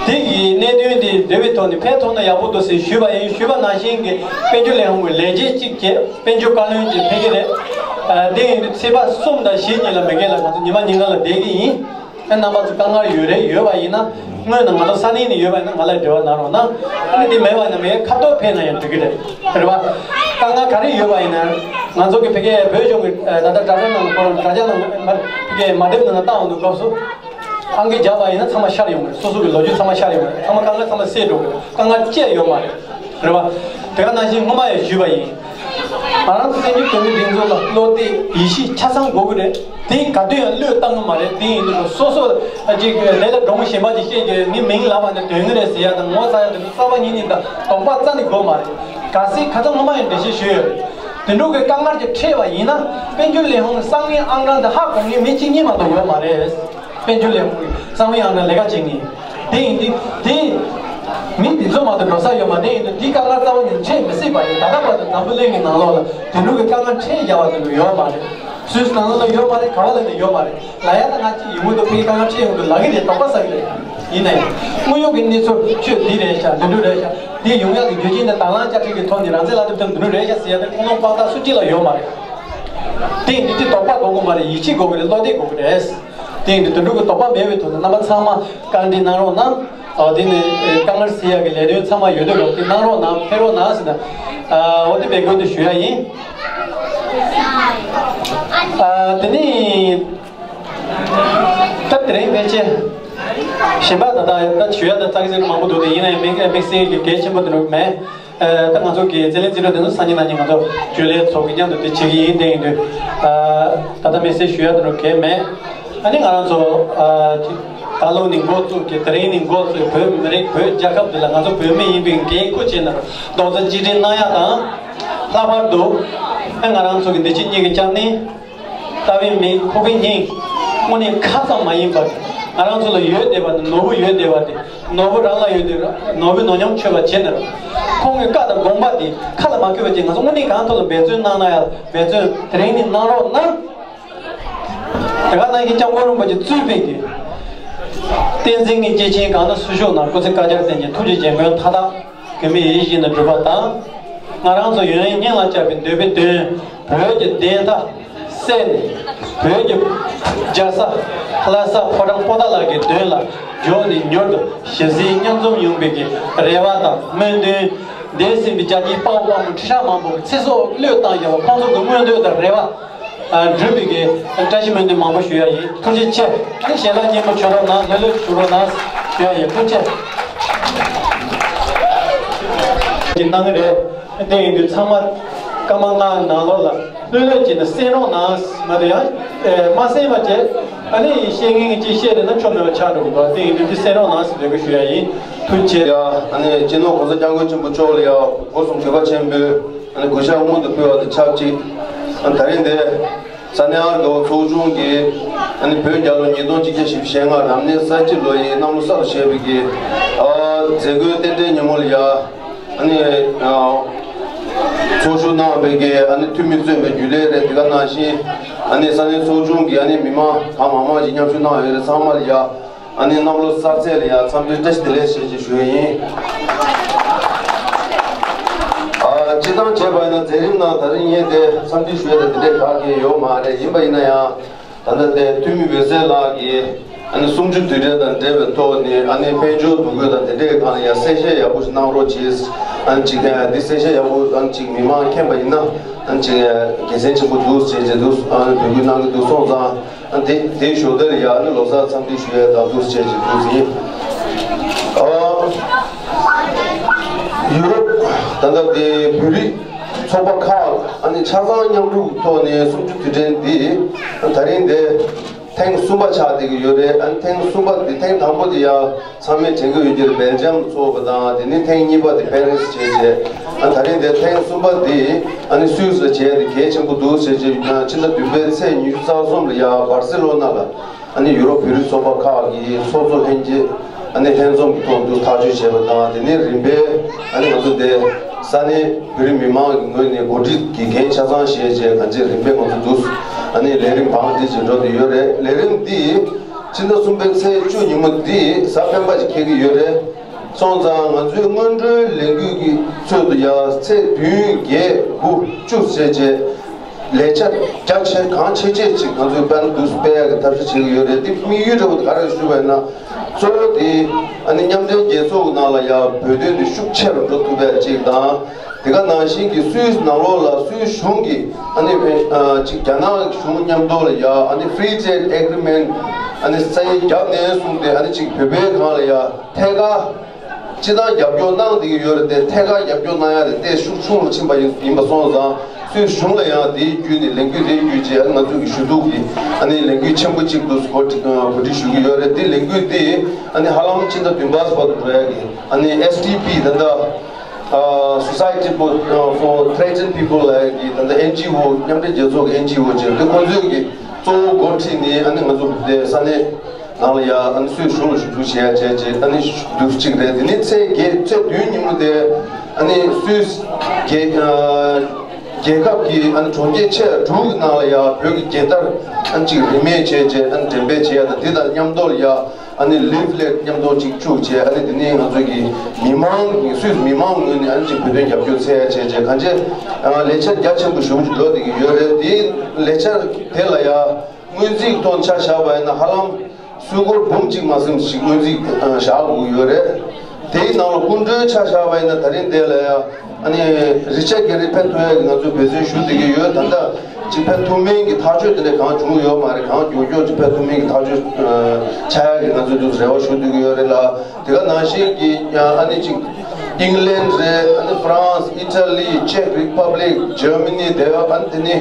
དེ་གི་གནད་དོན་འདི་འདོད་པའི་ཐོག་ནས་ཕེབས་ཐུབ་ན་ཡག་པོ་འདུག་ཟེར་ཞུས་པ་ཡིན། ཞུས་པ་ནང་བཞིན་གི་དཔལ་འབྱོར་ལས་ཁུངས་ཀྱི་ལས་བྱེད་གཅིག་བྱས་དཔལ་འབྱོར་བཀའ་བློན་གཅིག་ཕེབས་ཀྱི་རེད། ཨ་དེ་ཡིན་དུས་ཚེས་པ་གསུམ་དང་བཞི་ཉིན་ལ་མི་རྒན་ལགས་ང་ཚོ་ཉི་མ་ཉིན་གང་ལ་བསྡད་ཀྱི་ཡིན། ཨ་རྣམ་པ་ཚོ་དཀའ་ངལ་ཡོད་རེད། ཡོད་པ་ཡིན་ན་སྔོན་ནས་ང་ཚོ་ས་གནས་ནས་ཡོད་པ་ཡིན་ན་ང་ལ་འབྲེལ་བ་གནང་རོགས་གནང་། ཨ་ནི་དེ་མེད་པ་ཡིན་ན་མི་ཁ་ཐོག་ཕེབས་ན་ཡང་འགྲིག་གི་རེད། རེད་བ། དཀའ་ངལ་ག་རེ་ཡོད་པ་ཡིན་ན་ང་ཚོ་གི་ཕ་གིའི་བོད་གཞུང་གི་ད་ལྟ་དྲ་རྒྱ་ནང་ལ་ཁོ་རང་དྲ་རྒྱ་ནང་ཕ་གིའི་མ་དེབ་ནང་ལ་བཏང་འོང་དུས་སྐབས་སུ་ཨང་ཀི་རྒྱག་པ་ཡིན་ན་ཚང་མ་ཤར་ཡོང་གི་རེད། སོ་སོ་གི་ལོ་རྒྱུས་ཚང་མ་ཤར་ཡོང་གི་རེད། ཚང་མ་དཀའ་ངལ་ཚང་མ་སེལ་འགྲོ་གི་རེད། དཀའ་ངལ་ཅི་ཡང་ཡོད་མ་རེད། རེད་བ། དེ་ག་ནང་བཞིན་སྔོན་མ་ཡང་ཞུས་པ་ཡིན། ང་རང་ཚོ་བཙན་བྱོལ་བོད་མིའི་སྒྲིག་འཛུགས་ལ་བློ་གཏད་ཡིད་ཆེས་ཆ་ཚང་དགོས་ཀྱི་རེད། དེ་ག་དུས་ཡང་བློས་བཏང་གི་མ་རེད། དེ་ཡིན་དུས་སོ་སོ་ཅིག་ལས་ལ་འགྲོ་མོ་གཞན་པ་ཅིག་བཤད་རྒྱུ་ངའི་མིང་ལབ་པ་ནི་དོན་གྱི་རེད་ཟེར་ཡ་དང་ངོ་ཚ་ཡ་དེ་ཚོ་རྩ་བ་ཉིད་ནས་དང་དོགས་པ་རྩ་ནས་དགོས་མ་རེད། གལ་སྲིད་ཁ་སང་སྔོན་མ་ཡང་འགྲེལ་བཤད་ཞུས་ཡོད་རེད། དེ་འདྲ་གི་དཀའ་ངལ་ཅིག་འཕྲད་པ་ཡིན་ན་དཔལ་འབྱོར་ལས་ཁུངས་ཀྱི་གསང་བའི་ཨང་གྲངས་དེ་ཧ་གོ་མཁན་མི་གཅིག་གཉིས་མ་གཏོགས་ཡོད་མ་རེད། དཔལ་འབྱོར་ལས་ཁུངས་ཀྱི་གསང་བའི་ཨང་གྲངས་ལས་ཀ་བྱེད་མཁན། དེ་ཡིན་དུས་དེ་མི་འདི་ཚོ་མ་གཏོགས་འགྲོ་ས་ཡོད་མ་རེད། དེ་ཡིན་དུས་འདི་དཀའ་ངལ་རྩ་བ་ཉིད་འཕྲད་མི་སྲིད་པ་རེད། ད་ལྟ་བར་དུ་འཛམ་བུ་གླིང་གི་ནང་ལོགས་ལ་དེ་འདྲ་གི་དཀའ་ངལ་འཕྲད་བཞག་པ་དེ་འདྲ་ཡོད་མ་རེད། སུད་སི་ནང་ལོགས་ལ་ཡོད་མ་རེད། ག་བ་ལ་ནས་ཡོད་མ་རེད། ལ་ཡ་ད་ང་གཅིག་ཡིན་མོད་དུ་ཕ་གི་དཀའ་ངལ་འཕྲད་ཡོང་དུས་ལབ་ཀྱི་རེད། དོགས་པ་ཟ་གི་རེད། ཡིན་ན་ཡང་དངོས་ཡོད་ཀྱི་གནས་ཚུལ་ཁྱོད་འདི་རེད་ཤག་འདི་འདྲ་རེད་ཤག་འདི་ཡོང་ཡག་གི་རྒྱུ་རྐྱེན་དེ་དང་བླངས་བཅའ་ཁྲིམས་ཀྱི་ཐོག་ནས་རང་བཙན་ལག་དེབ་དེ་འདི་འདྲ་རེད་ཤག་ཟེར་ཡ་དེ་ཁུངས་ལུང་དཔང་རྟགས་སུ་གཅིག་ལ་ཡོད་མ་རེད། དེ་ཡིན་དུས་དོགས་པ་དགོས་ཀྱི་མ་རེད། ཡིད་ཆེས་དགོས་ཀྱི་རེད། བློ་གཏད་དགོས་ཀྱི་རེད། དེ་ཡིན་དུས་དོན་གྲུབ་ཀྱི་དོགས་པ་མེད་པའི་ཐོག་ནས་རྣམ་པ་ཚང་མ་བཀའ་འདྲི་གནང་རོགས་གནང་། ཨ་དེ་ནས་དཀའ་ངལ་སེལ་ཡག་གི་ལས་དོན་ཚང་མ་ཡོད་དུས་རོགས་དེ་གནང་རོགས་གནང་། ཕེབས་རོགས་གནང་ཟེར་ན། ཨ་འོ་དེ་འབད་བསྐུལ་དུ་ཞུ་ཡ་ཡིན། ཨ་དེ་ནས་ད་དེ་རིང་ཕལ་ཆེར་གཞན་པ་ད་ལྟ་ད་ཞུ་ཡ་ད་ཙག་ཙིག་མང་པོ་འདུག་དེ་ཡིན་ན་ཡང་དམིགས་དམིགས་བསལ་གྱི་གལ་ཆེན་པོ་དེ་འདྲ་མེད། ཨ་ད་ང་ཚོ་གི་རྩེད་ལེན་རྩེད་གྲོགས་དེ་ཚོ་སང་ཉིན་གནངས་ཉིན་ང་ཚོ་བརྗོད་ལས་ཚོགས་ཀྱི་མཉམ་དུ་དེ་བྱེད་ཀྱི་ཡིན། དེ་ཡིན་དུས་ཨ་ད་ལྟ་དམིགས་བསལ་ཞུ་ཡ་དེ་འདྲ་གལ་མེད། ཨ་ནི་ང་རང་ཚོ་ཨ་ད་ལོ་ནས་འགོ་བཙུགས་ཀྱི་དེ་རིང་ནས་འགོ་བཙུགས་བོད་མི་རིགས་བོད་རྒྱལ་ཁབ་འདི་ལ་ང་ཚོ་བོད་མི་ཡིན་པའི་འགན་འཁུར་བྱས་ནས་རྡོག་རྩ་གཅིག་སྒྲིལ་གནང་ཡ་དང་། ལྷག་པར་དུ་ཨ་ང་རང་ཚོ་གི་འདི་ཕྱི་གཉིས་ཀྱི་སྐྱབས་གནས། རྩ་བའི་མིང་ཁུ་བའི་སྙིང་། དངོས་གནས་ཁ་ཙམ་མ་ཡིན་པར་ང་རང་ཚོ་ལ་ཡོད་བསྡད་པ་དེ་ནོར་བུ་ཡོད་བསྡད་པ་དེ་ནོར་བུ་རང་ལ་ཡོད་དེ་ནོར་བུའི་ནོར་ཉམས་ཆོད་པ་བྱས་ནས་ཁོང་གི་བཀའ་དང་དགོངས་པ་དེ་ཁ་ལ་མ་འཁྱོལ་བ་བྱས་ང་ཚོ་དངོས་གནས་གང་ཐོག་ལ་འབད་བརྩོན་གནང་ན་ཡང་འབད་བརྩོན་དེ་རིང་ནས་གནང་རོགས་གནང་། དེ་ག་ནང་བཞིན་སྐྱབས་མགོན་རིན་པོ་ཆེ་གཙོས་པའི་གི་བསྟན་འཛིན་གྱི་སྐྱེས་ཆེན་གང་ན་སུ་བཞུགས་ན་སྐུ་ཚེ་བསྐལ་བརྒྱར་བརྟན་ཅིང་ཐུགས་རྗེ་རྒྱལ་མགོན་མཐའ་དག་གི་མི་ཡིད་བཞིན་དུ་འགྲུབ་པ་དང་། ང་རང་ཚོ་ཡོན་ཡིད་སྙིང་ལ་བཅངས་པའི་འདོད་པའི་དོན་བོད་ཀྱི་བདེན་མཐའ་གསལ་ནས་བོད་ཀྱི་རྒྱལ་ས་ལྷ་ས་ཕོ་བྲང་པོ་ཏཱ་ལ་གི་མདུན་ལ་མགྱོགས་ནས་མྱུར་དུ་ཞི་བདེ་མཉམ་འཛོམས་ཡོང་བའི་གི་རེ་བ་དང་སྨོན་འདུན། འདས་ཟིན་པའི་རྒྱལ་གཅེས་དཔའ་བོ་དཔའ་མོ་ཁྲི་ཕྲག་མང་པོ་གི་ཚེ་སྲོག་བློས་བཏང་བཞག་པ་ཁོང་ཚོ་གི་མངོན་འདོད་དང་རེ་བ། ཨ་འགྲུབ་པའི་གི་བཀྲ་ཤིས་སྨོན་འདུན་མང་པོ་ཞུ་ཡ་ཡིན། ཐུགས་རྗེ་ཆེ། ཨ་ནི་ཞལ་ལག་སྙན་པོ་མཆོད་རོགས་གནང་། ལྷོད་ལྷོད་བཞུགས་རོགས་གནང་ཞུ་ཡ་ཡིན། ཐུགས་རྗེ་ཆེ། གི་གནང་གི་རེད། དེ་ཡིན་དུས་ཚང་མ་སྐར་མ་ལྔ་ནང་ལོགས་ལ་ལྷོད་ལྷོད་བྱས་ནས་གསན་རོགས་གནང་། མ་གཏོགས་ཡང་ཨེ་མ་གསན་པ་བྱས་ཨ་ནི་བཤད་མཁན་གྱིས་བཤད་བསྡད་ན་ཆོ་མེད་པ་ཆགས་འགྲོ་གི་འདུག་དེ་ཡིན་དུས་འདི་གསན་རོགས་གནང་ཟེར་འབོད་སྐུལ་ཞུ་ཡ་ཡིན། ཐུགས་རྗེ་ཆེ། ཡ་ཨ་ནི་སྤྱི་ནོར་༸གོང་ས་༸སྐྱབས་མགོན་ཆེན་པོ་མཆོག་ལ་ཡ་སྒོ་གསུམ་གུས་པ་ཆེན་པོས། ཨ་ནི་གུས་ཕྱག་སྔོན་དུ་ཕུལ་བ་དང་ཆབས་ཅིག་ཨ་ད་རིང་འདིར་ས་གནས་ཨར་དགའ་བོ་ཚོགས་ཆུང་གིས་ཨ་ནི་བོད་རྒྱལ་ལོ་ཉིས་སྟོང་གཅིག་བརྒྱ་བཞི་བཅུ་ཞེ་ལྔ་རབ་གནས་ས་བྱི་ལོ་ཡི་གནམ་ལོ་གསར་དུ་བཞད་པའི་གི་ཨ་མཛད་སྒོའི་རྟེན་འབྲེལ་ཉིན་མོ་ལ་ཡ་ཨ་ནི་ཨ་ཚོགས་ཞུགས་གནང་བའི་གི་ཨ་ནི་འཐུས་མི་གཙོས་པའི་རྒྱུན་ལས་རེད། དེ་ག་ནང་བཞིན་ཨ་ནི་ས་གནས་ཚོགས་ཆུང་གི་ཨ་ནི་མི་མང་གང་མང་མང་ཞིག་མཉམ་ཞུགས་གནང་ཡོད་རེད། ཚང་མ་ལ་ཡ། ཨ་ནི་གནམ་ལོ་གསར་ཚེས་ལ་ཡང་འཚམས་འདྲི་བཀྲ་ཤིས་བདེ་ལེགས་ཞེས་ཞུ་ཡི་ཡིན། ཨ་སྤྱིར་བཏང་བྱས་པ་ཡིན་ན་མཛད་རིམ་ནང་ད་རིང་ངས་དེ་འཚམས་འདྲི་ཞུ་ཡ་དང་དེ་འདྲའི་ག་གེ་ཡོད་མ་རེད། ཡིན་པ་ཡིན་ན་ཡང་ད་ལྟ་དེ་འཐུས་མི་འོད་ཟེར་ལགས་ཀྱིས་ ཨ་ནི་གསུམ་བཅུ་དུས་དྲན་དང་འབྲེལ་བའི་ཐོག་ནས་ཨ་ནི་དཔལ་འབྱོར་འདུ་འགོད་དང་དེ་འདྲའི་སྒང་ལ་ཡང་གསལ་བཤད་ཡག་པོ་ཞིག་གནང་རོགས་གྱིས། ཨ་ནི་ཅིག་ཨ་འདི་གསལ་བཤད་ཡག་པོ་ཨ་ནི་ཅིག་མི་མང་མཁྱེན་པ་ཡིན་ན་ཨ་ནི་ཅིག་དགེ་མཚན་ཆེན་པོ་འདུག་ཟེར་བྱས་འདུག་ཨ་ནི་འབོད་སྐུལ་གནང་གི་འདུག་སོང་ཙང་། ཨ་ནི་དེ་དེའི་ཞོར་དེར་ཡང་ཨ་ནི་ལོ་གསར་འཚམས་འདྲི་ཞུ་ཡས་དང་འདུག་ཟེར་བྱས་འདུག་ཟེར། ཨ་ཡུ་རོབ་ད་ལྟ་དེ་བོད་རིགས་ཚོགས་པ་ཁག་ཨ་ནི་ཆ་ཚང་མཉམ་རུབ་ཐོག་ནས་གསུམ་བཅུ་དུས་དྲན་འདི་ད་རིང་དེ། ཐེངས་གསུམ་པ་ཆགས་བསྡད་ཀྱི་ཡོད་རེད། ཨ་ནི་ཐེངས་གསུམ་པ་འདི་ཐེངས་དང་པོ་འདི་ཡང་ཚང་མས་དྲན་གྱི་ཡོད་ཀྱི་རེད། སྦེལ་ཇམ་ཚོགས་པ་དང་དེ་ནས་ཐེངས་གཉིས་པ་འདི་པེ་རི་སི་བྱས་བྱས། ཨ་ད་རིང་འདི་ཐེངས་གསུམ་པ་འདི་ཨ་ནི་སུད་སི་ལ་བྱས་ཏེ་གལ་ཆེན་པོ་འདུག་ཟེར་བྱས། ཕྱི་ཟླ་བདུན་པའི་ཚེས་ཉི་ཤུ་རྩ་གསུམ་ལ་ཡང་བར་སེ་ལོ་ན་ལ་ཨ་ནི་ཡུ་རོབ་བོད་རིགས་ཚོགས་པ་ཁག་གི་ཚོགས་གཙོ་ལྷན་རྒྱས་ཨ་ནི་ལྷན་འཛོམས་ཀྱི་ཐོག་ཏུ་ཐག་གཅོད་བྱས་པ་དང་། དེ་ནས་རིམ་པས་ཨ་ནི་ང་ཚོ་འདི་ས་གནས་བོད་རིགས་མི་མང་གི་ངོས་ནས་འགོ་ཁྲིད་ཀྱི་འགན་ཆ་ཚང་བཞེས་བྱས་གང་ཅི་རིམ་པས་ང་ཚོ་འདུག་ཨ་ནི་ལས་རིམ་བང་སྒྲིག་བྱེད་འགྲོ་བསྡད་ཡོད་རེད། ལས་རིམ་འདི་ཕྱི་ཟླ་གསུམ་པའི་ཚེས་བཅུ་ཉིན་མོ་འདི་གཟའ་སྤེན་པ་ཞིག་འཁེལ་གྱི་ཡོད་རེད། སོང་ཙང་ང་ཚོའི་སྔོན་འགྲོའི་ལས་འགུལ་གྱི་ཚུལ་དུ་ཡང་ཚེས་བདུན་བརྒྱད་དགུ་བཅུ་བྱས་བྱས། ལས་འཆར་རྒྱ་ཆེ་གང་ཆེ་ཆེ་ཅིག་ང་ཚོས་དཔལ་འདུས་སྤེལ་ཡག་གི་ཐབས་ཤེས་བྱེད་ཀྱི་ཡོད་རེད། འདི་དམིགས་ཡུལ་འདྲ་བོ་དེ་ག་རེ་ཞུས་པ་ཡིན་ན། གཙོ་བོ་དེ་ཨ་ནི་མཉམ་འབྲེལ་རྒྱལ་ཚོགས་ཀྱི་ནང་ལ་ཡང་བོད་དོན་དེ་ཤུགས་ཆེ་རུ་འགྲོ་ཐུབ་པ་ཅིག་དང་། དེ་ག་ནང་བཞིན་གྱི་སུད་སི་ནང་ལོགས་ལ་སུད་སི་གཞུང་གིས་ཨ་ནི་ཨ་ཅིག་རྒྱ་ནག་གཞུང་མཉམ་དུ་ལ་ཡང་ཨ་ནི་Free Trade Agreement ཨ་ནི་སའིན་བརྒྱབ་ནས་བཟུང་སྟེ་ཨ་ནི་ཅིག་བོད་པའི་སྒང་ལ་ཡང་ཐད་ཀར། སྤྱི་བཏང་རྒྱབ་སྐྱོར་གནང་བསྡད་ཀྱི་ཡོད་རེད་དེ། ཐད་ཀར་རྒྱབ་སྐྱོར་གནང་ཡ་དེ་ཏོག་ཙམ་ཤུགས་ཆུང་རུ་ཕྱིན་པ་ཡིན་ཡིན་པ་སོང་ཙང་། སུད་སི་གཞུང་ལ་ཡང་དེའི་བརྒྱུད་ནས་ལས་འགུལ་དེའི་བརྒྱུད་བྱས་ཨ་ནི་ང་ཚོ་གི་ཞུ་གཏུག་གི་ཨ་ནི་ལས་འགུལ་ཆེན་པོ་གཅིག་ཏུ་གོ་སྒྲིག་གོ་སྒྲིག་ཞུ་གི་ཡོད་རེད། དེ་ལས་འགུལ་དེ་ཨ་ནི་ཧ་ལམ་ཕྱི་ཟླ་བདུན་པ་ཙམ་པར་དུ་འགྲོ་ཡ་གི་ཨ་ནི་S T P ད་ལྟ་Society for Threatened People ལབ་ཡ་གི་ད་ལྟ་N G O མཉམ་འབྲེལ་རྒྱལ་ཚོགས་ཀྱི་N G O ཅིག་དེ་ཁོང་ཚོས་ཀྱི་གཙོ་བོ་འགོ་ཁྲིད་ནས་ཨ་ནི་ང་ཚོ་དེ་ས་གནས། ནང་ལ་ཡང་ཨ་ནི་སུད་གཞུང་ལ་ཞུ་གཏུག་བྱེད་ཡ་བྱས་རྗེས་ཨ་ནི་དུས་གཅིག་རེད། དེ་ནས་ཚེས་བརྒྱད་ཚེས་བདུན་ཉིན་མོ་དེ་ཨ་ནི་སུད་རྒྱལ་རྒྱལ་ཁབ་ཀྱི་ཨ་ནི་གྲོང་ཁྱེར་ཆེ་བ་དྲུག་གི་ནང་ལ་ཡང་བོད་ཀྱི་རྒྱལ་དར་ཨ་ནི་གཅིག་རིན་མེད་བྱས་རྗེས་ཨ་ནི་འགྲེམས་སྤེལ་བྱེད་ཡ་དང་། དེ་དང་མཉམ་དུ་ལ་ཡང་ཨ་ནི་ལིབ་ལེཊ་མཉམ་དུ་གཅིག་བཅུག་བྱས་ཨ་ནི་དེ་ནས་ང་ཚོ་གི་མི་མང་གི་སུད་མི་མང་ངོས་ནས་ཨ་ནི་གཅིག་བོད་དོན་རྒྱབ་སྐྱོར་འཚོལ་ཡ་བྱས་རྗེས་གང་ཅི་ལས་འཆར་རྒྱ་ཆེན་པོ་ཞེ་པོ་ཅིག་འགྲོ་བསྡད་ཀྱི་ཡོད་རེད། དེའི་ལས་འཆར་དེ་ལ་ཡང་། སྔོན་རྩིས་ཐོག་ཆ་བཞག་པ་ཡིན་ན་ཧ་ལམ་སུད་སྒོར་འབུམ་གཅིག་མ་ཟིན་ཞིག་སྔོན་རྩིས་བཞག་དགོས་ཀྱི་ཡོད་རེད། དེའི་ནང་ལ་སྐུ་མགྲོན་ཆ་བཞག་པ་ཡིན་ན་ད་རིང་འདི་ལ་ཡང་ཨ་ནི་རི་ཅར་གྷེ་རི་ཕེབས་ཐུབ་ཡ་གི་ང་ཚོས་འབད་བརྩོན་ཞུ་བསྡད་ཀྱི་ཡོད། ད་ལྟ་ཅིག་ཕེབས་ཐུབ་མིན་གྱི་ཐག་གཅོད་དེ་འདྲ་གང་བྱུང་ཡོད་མ་རེད། གང་མགྱོགས་མགྱོགས་ཅིག་ཕེབས་ཐུབ་མིན་གྱི་ཐག་གཅོད་ཆགས་ཡ་གི་ང་ཚོས་འདུག་རེ་བ་ཞུ་བསྡད་ཀྱི་ཡོད་རེད་ལ། དེ་ག་ནང་བཞིན་གྱི་ཨ་ནི་ཅིག་ཨིང་ལན་རེད། ཨ་ནི་ཧྥ་རན་སི། ཨི་ཊ་ལི། ཅེག་རི་པབ་ལིག། ཇར་མ་ནི། དེ་ག་ཨ་ནི་དེ་ནི་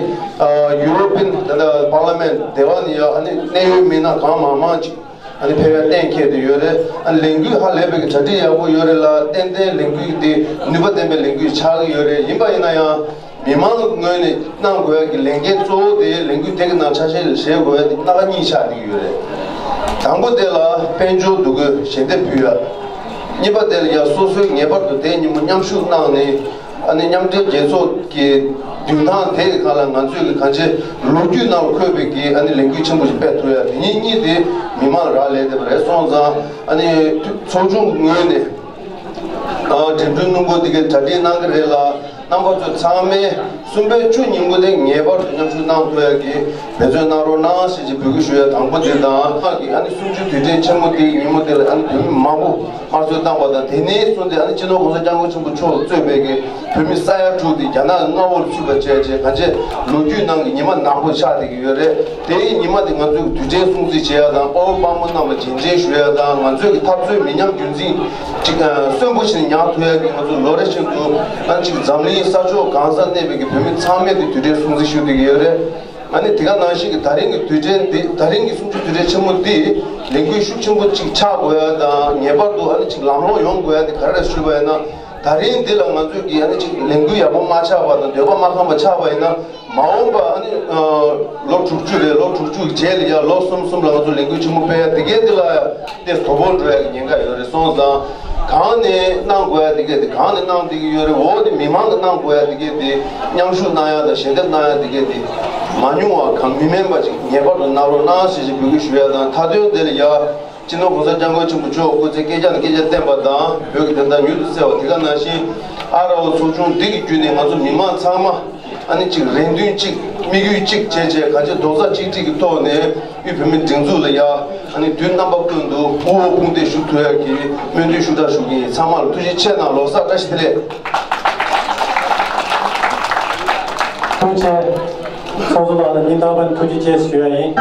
ཡུ་རོ་པིན་ད་ལྟ་པར་ལི་མེན་ཊི་དེ་བ་ནི་ཡ་ཨ་ནི་གནད་ཡོད་མི་སྣ་གང་མང་མང་ཅིག་ཨ་ནི་ཕེབས་ཡ་གཏན་འཁེལ་དུ་ཡོད་རེད། ཨ་ནི་ལས་འགུལ་ཧ་ལས་པའི་གྲ་སྒྲིག་ཡག་པོ་ཡོད་རེད་ལ། ཏན་ཏན་ལས་འགུལ་དེ་ནུས་པ་ལྡན་པའི་ལས་འགུལ་ཆགས་ཀྱི་ཡོད་རེད། ཡིན་པ་ཡིན་ན་ཡང་། མི་མང་ངོས་ནས་གནང་དགོས་ཡ་གི་ལས་འགན་གཙོ་བོ་དེ་ལས་འགུལ་དེ་གི་ནང་ཆ་ཤས་བཞེས་དགོས་ཡ་དེ་སྣ་ཁ་གཉིས་ཆགས་བསྡད་ཀྱི་ཡོད་རེད། དང་པོ་དེ་ལ་དཔལ་འབྱོར་འདུ་འགོད་ཞལ་འདེབས་ཕུལ་ཡ། གཉིས་པ་དེ་ལ་ཡ་སོ་སོའི་ངེས་པར་དུ་དེ་ཉིན་མོ་མཉམ་ཞུགས་གནང་ནས་ཨ་ནི་མཉམ་འབྲེལ་རྒྱལ་ཚོགས་ཀྱི་མདུན་ཐང་དེ་གི་སྒང་ལ་ང་ཚོས་གི་གང་ཅི་ལོ་རྒྱུས་ནང་ལ་འཁོད་པའི་གི་ཨ་ནི་ལས་འགུལ་ཆེན་པོ་ཞིག་སྤེལ་ཐུབ་ཡ། དེ་ཉིན་གཉིས་དེ་མི་མང་རག་ལས་བསྡད་པ་རེད། སོང་ཙང་ཨ་ནི་ཚོགས་ཆུང་ངོས་ནས་ཨ་འགྲིམ་འགྲུལ་སྣུམ་འཁོར་དེ་གའི་གྲ་སྒྲིག་གནང་གི་རེད་ལ། རྣམ་པ་ཚོ་ཚང་མས་གསུམ་པའི་བཅུ་ཉིན་མོ་དེ་ངེས་པར་དུ་མཉམ་ཞུགས་གནང་ཐུབ་ཡ་གི་འབད་བརྩོན་གནང་རོགས་གནང་ཞེས་ཀྱི་འབོད་སྐུལ་ཞུ་ཡ་དང་པོ་དེ་དང་། ཁག་གིས་ཨ་ནི་གསུམ་བཅུའི་དུས་དྲན་ཆེན་མོ་དེའི་ཉིན་མོ་དེ་ལ་ཨ་ནི་བོད་མི་མང་པོ་དམར་གསོད་བཏང་བ་དང་། དེ་ནས་བཟུང་སྟེ་ཨ་ནི་སྤྱི་ནོར་གོང་ས་སྐྱབས་མགོན་ཆེན་པོ་མཆོག་གཙོས་པའི་གི་བོད་མི་ས་ཡ་དྲུག་དེ་རྒྱ་ནག་གི་མངའ་འོག་ལ་ཚུད་པ་བྱས་རྗེས་གང་ཅི་ལོ་རྒྱུས་ནང་གི་ཉི་མ་ནག་པོ་ཆགས་བསྡད་ཀྱི་ཡོད་རེད། དེའི་ཉི་མ་དེ་ང་ཚོས་དུས་དྲན་སྲུང་བརྩི་བྱེད་ཡ་དང་། དཔའ་བོ་དཔའ་མོ་རྣམས་ལ་རྗེས་དྲན་ཞུ་ཡ་དང་། ང་ཚོས་ཀྱི་འཐབ་རྩོད་མི་ཉམས་རྒྱུན་འཛིན་ཅིག་གསོན་པོ་ཞིག་ཉར་ཐུབ་ཡ་གི་ང་ཚོ་ལོ་རེ་བཞིན་དུ་ཨ་ནི་ཅིག་འཛམ་གླིང་ས་ཕྱོགས་གང་སར་གནས་པའི་གི་བོད་མི་ཚང་མས་དེ་དུས་དྲན་སྲུང་བརྩི་ཞུ་བསྡད་ཀྱི་ཡོད་རེད། ཨ་ནི་དེ་ག་ནང་བཞིན་གྱི་ད་རིང་གི་དུས་དྲན་འདི། ད་རིང་གི་གསུམ་བཅུའི་དུས་དྲན་ཆེན་མོ་འདི་ལས་འགུལ་ཤུགས་ཆེན་པོ་ཅིག་ཆགས་དགོས་ཡ་དང་། ངེས་པར་དུ་ཨ་ནི་ཅིག་ལམ་ལྷོང་ཡོང་དགོས་ཡ་དེ་ག་རེ་རེད་ཞུས་པ་ཡིན་ན། ད་རིང་འདི་ལ་ང་ཚོས་ཀྱིས་ཨ་ནི་ཅིག་ལས་འགུལ་ཡག་པོ་མ་ཆགས་པ་དང་འདོད་པ་མ་ཁེངས་པ་ཆགས་པ་ཡིན་ན། མ་འོངས་པ་ཨ་ནི་ཨ་ལོ་དྲུག་ཅུ་རེད། ལོ་དྲུག་ཅུ་རྗེས་ལ་ཡང་ལོ་གསུམ་གསུམ་ལ་ང་ཚོ་ལས་འགུལ་ཆེན་མོ་སྤེལ་ཡ་དེ་གའི་འདི་ལ་ཡང་དེ་དོ་ཕོག་འགྲོ་ཡ་གི་ཉེན་ཁ་ཡོད་རེད། སོང་ཙང་གང་ནས་གནང་དགོས་ཡ་དེ་གའི་དེ། གང་ནས་གནང་བསྡད་ཀྱི་ཡོད་རེད། འོ་དེ་མི་མང་གི་གནང་དགོས་ཡ་དེ་གའི་དེ། མཉམ་ཞུགས་གནང་ཡ་དང་ཞལ་འདེབས་གནང་ཡ་དེ་གའི་དེ་མ་ཉུང་བ་གང་མི་དམན་པ་ཅིག་ངེས་པར་དུ་གནང་རོགས་གནང་ཞེས་ཞེས་འབོད་སྐུལ་ཞུ་ཡ་དང་། མཐའ་དོན་དེ་ལ་ཡ་སྤྱི་ནོར་གོང་ས་སྐྱབས་མགོན་ཆེན་པོ་མཆོག་སྐུ་ཚེ་བསྐལ་བརྒྱ་ནས་བསྐལ་བརྒྱར་བརྟན་པ་དང་། བོད་ཀྱི་བདེན་མཐའ་མྱུར་དུ་གསལ་བ། དེ་ག་ནང་བཞིན་ཨ་ར་བ་ཚོགས་ཆུང་འདི་གི་བརྒྱུད་ནས་ང་ཚོ་མི་མང་ཚང་མ་ ཨ་ནི་གཅིག་རེ་འདུན་གཅིག་དམིགས་ཡུལ་གཅིག་བྱས་བྱས་གང་ཅི་རྡོག་རྩ་གཅིག་སྒྲིལ་གྱི་ཐོག་ནས་དབུས་བོད་མིའི་སྒྲིག་འཛུགས་ལ་ཡ་ཨ་ནི་དུས་རྣམ་པ་ཀུན་ཏུ་དབུ་འོག་དཔུང་འདེགས་ཞུ་ཐུབ་ཡག་གི་སྨོན་འདུན་ཞུ་དག་ཞུ་གི་ཡིན། ཚང་མ་ལ་ཐུགས་རྗེ་ཆེ་གནང་། ལོ་གསར་བཀྲ་ཤིས་བདེ་ལེགས། ཐུགས་རྗེ་ཆེ། ཚོགས་གཙོ་ལགས་ལ་སྙིང་ཐག་པ་ནས་ཐུགས་རྗེ་ཆེ་ཞུ་ཡ་ཡིན།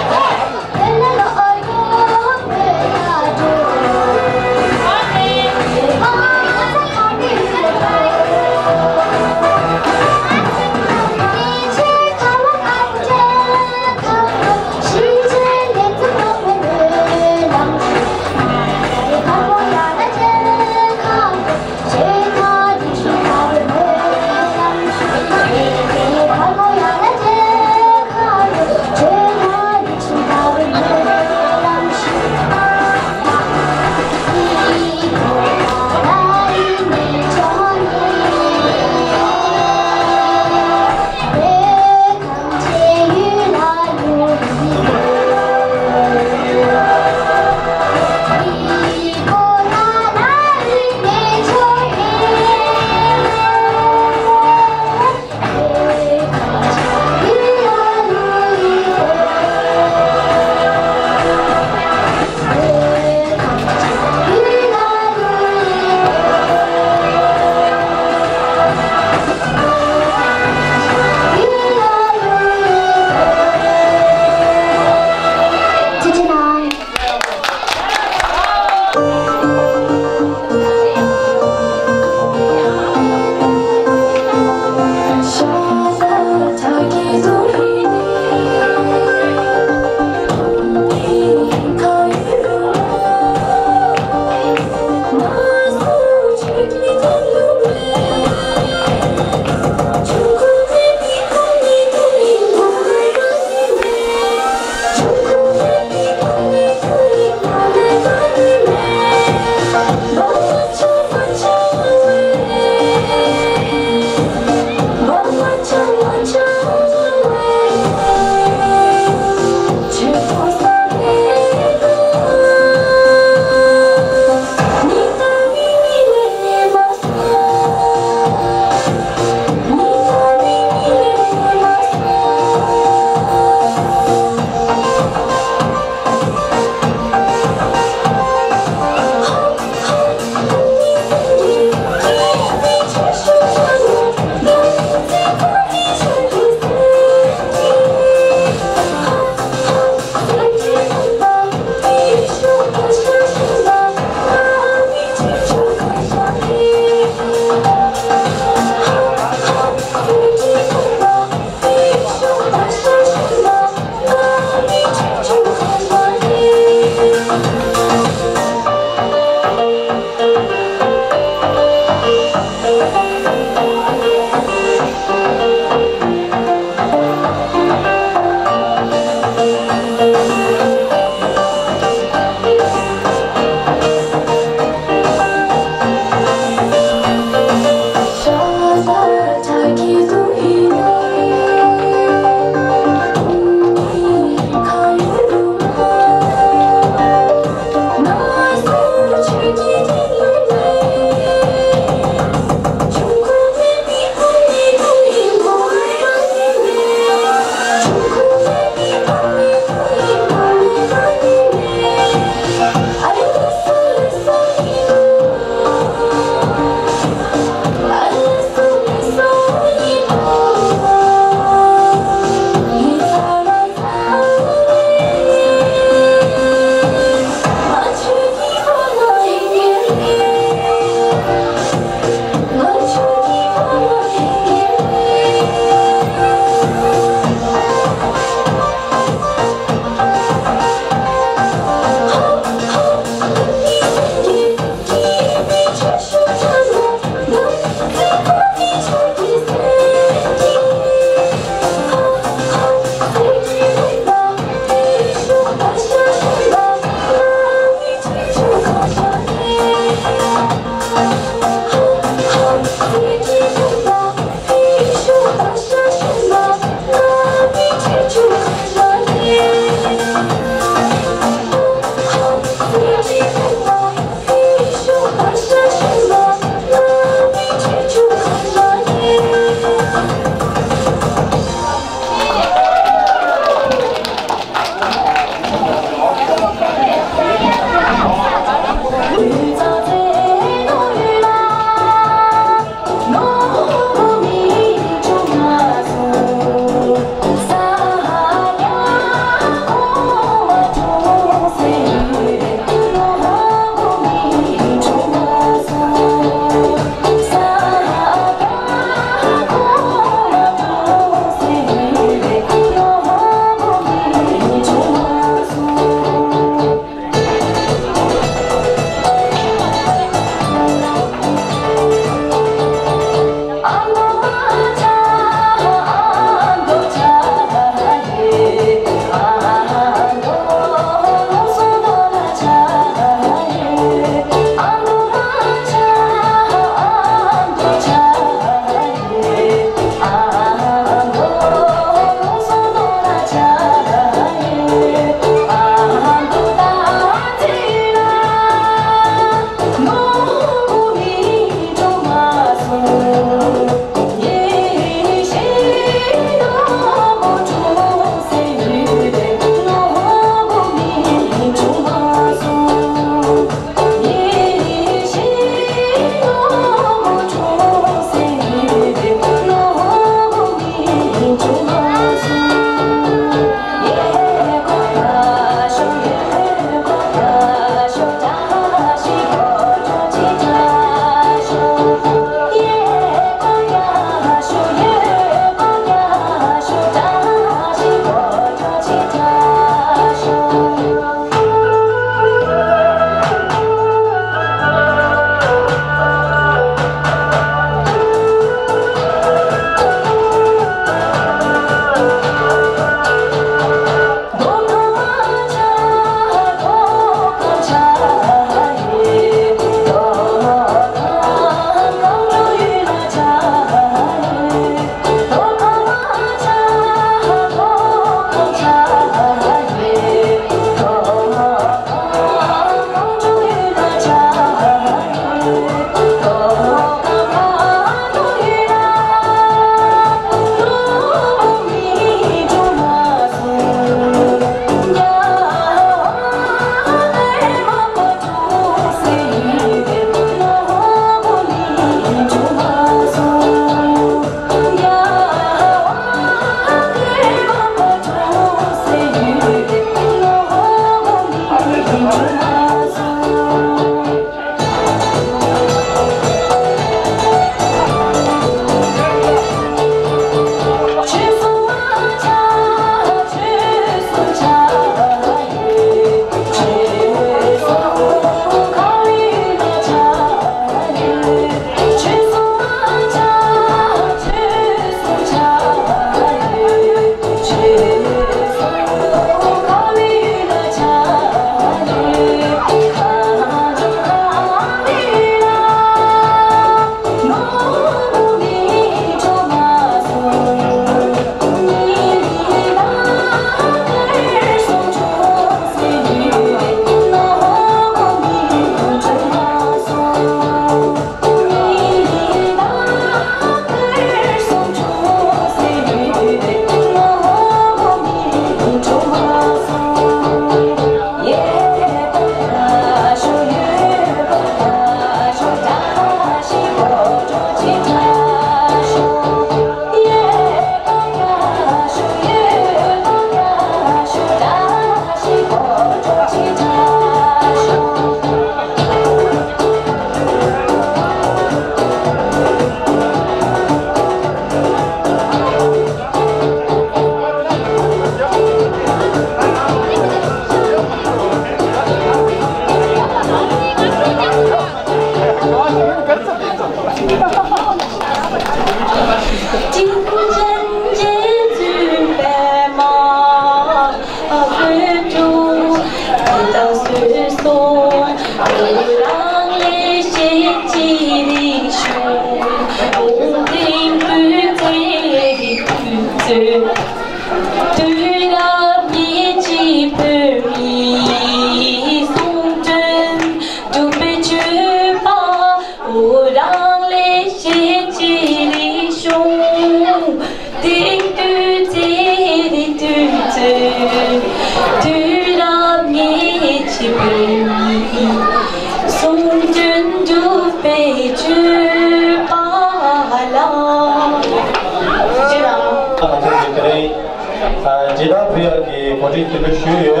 ཇི་ལྟར་བུ་ཡག་གི་གོ་སྒྲིག་དེ་འདྲ་ཞུས་ཡོད།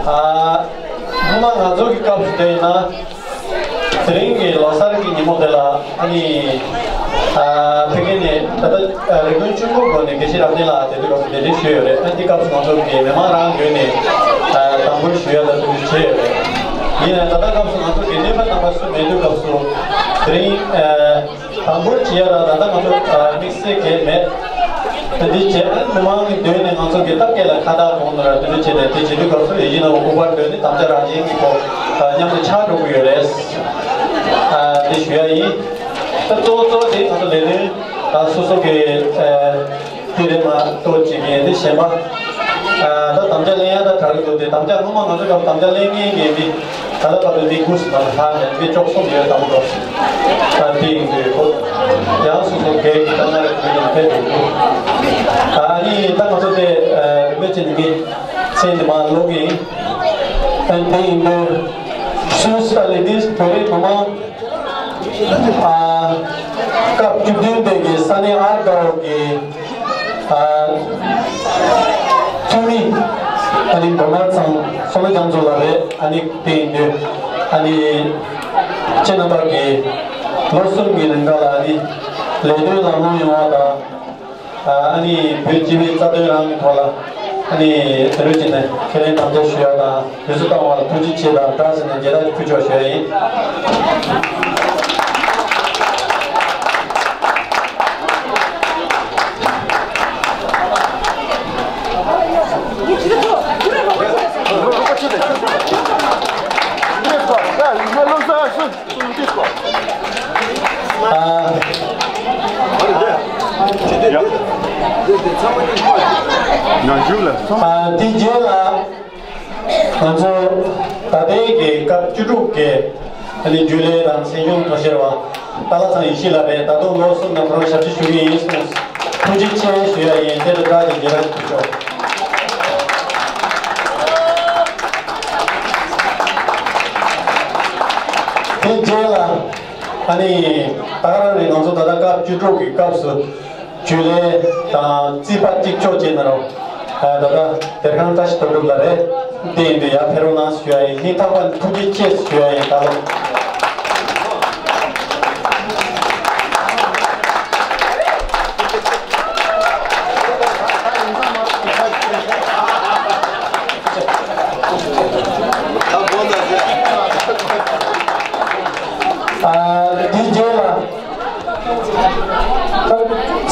ཨ། སྔོན་མ་ང་ཚོ་གི་སྐབས་སུ་བལྟས་ན། དེ་རིང་གི་ལོ་གསར་གྱི་ཉིན་མོ་དེ་ལ་ཨ་ནི། ཨ། ཕ་གི་ནས་ད་ལྟ་རིག་དངོས་ཆུ་འགོ་སྒོ་ནས་དགེ་བཤེས་རབ་བརྟན་ལགས་དེ་དུས་སྐབས་སུ་གདན་འདྲེན་ཞུས་ཡོད་རེད། ཨ། དེ་སྐབས་སུ་ང་ཚོ་གི་མི་མང་རང་བརྒྱུད་ནས། ཨ། དམ་འབུལ་ཞུ་ཡ་ལ་ཐུགས་རྗེ་ཆེ་ཡོད་རེད། ཡིན་ནའང་ད་ལྟ་སྐབས་སུ་ང་ཚོ་གི་སྣེ་ཁ་རྣམ་པ་སུ་མེད་དུས་སྐབས་སུ་དེ་རིང་། ཨ། དམ་འབུལ་བྱེད་ཡ་ལ་ད་ལྟ་ང་ཚོ་དམིགས་བསལ་གང་ཡང་མེད། དེ་འདྲ་བྱས་ཨ་ནི་མི་མང་གི་མདུན་ནས་ང་ཚོ་གི་སྟབས་བདེ་ལ་ཁ་བཏགས་གཏོང་ནས་དེ་འདྲ་བྱས་ནས་དེ་བྱེད་དུས་སྐབས་སུ་ཡིད་བཞིན་ནོར་བུ་སྐུ་པར་མདུན་ནས་དམ་བཅའ་རང་བཞིན་གྱི་སྒོ་མཉམ་དུ་ཆགས་འགྲོ་གི་ཡོད་རེད། ཨ། དེ་ཞུ་ཡ་ཡིན། ད་གཙོ་བོ་གཙོ་བོ་དེ་ང་ཚོ་ལས་དོན་ད་སོ་སོ་གི། ཨ། དེ་རེད་མ་གཏོགས་ཅིག་ཡིན་དེ་གཞན་པ། ཨ། ད་དམ་བཅའ་ལེན་ཡ་ད་གྲ་གི་འདུག་དེ་དམ་བཅའ་སྔོན་མ་ང་ཚོ་སྐབས་དམ་བཅའ་ལེན་མཁན་གྱི་མི་ད་ལྟ་བར་དུ་མི་དགུ་ཞིག་མ་ལྷག་ནས་མི་བཅུ་གསུམ་ཡོད་དམ་པོ། ཨ། དེ་ཡིན་དུས་ཁོ་ཡང་སོ་སོ་སྒེར་གྱི་དཀའ་ངལ་རེད་དུས་ཀྱང་ཕེབས་འདུག་ཨ་ནི་ད་ང་ཚོ་དེ། ཨ། རིམ་པས་བྱས་ནས་མི་མཚན་དེ་མ་ལོག་གི་ཡིན། ཨ། དེ་ཡིན་དུས་སུས་ད་ལས་དེ་བོད་རིགས་མི་མང་། ཨ། སྐབས་བཅུ་བདུན་པའི་གི་ས་གནས་ཨར་དགའ་བོ་གི། ཨ། འཐུས་མི། ཨ་ནི་མགོ་ནག་ཚང་བསོད་ནམས་རྒྱ་མཚོ་ལགས་རེད། ཨ་ནི་དེ་ཡིན་དུས་ཨ་ནི་ཁྱེད་རྣམ་པ་གི་ལོ་གསུམ་གྱི་རིང་ག་ལ་ཨ་ནི་ལས་དོན་ལམ་ལྷོང་ཡོང་བ་དང་། ཨ་ནི་བོད་སྤྱི་པའི་རྩ་དོན་རང་གི་ཐོག་ལ་ཨ་ནི་དེ་རུ་ཅི་ནས་ཁས་ལེན་དམ་བཅའ་ཞུ་ཡ་དང་དུས་སུ་བཏང་བ་ལ་ཐུགས་རྗེ་ཆེ་དང་བཀྲ་ཤིས་ནས་མཇལ་དར་ཕུལ་ཆོག་ཞུ་ཡ་ཡིན། ཨ། དེ་རྗེས་ལ་ང་ཚོ་ད་ལྟའི་གི་སྐབས་བཅུ་དྲུག་གི་ཨ་ནི་རྒྱུན་ལས་དང་གསན་སྦྱོང་ཐོག་ཤེར་བ་ཏཱ་ལ་ཚང་ཡེ་ཤེས་ལགས་རེད། ད་དུང་ལོ་གསུམ་ནང་ཁོ་རང་ཞབས་ཕྱི་ཞུ་གི་ཡིན་གསུངས། ཐུགས་རྗེ་ཆེ་ཞུ་ཡ་ཡིན། དེ་ལ་བཀྲ་ཤིས་བདེ་ལེགས་ཞུ་ཆོག་དེ་རྗེས་ལ་ཨ་ནི་ད་ག་རང་ནས་ང་ཚོ་ད་ལྟ་སྐབས་བཅུ་དྲུག་གི་སྐབས་སུ་རྒྱུན་ལས་དང་རྩིས་པ་གཅིག་ལྕོགས་བྱས་ན་རུང་ད་ལྟ་བདེ་སྒང་བཀྲ་ཤིས་དོན་གྲུབ་ལགས་རེད། དེ་ཡིན་དུས་ཡར་ཕེབས་རོགས་གནང་ཞུ་ཡ་ཡིན། སྙིང་ཐག་པ་ནས་ཐུགས་རྗེ་ཆེ་ཞུ་ཡ་ཡིན། ད་ལོ། ཨ། དེ་རྗེས་ལ་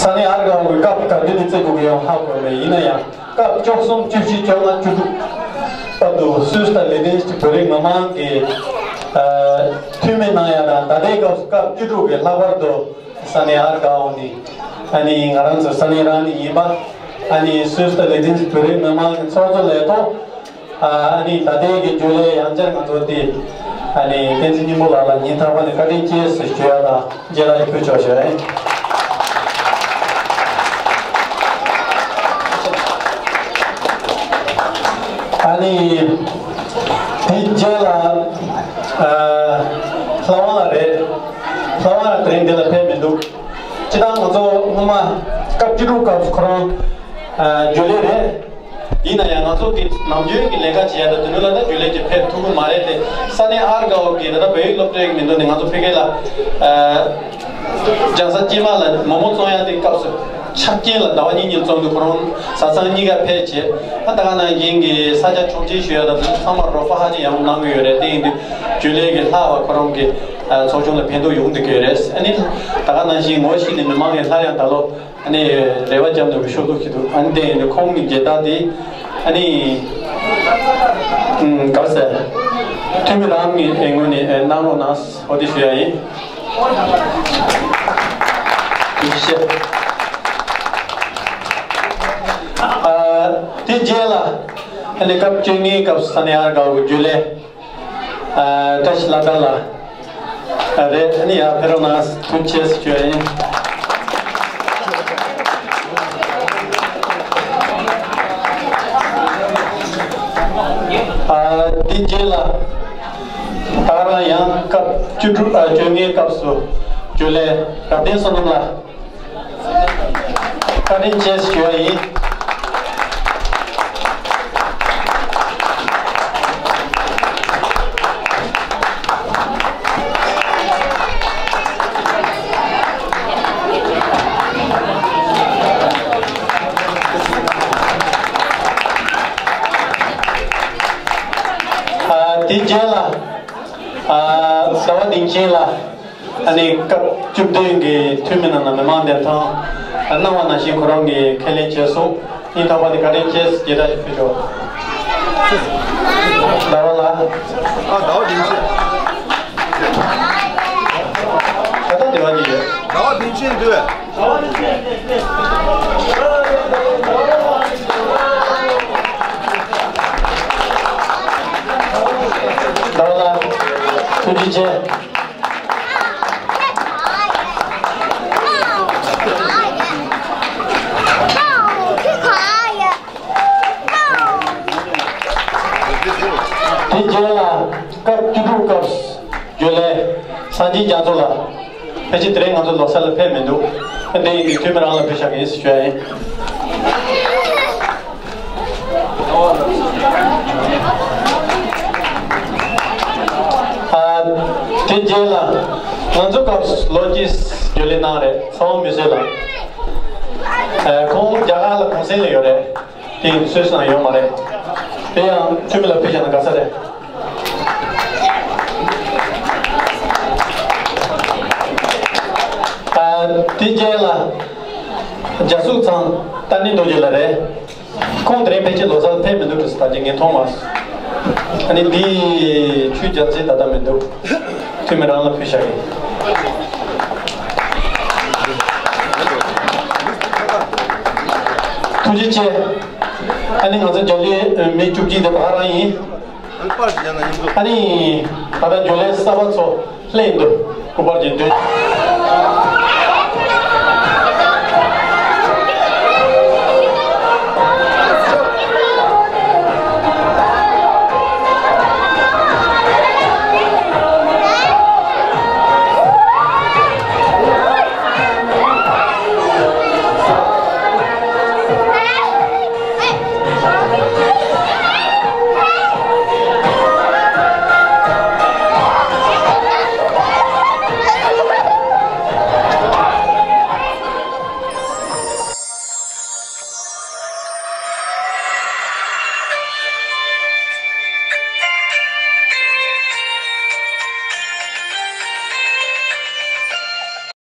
ས་གནས་ཨར་དགའ་བོ་གི་སྐབས་ག་དུས་ནས་བརྩི་དགོས་ཀྱི་ཡོད་ཧ་གོ་མེད། ཡིན་ན་ཡང་སྐབས་བཅུ་གསུམ་བཅུ་བཞི་བཅོ་ལྔ་བཅུ་དྲུག་བར་དུ་སུད་སི་དང་ལི་ཏེན་ཅི་བོད་རིགས་མི་མང་གི་ཨ། འཐུས་མི་གནང་ཡ་དང་། ད་ལྟའི་སྐབས་སུ་སྐབས་བཅུ་དྲུག་གི་ལྷག་པར་དུ་ས་གནས་ཨར་དགའ་བོ་ནི་ཨ་ནི་ང་རང་ཚོ་ས་གནས་རང་ནས་ཡིན་པ། ཨ་ནི་སུད་སི་དང་ལི་ཏེན་ཅི་བོད་རིགས་མི་མང་གི་ཚོགས་གཙོ་ལས་ཐོག་ཨ་ནི་ད་ལྟའི་གི་རྒྱུན་ལས་ཡང་བསྐྱར་ང་ཚོ་དེ་ཨ་ནི་བསྟན་འཛིན་སྙིང་པོ་ལགས་ལ་སྙིང་ཐག་པ་ནས་བཀའ་དྲིན་ཆེ་ཟེར་ཞུ་ཡ་དང་མཇལ་དར་ཞིག་ཕུལ་ཆོག་ཞུ་ཡ་ཡིན། ཨ་ནི་དེ་རྗེས་ལ་ཨ། ལྷ་དབང་ལགས་རེད། ལྷ་དབང་ལགས་དེ་རིང་འདི་ལ་ཕེབས་མི་འདུག་སྤྱིར་བཏང་ང་ཚོ་སྔོན་མ་སྐབས་བཅུ་དྲུག་སྐབས་སུ་ཁོ་རང་ཨ། རྒྱུན་ལས་རེད། ཡིན་ན་ཡང་ང་ཚོ་གི་ནམ་རྒྱུན་གྱི་ལས་ཀ་བྱེད་ཡ་ད་དུ་ནུ་ལ་ད་རྒྱུན་ལས་ཀྱི་ཕེབས་ཐུབ་ཀྱི་མ་རེད་དེ། ས་གནས་ཨར་དགའ་བོ་གི་ད་ལྟ་བོད་ཡིག་སློབ་གྲྭའི་མིང་ཐོག་ནས་ང་ཚོ་ཕ་གི་ལ་ཨ། རྒྱལ་ས་སྐྱེས་མ་ལ་མོག་མོག་བཙོང་ཡ་དེ་སྐབས་སུ་ཆ་རྐྱེན་ལ་ཟླ་བ་གཉིས་གཉིས་བཙོང་དུས་ཁོ་རང་བཟའ་ཚང་གཉིས་ཀ་ཕེབས་བྱས། ཨ། ད་ག་ནང་བཞིན་གྱི་ས་ཆ་ཆོག་མཆན་ཞུ་ཡ་ལ་ཚང་མ་རོགས་པ་ཧ་ཅང་ཡག་པོ་གནང་གི་ཡོད་རེད། དེ་ཡིན་དུས་རྒྱུན་ལས་ཀྱི་ལྷག་པ་ཁོ་རང་གི་ཚོགས་ཆུང་ལ་ཕན་ཐོགས་ཡོང་བསྡད་ཀྱི་ཡོད་རེད། ཨ་ནི་ད་ག་ནང་བཞིན་ངོ་ཤེས་ནས་མི་མང་གིས་སླར་ཡང་ད་ལོ་ཨ་ནི་རེ་བ་བརྒྱབ་འདུག་གི་ཤོག་ཐུག་གི་འདུག་ཨ་ནི་དེ་ཡིན་དུས་ཁོང་གི་མཇལ་དར་དེ་ ཨ་ནི། ཨུམ། ག་རེ་ཟེར། འཐུས་མི་རང་གི་ངོས་ནས་གནང་རོགས་གནང་། འོ་དེ་ཞུ་ཡ་ཡིན། ཐུགས་རྗེ་ཆེ། ཨ། དེ་རྗེས་ལ་ཨ་ནི་སྐབས་བཅོ་ལྔའི་སྐབས་སུ་ས་གནས་ཨར་དགའ་བོ་རྒྱུན་ལས། ཨ། བཀྲ་ཤིས་ལྷ་དར་ལགས། ཨ། རེད། ཨ་ནི་ཡར་ཕེབས་རོགས་གནང་། ཐུགས་རྗེ་ཆེ་ཞུ་ཡ་ཡིན། ཨ། དེ་རྗེས་ལ་ད་རང་ཡང་སྐབས་བཅུ་དྲུག་ཨ། བཅོ་ལྔའི་སྐབས་སུ་རྒྱུན་ལས་རབ་བརྟན་བསོད་ནམས་ལགས། བཀའ་དྲིན་ཆེ་ཞུ་ཡ་ཡིན། ཨ། དེ་རྗེས་ལ། ཨ། ཟླ་བ་བདེ་ཆེན་ལགས། ཨ་ནི་སྐབས་བཅུ་བདུན་གྱི་འཐུས་མི་ནང་ལ་མི་མང་བདེ་ཐང་གནང་བ་ནང་བཞིན་ཁོ་རང་གིས་ཁས་ལེན་བྱས་སོང་། སྙིང་ཐག་པ་ནས་བཀའ་དྲིན་ཆེ་ཞེས་བརྗེད་ཐག་ཞིག་ཕུལ་ཆོག་ཟླ་བ་ལགས། ཨ། ཟླ་བ་བདེ་ཆེན། ད་ལྟ་དེ་བ་གཉིས་ཡོད། ཟླ་བ་བདེ་ཆེན་འདུག་ཟླ་བ་ལགས། ཐུགས་རྗེ་ཆེ། དེ་རྗེས་ལ་སྐབས་བཅུ་དྲུག་སྐབས་རྒྱུན་ལས་སངས་རྒྱས་རྒྱ་མཚོ་ལགས། ཕལ་ཆེར་དེ་རིང་ང་ཚོ་ལོ་གསར་ལ་ཕེབས་མི་འདུག་དེ་ཡིན་དུས་འཐུས་མི་རང་ལ་ཕུལ་བཞག་གི་ཡིན་ཞུ་ཡ་ཡིན། ཨ། དེ་རྗེས་ལ་ང་ཚོ་སྐབས་ལོ་གཅིག་རྒྱུན་ལས་གནང་རེད། ཚེ་དབང་མི་བཟད་ལགས། ཨ། ཁོང་རྒྱ་གར་ལ་གུང་སེང་ལ་ཡོད་རེད། དེ་ཡིན་དུས་སུད་སི་ནང་ཡོད་མ་རེད། དེ་ཡང་འཐུས་མི་ལ་ཕུལ་བཞག་ན་དགའ་ས་རེད། ཨ། དེ་རྗེས་ལ་རྒྱ་ཟུག་ཚང་ཏཱ་ནི་རྡོ་རྗེ་ལགས་རེད། ཁོང་དེ་རིང་ཕལ་ཆེར་ལོ་གསར་ཕེབས་མི་འདུག་ཟེར་ད་ཅི་ངས་མཐོང་མ་སོང་། ཨ་ནི་འདི་ཆུ་རྒྱལ་མཚན་ད་ལྟ་མི་འདུག་འཐུས་མི་རང་ལ་ཕུལ་བཞག་གི། ཐུགས་རྗེ་ཆེ། ཨ་ནི་ང་ཚོ་རྒྱུན་ལས་མི་བཅུ་གཅིག་དེ་བ་རང་ཡིན། ཨ་ནི་ད་ལྟ་རྒྱུན་ལས་གསར་པ་ཚོ་སླེབས་འདུག་སྐུ་པར་གྱི་མདུན།